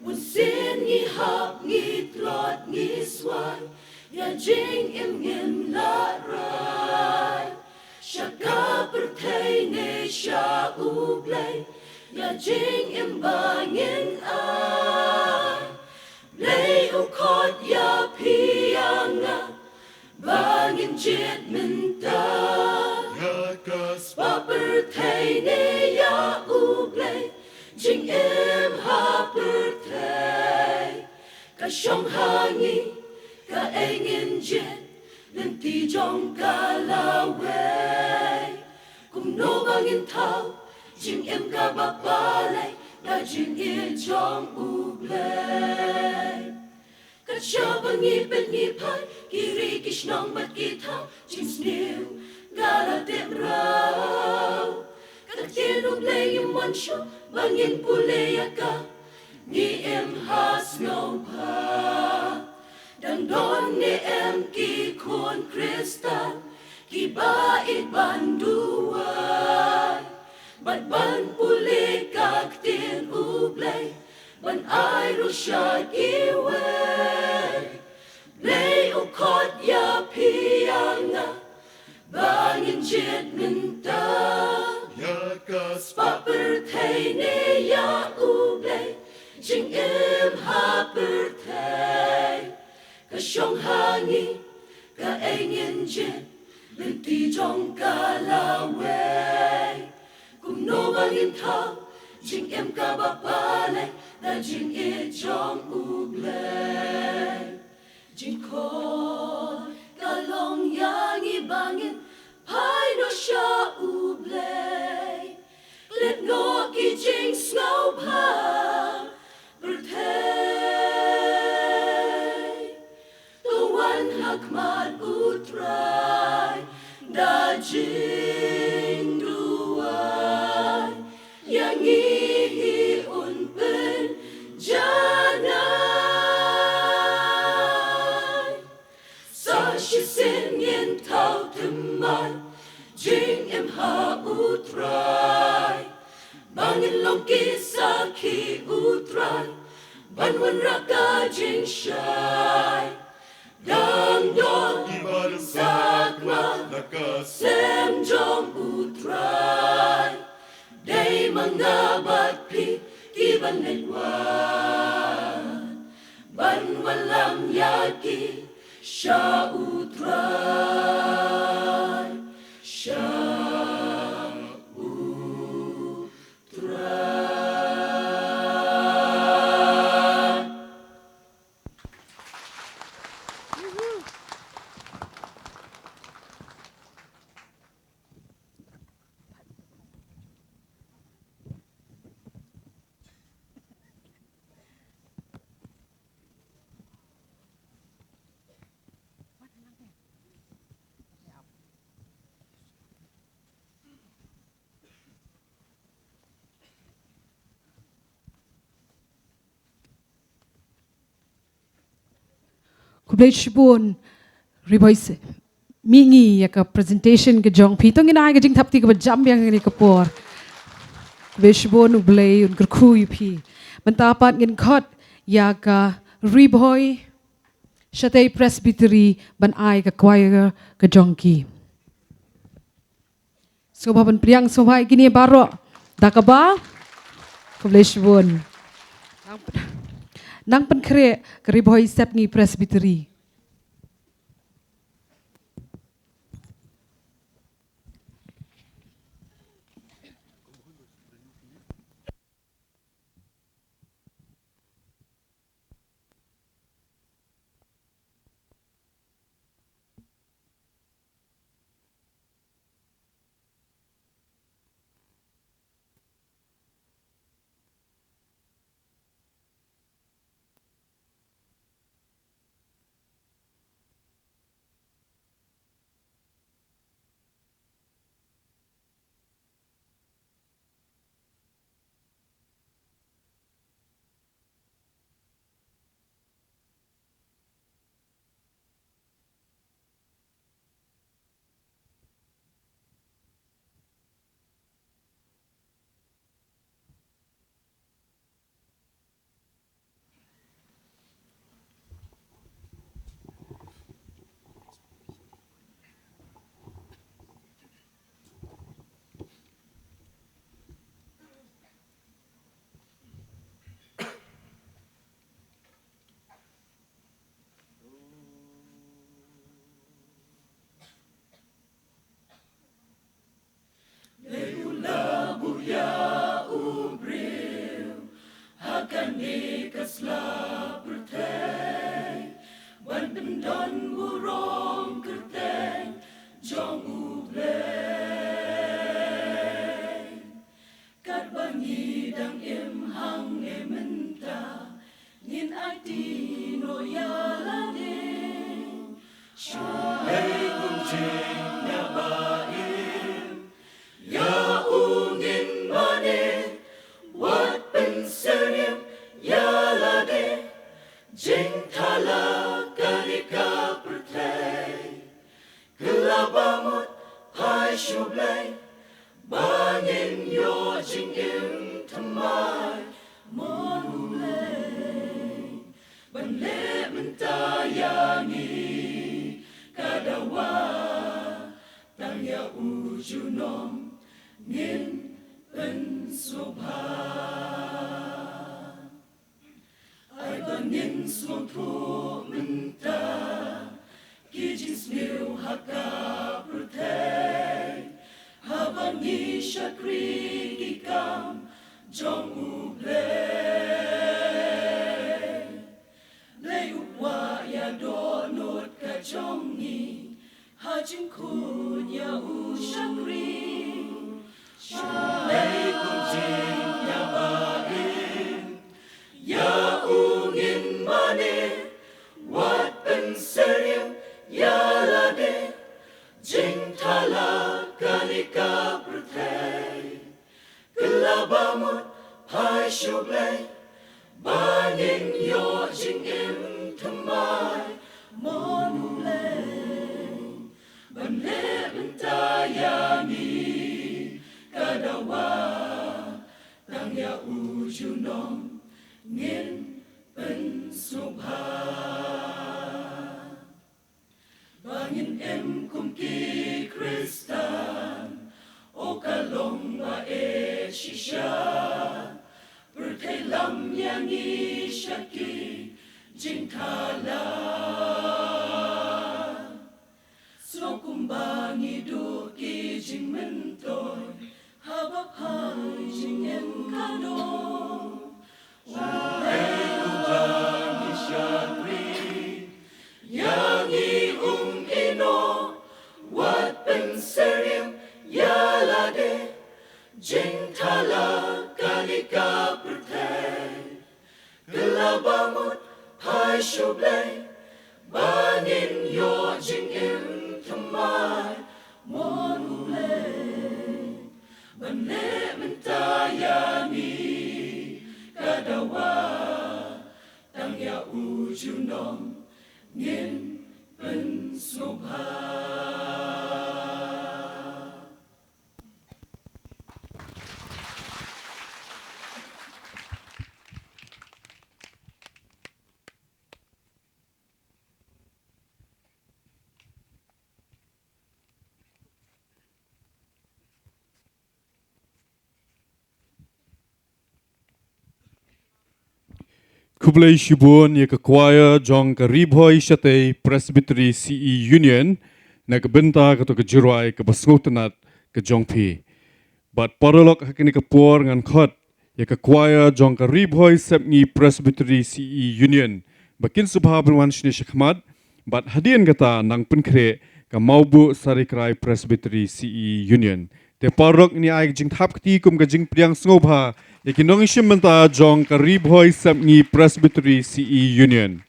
Bun sien ngi hap, ngi tlot, ngi swai, ïa jingim ngim lah rai. Sha ka pyrthei ne sha U Blei, ïa jingim ba ngin ai. Blei u khot ïa phi ïa nga, ba ngin jied mynta. Ïa ka spah pyrthei ne ïa U Blei, jingim ha pyrthei. Ka shong ha ngi, kaei ngin jied, lynti jong ka lawei. Kumno ba ngin thaw jingim kaba balei, da jingïeit jong U Blei. Kat shaba ngi peit ngi phai, ki ri ki shnong bad ki thaw, jingsniew ka la teh mraw. Ka ktien U Blei ngim wan shuh ba ngin pule ïa ka, ngi im ha sngewbha. Dang don ne em ki khun Khristan kiba ïeit ban duwai bad ban pule ka ktien U Blei, ban ai ruh sha kiwei. Blei u khot ïa phi ïa nga, ba ngin jied mynta. Ïa ka spah pyrthei ne ïa U Blei, jingim ha pyrthei. Ka shong ha ngi, kaei ngin jied, lynti jong ka lawei. Kumno ba ngin thaw jingim kaba balei, da jingïeit jong U Blei. Jingkhot ka long ïa ngi ba ngin phai noh sha U Blei. Klet noh ki jingsngewbha pyrthei. To wan ha khmat U Trai da jingduwai, ïa ngi hi un pynjanai. Sa shisien ngin thaw thymmai jingim ha U Trai, ba ngin long ki sakhi U Trai, ban wanrah ka jingshai. Dang don kiba dang sakma na ka sem jong U Trai. Dei ma nga bad phi kiban leit wan, ban wallam ïa ki sha U Trai, sha U Trai. Khublei shibun, Ri Bhoi Sep Mihngi, ïa ka presentation ka jong phi. To ngin ai ka jingthap kti kaba jam biang ha kane ka por. Khublei shibun, U Blei un kyrkhu ïa phi. Mynta pat ngin khot ïa ka Ri Bhoi Shatei Presbytery ban ai ka choir ka jong ki. Sngewbha ban pdiang sngewbha ïa kine baroh da kaba. Khublei shibun. Nang, nang pynkhreh ka Ri Bhoi Sepngi Presbytery. ne ka sla pyrthei, ban pyndon burom kyrteng jong U Blei. Katba ngi dang im hangne mynta, ngin aiti noh ïa lade. Shu leit kum jingïabaieit ïa u ngin mane, wat pynsyriem ïa lade. Jingthala kane ka pyrthei, kylla ba mut phai sha U Blei, ba ngin ïoh jingim thymmai. Mon U Blei, ban leh mynta ïa ngi ka dawa, tang ïa u junom ngin pynsngewbha. Ai ba ngin sngewthuh mynta ki jingsniew ha ka pyrthei, haba ngi shakri ki kam jong U Blei. Blei u kwah ïa dohnud ka jong ngi, ha jingkhuid ïa u shakri. Shu leit kum jingïabaieit ïa u ngin mane, wat pynsyriem ïa lade. Jingthala kane ka pyrthei, kylla ba mut phai sha U Blei, ba ngin ïoh jingim thymmai. Mon U Blei, ban leh mynta ïa ngi ka dawa, tang ïa u junom ngin pynsngewbha. Ba ngin im kum ki Khristan, o ka long ba eh shisha, pyrthei lam ïa ngi sha ki jingthala. Sngewbha kumba ngi duh ki jingmyntoi, haba phai jingim ka dong. Uei uba ngi shakri ïa ngi, um ïehnoh, wat pynsyriem ïa lade. Jingthala kane ka pyrthei, kylla ba mut phai sha U Blei, ba ngin ïoh jingim thymmai. Mon U Blei, ban leh mynta ïa ngi ka dawa, tang ïa u junom ngin pynsngewbha. Khublei shibun ïa ka choir jong ka Ri Bhoi Shatei Presbytery C E Union na ka bynta kato ka jingrwai kaba sngewtynnat ka jong phi. Bad paralok, ha kane ka por ngan khot ïa ka choir jong ka Ri Bhoi Sepngi Presbytery C E Union ba kin sngewbha ban wan shane shakhmat. Bad hadien kata ngan pynkhreh ka Mawbuh Saraikrai Presbytery C E Union. Te paralok, ngin ai ka jingthap kti kum ka jingpdiang sngewbha ïa ki nongshim bynta jong ka Ri Bhoi Sepngi Presbytery C E Union.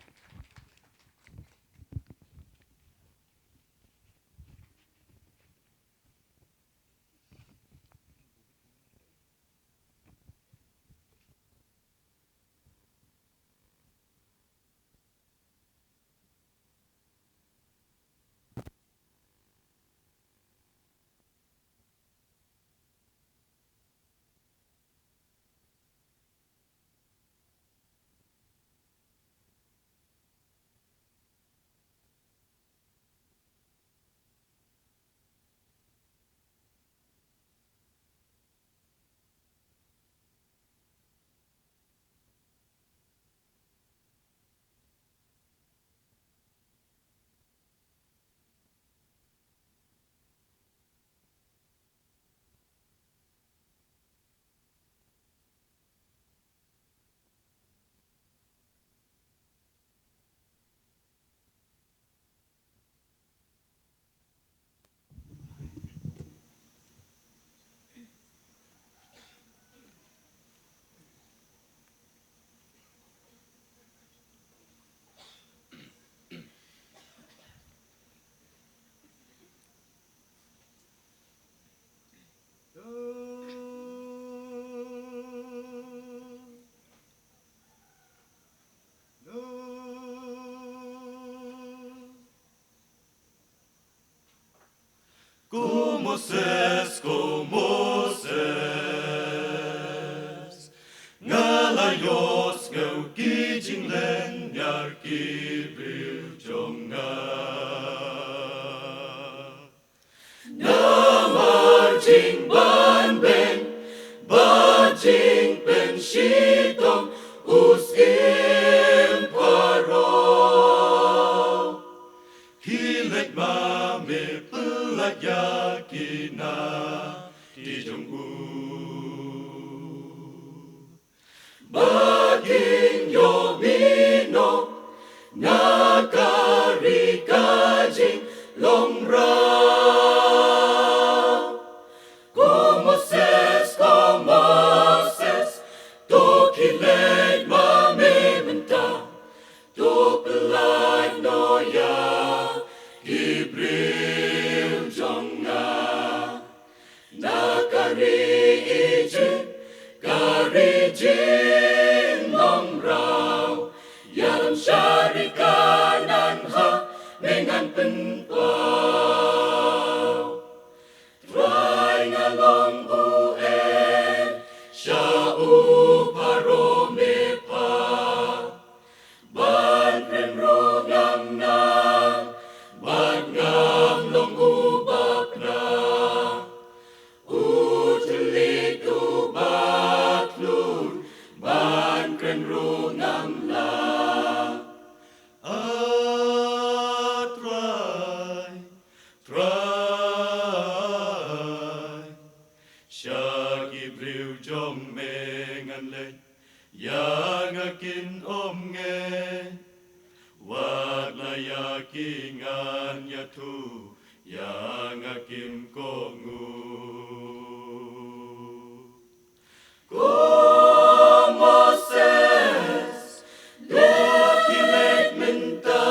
Moses, ko Moses, nga la ïohsngew ki jinglynñiar ki briew jong nga. Namar jingbanbeiñ bad jingpynshitom u syiem Pharaoh, khie leit ma me, pyllait ïa ki na ti jong u. Ba kin ïoh mih noh na ka ri ka jinglong raw. Ko Moses, ko Moses, to khie leit ma me mynta, to pyllait noh ïa ki briew jong nga na ka ri Ijipt, ka ri jinglong raw, ïalam sha ri Kanaan ha me ngan pynpaw. Trai, nga long buh ei sha u Pharaoh me pat, ban kren ruh ngam nang, bad ngam long u bakla. U thylliej u bakhlun, ban kren ruh ngam lah. Ah Trai, Trai, sha ki briew jong me ngan leit, ïa nga kin ym ngeit. Wat la ïa ki ngan ïathuh, ïa nga kim kohnguh. Ko Moses, to khie leit mynta,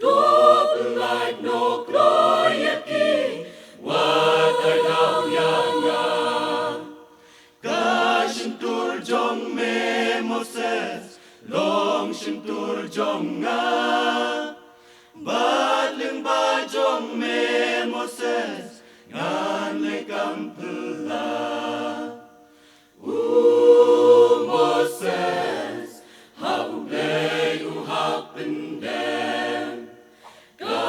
to pyllait noh kloi ïa ki, wat ai daw ïa nga. Ka shyntur jong me Moses long shyntur jong nga, bad lyngba jong me Moses ngan leh kam phylla. U Moses, ha U Blei u hap pyndem. Ka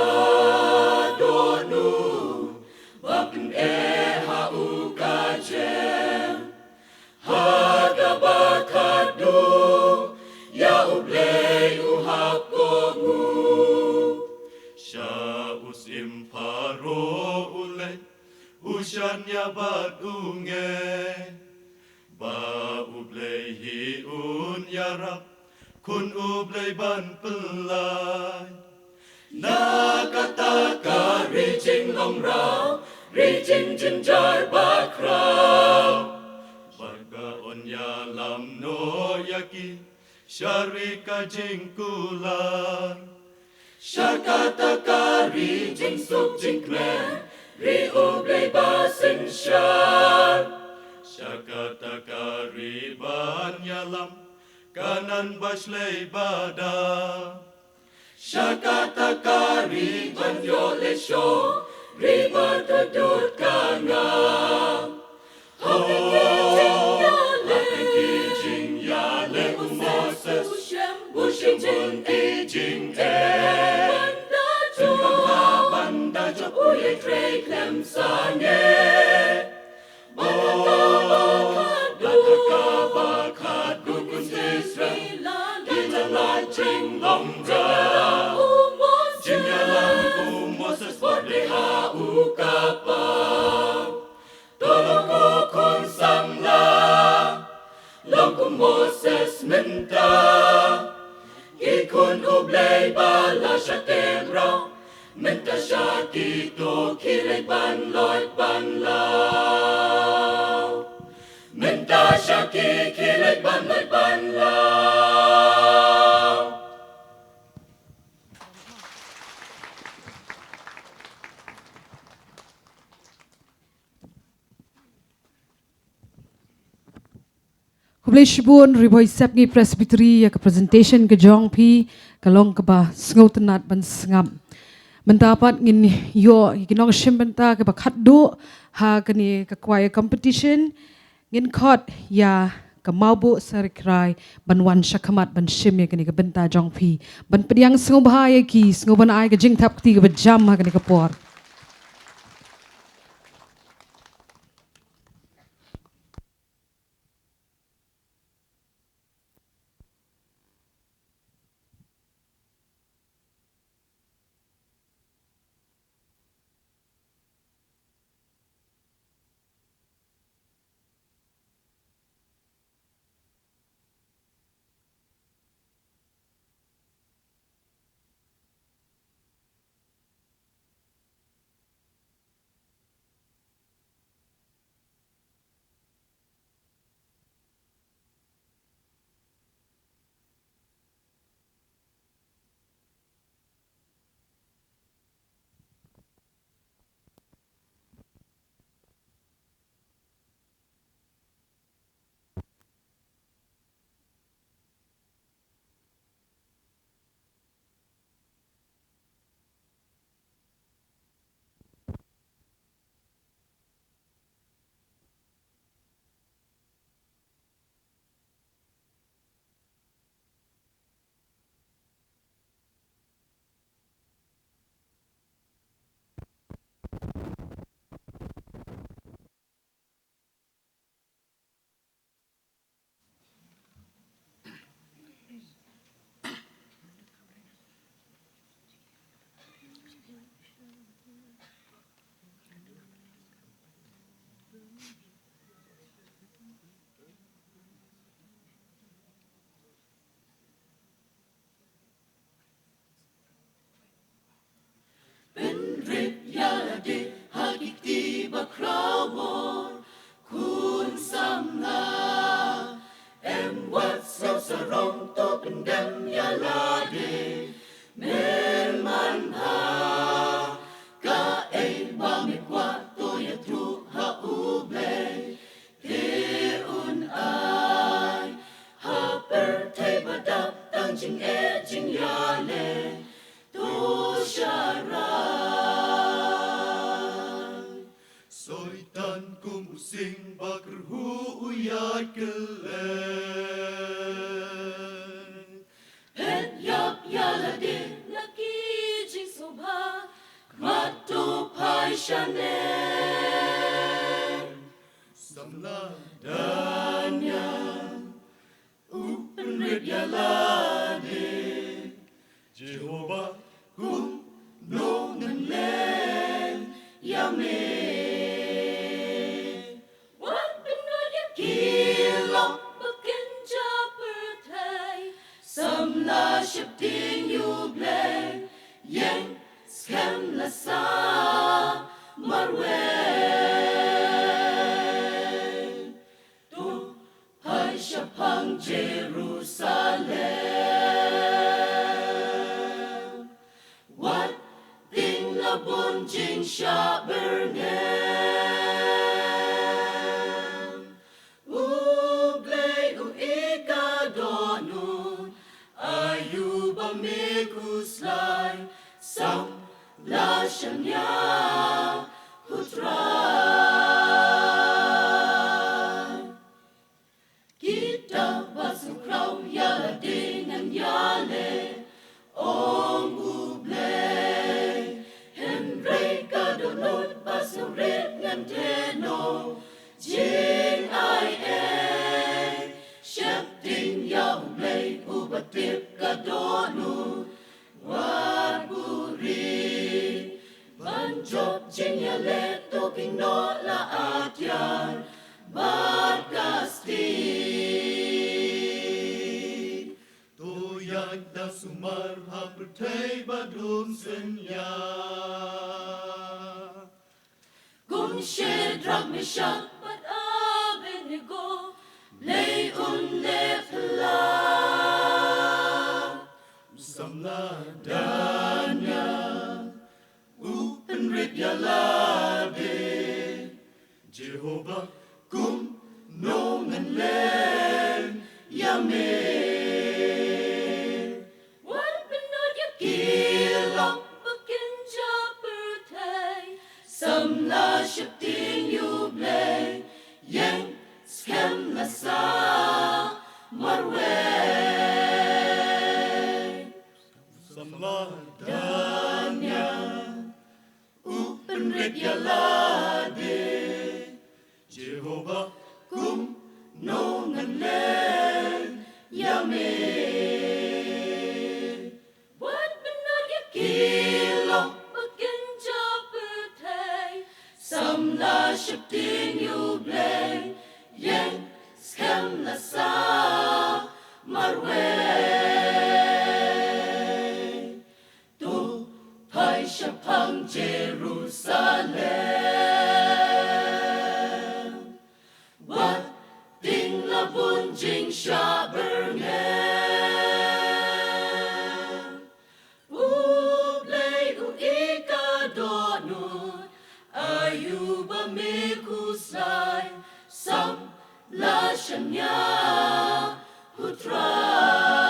dohnud ba pyneh ha u ka jem. Ha kaba khadduh ïa U Blei u hap kohnguh. Sha u syiem Pharaoh u leit, u shaniah bad u ngeit ba U Blei hi un ïarap khun U Blei ban pyllait na kata ka ri jinglong raw, ri jingjynjar bakhraw. Bad ka un ïalam noh ïa ki sha ri ka jingkular, sha kata ka ri jingsuk jingkmen, ri U Blei ba synshar. Sha kata ka ri ban ïalam, Kanaan ba shlei ba dap. Sha kata ka ri ban ïoh leit shaw, ri ba tudud ka ngam. Ha kine ki jingïaleh, ha kine ki jingïaleh u Moses u shim bun ki jingeh. Tang ba ha ban da jop u ïatrei khlem sangeh. Bad ha kaba khadduh khun Israel ki la lait jinglong raw. Jingïalang u Moses bad ha u ka paw. To long ko khun samla, long ko Moses mynta. Ki khun U Blei ba la shah kem raw, mynta sha ki to khie leit ban loit ban law. Mynta sha ki khie leit ban loit ban law. Khublei shibun Ri Bhoi Sepngi Presbytery ïa ka presentation ka jong phi, ka long kaba sngewtynnat ban sngap. Mynta pat ngin ïoh ïa ki nongshim bynta kiba khatduh ha kane ka choir competition. Ngin khot ïa ka Mawbuh Seri Krai ban wan shakhmat ban shim ïa kane ka bynta jong phi. Ban pdiang sngewbha ïa ki, sngewbha ban ai ka jingthap kti kaba jam ha kane ka por. Pynrit ïa lade ha ki kti ba khrawbor, khun samla. Em wat sngewsih sarong, to pyndem ïa lade. Mem man ha kaei ba me kwah, to ïathuh ha U Blei. Te un ai ha pyrthei ba dap tang jingeh jingïaleh. To sharai. Soitan kum u sing ba kyrhuh u ïaid kylleng. Phet ïap ïa lade na ki jingsngewbha, khmat to phai shane. Samla Daniel, u pynrit ïa lade. Jehobah kumno ngan len ïa me. Wat pynnoh ïa ki lok ba kynja pyrthei, samla sheptieng ïa U Blei, ïeng skhem la sah marwei. To phai shaphang Jerusalem. Wat tieng la bun jingshah byrngem. U Blei u ïeit ka dohnud, aïu ba me khuslai, sam la shaniah, U Trai. Kita ba sngewkhraw ïa lade ngan ïaleh, ong U Blei, hynrei ka dohnud ba sngewrit ngan theh noh. Jingai ei, sheptieng ïa U Blei uba tip ka dohnud. Wat buhrieh ban jop jingïaleh, to kheiñ noh la atiar bad ka stieh. To ïaid da sumar ha pyrthei ba don synñia. Kum Shadrak, Meshak bad Abednego, Blei un leh phylla. U samla Daniel, u pynrit ïa lade. Jehobah, kumno ngan len ïa me. Wat pynnoh ïa ki lok ba kynja Jehobah, kumno ngan leh ïa me? Wat mynno ïa ki lok ba kin jop pyrthei, samla sheptieng ïa U Blei, ïeng skhem la sa marwei. To phai shaphang Jerusalem, wat tieng la bun jingshah byrngem. U Blei u ïeit ka dohnud, aïu ba me khuslai, samla shaniah, U Trai.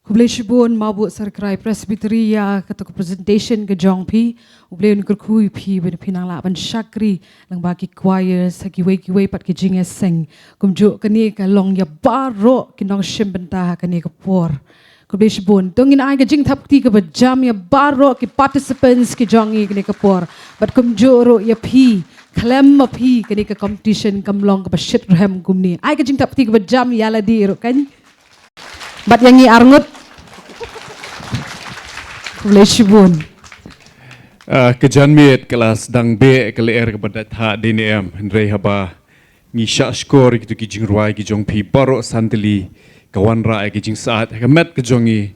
Khublei shibun Mawbud Sarkrai Presbytery ïa kata ka presentation ka jong phi. U Blei un kyrkhu ïa phi ban phi nang lah ban shakri lang bad ki choirs ha kiwei kiwei pat ki jingïaseng. Kumjuh kane ka long ïa baroh ki nongshim bynta ha kane ka por. Khublei shibun. To ngin ai ka jingthap kti kaba jam ïa baroh ki participants ki jong ngi kane ka por. Bad kumjuh ruh ïa phi, khlem ma phi kane ka competition kam long kaba shit rhem kumne. Ai ka jingthap kti kaba jam ïa lade ruh kan. Bad ïa ngi arngut. Khublei shibun. Ah, ka janmiet ka la sdang beh, ka lyer kaba dait ha dei ne em, hynrei haba ngi shah shkor ïa kito ki jingrwai ki jong phi baroh san tylli, ka wanrah ïa ka jingsyaid ha ka met ka jong ngi,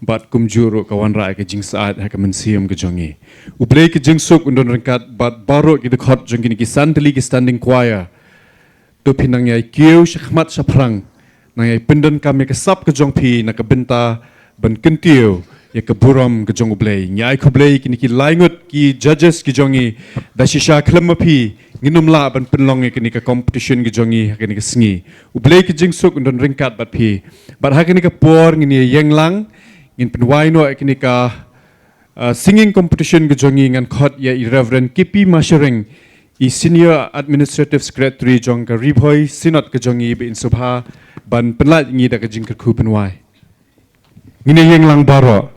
bad kumjuh ruh ka wanrah ïa ka jingsyaid ha ka mynsiem ka jong ngi. U Blei ka jingsuk un don ryngkat bad baroh ki dkhot jong kine ki san tylli ki standing choir. To phin nang ïai kiew shakhmat shaphrang, nang ïai pyndonkam ïa ka sap ka jong phi na ka bynta ban kyntiew ïa ka burom ka jong U Blei. Ngi ai khublei kine ki lai ngut ki judges ki jong ngi, da shisha khlem ma phi ngin ym lah ban pynlong ïa kane ka competition ka jong ngi ha kane ka sngi. U Blei ka jingsuk un don ryngkat bad phi. Bad ha kane ka por ngin ïa ïeng lang, ngin pynwai noh ïa kane ka, uh, singing competition ka jong ngi, ngan khot ïa i Reverend K P Masharing, i Senior Administrative Secretary jong ka Ri Bhoi Synod ka jong ngi ba in sngewbha ban pynlait ngi da ka jingkyrkhu pynwai. Ngin ïa ïeng lang baroh.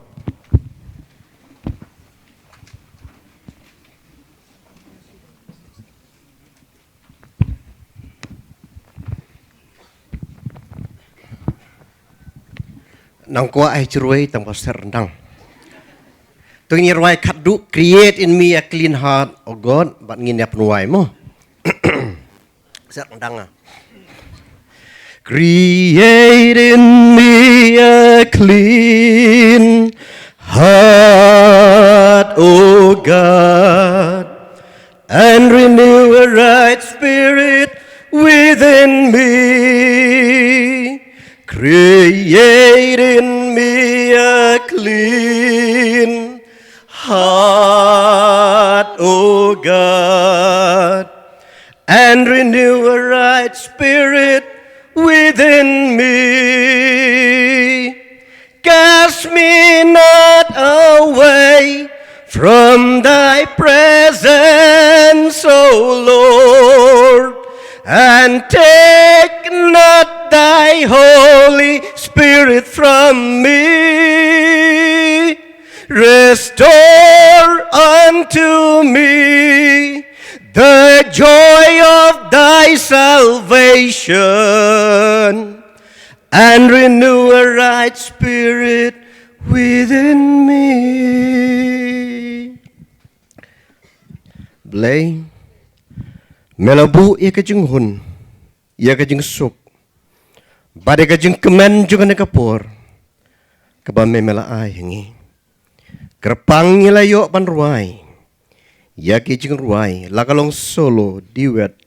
Nang kwah ai jingruwai tang ba ser ndang. To ngin rwai khatduh, "Create in me a clean heart, O God," bad ngin ïa pynwai mo. Ser ndang ah. Create in me a clean heart, O God, and renew a right spirit within me. Create in me a clean heart, O God, and renew a right spirit within me. Cast me not away from thy presence, O Lord, and take not thy Holy Spirit from me. Restore unto me the joy of thy salvation, and renew a right spirit within me. Blei, me la buh ïa ka jinghun, ïa ka jingsuk, bad ïa ka jingkmen jong kane ka por kaba me, me la ai ha ngi. Kyrpang ngi la ïoh ban rwai ïa ki jingrwai, la ka long solo, duet,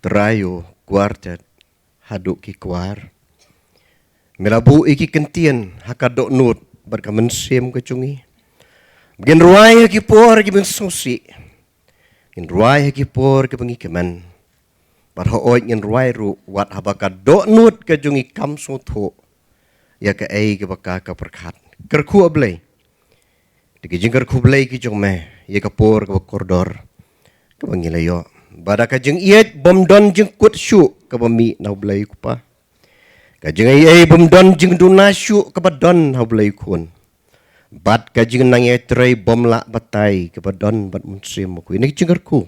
trio, quartet, haduh ki kwar. Me la buh ïa ki ktien ha ka dohnud bad ka mynsiem ka jong ngi. Ngin rwai ha ki por ki mynsiem sih. Ngin rwai ha ki por kiba ngi kmen. Bad hooid ngin rwai ruh wat haba ka dohnud ka jong ngi kam sngewthuh. ïa kaei kaba ka ka pyrkhat. Kyrkhu, A Blei, da ki jingkyrkhu Blei ki jong me ïa ka por kaba kordor kaba ngi la ïoh, ba da ka jingïeit bym don jingkut shuh kaba mih na U Blei U Kpa, ka jingaiei bym don jingduna shuh kaba don ha U Blei U Khun, bad ka jingnang ïatrei bym lah batai kaba don bad Mynsiem Bakhuid. Ïa kine ki jingkyrkhu,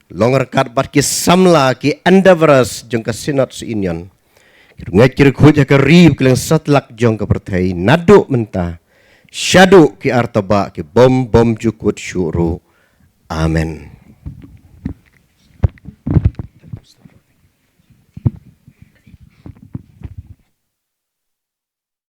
long ryngkat bad ki samla, ki endeavours jong ka Synod Sir Inion, ki rngeit ki rkhuid ha ka ri, ki lyngsatlak jong ka pyrthei, naduh mynta shaduh ki artabah ki bym bym ju kut shuh ruh. Amen.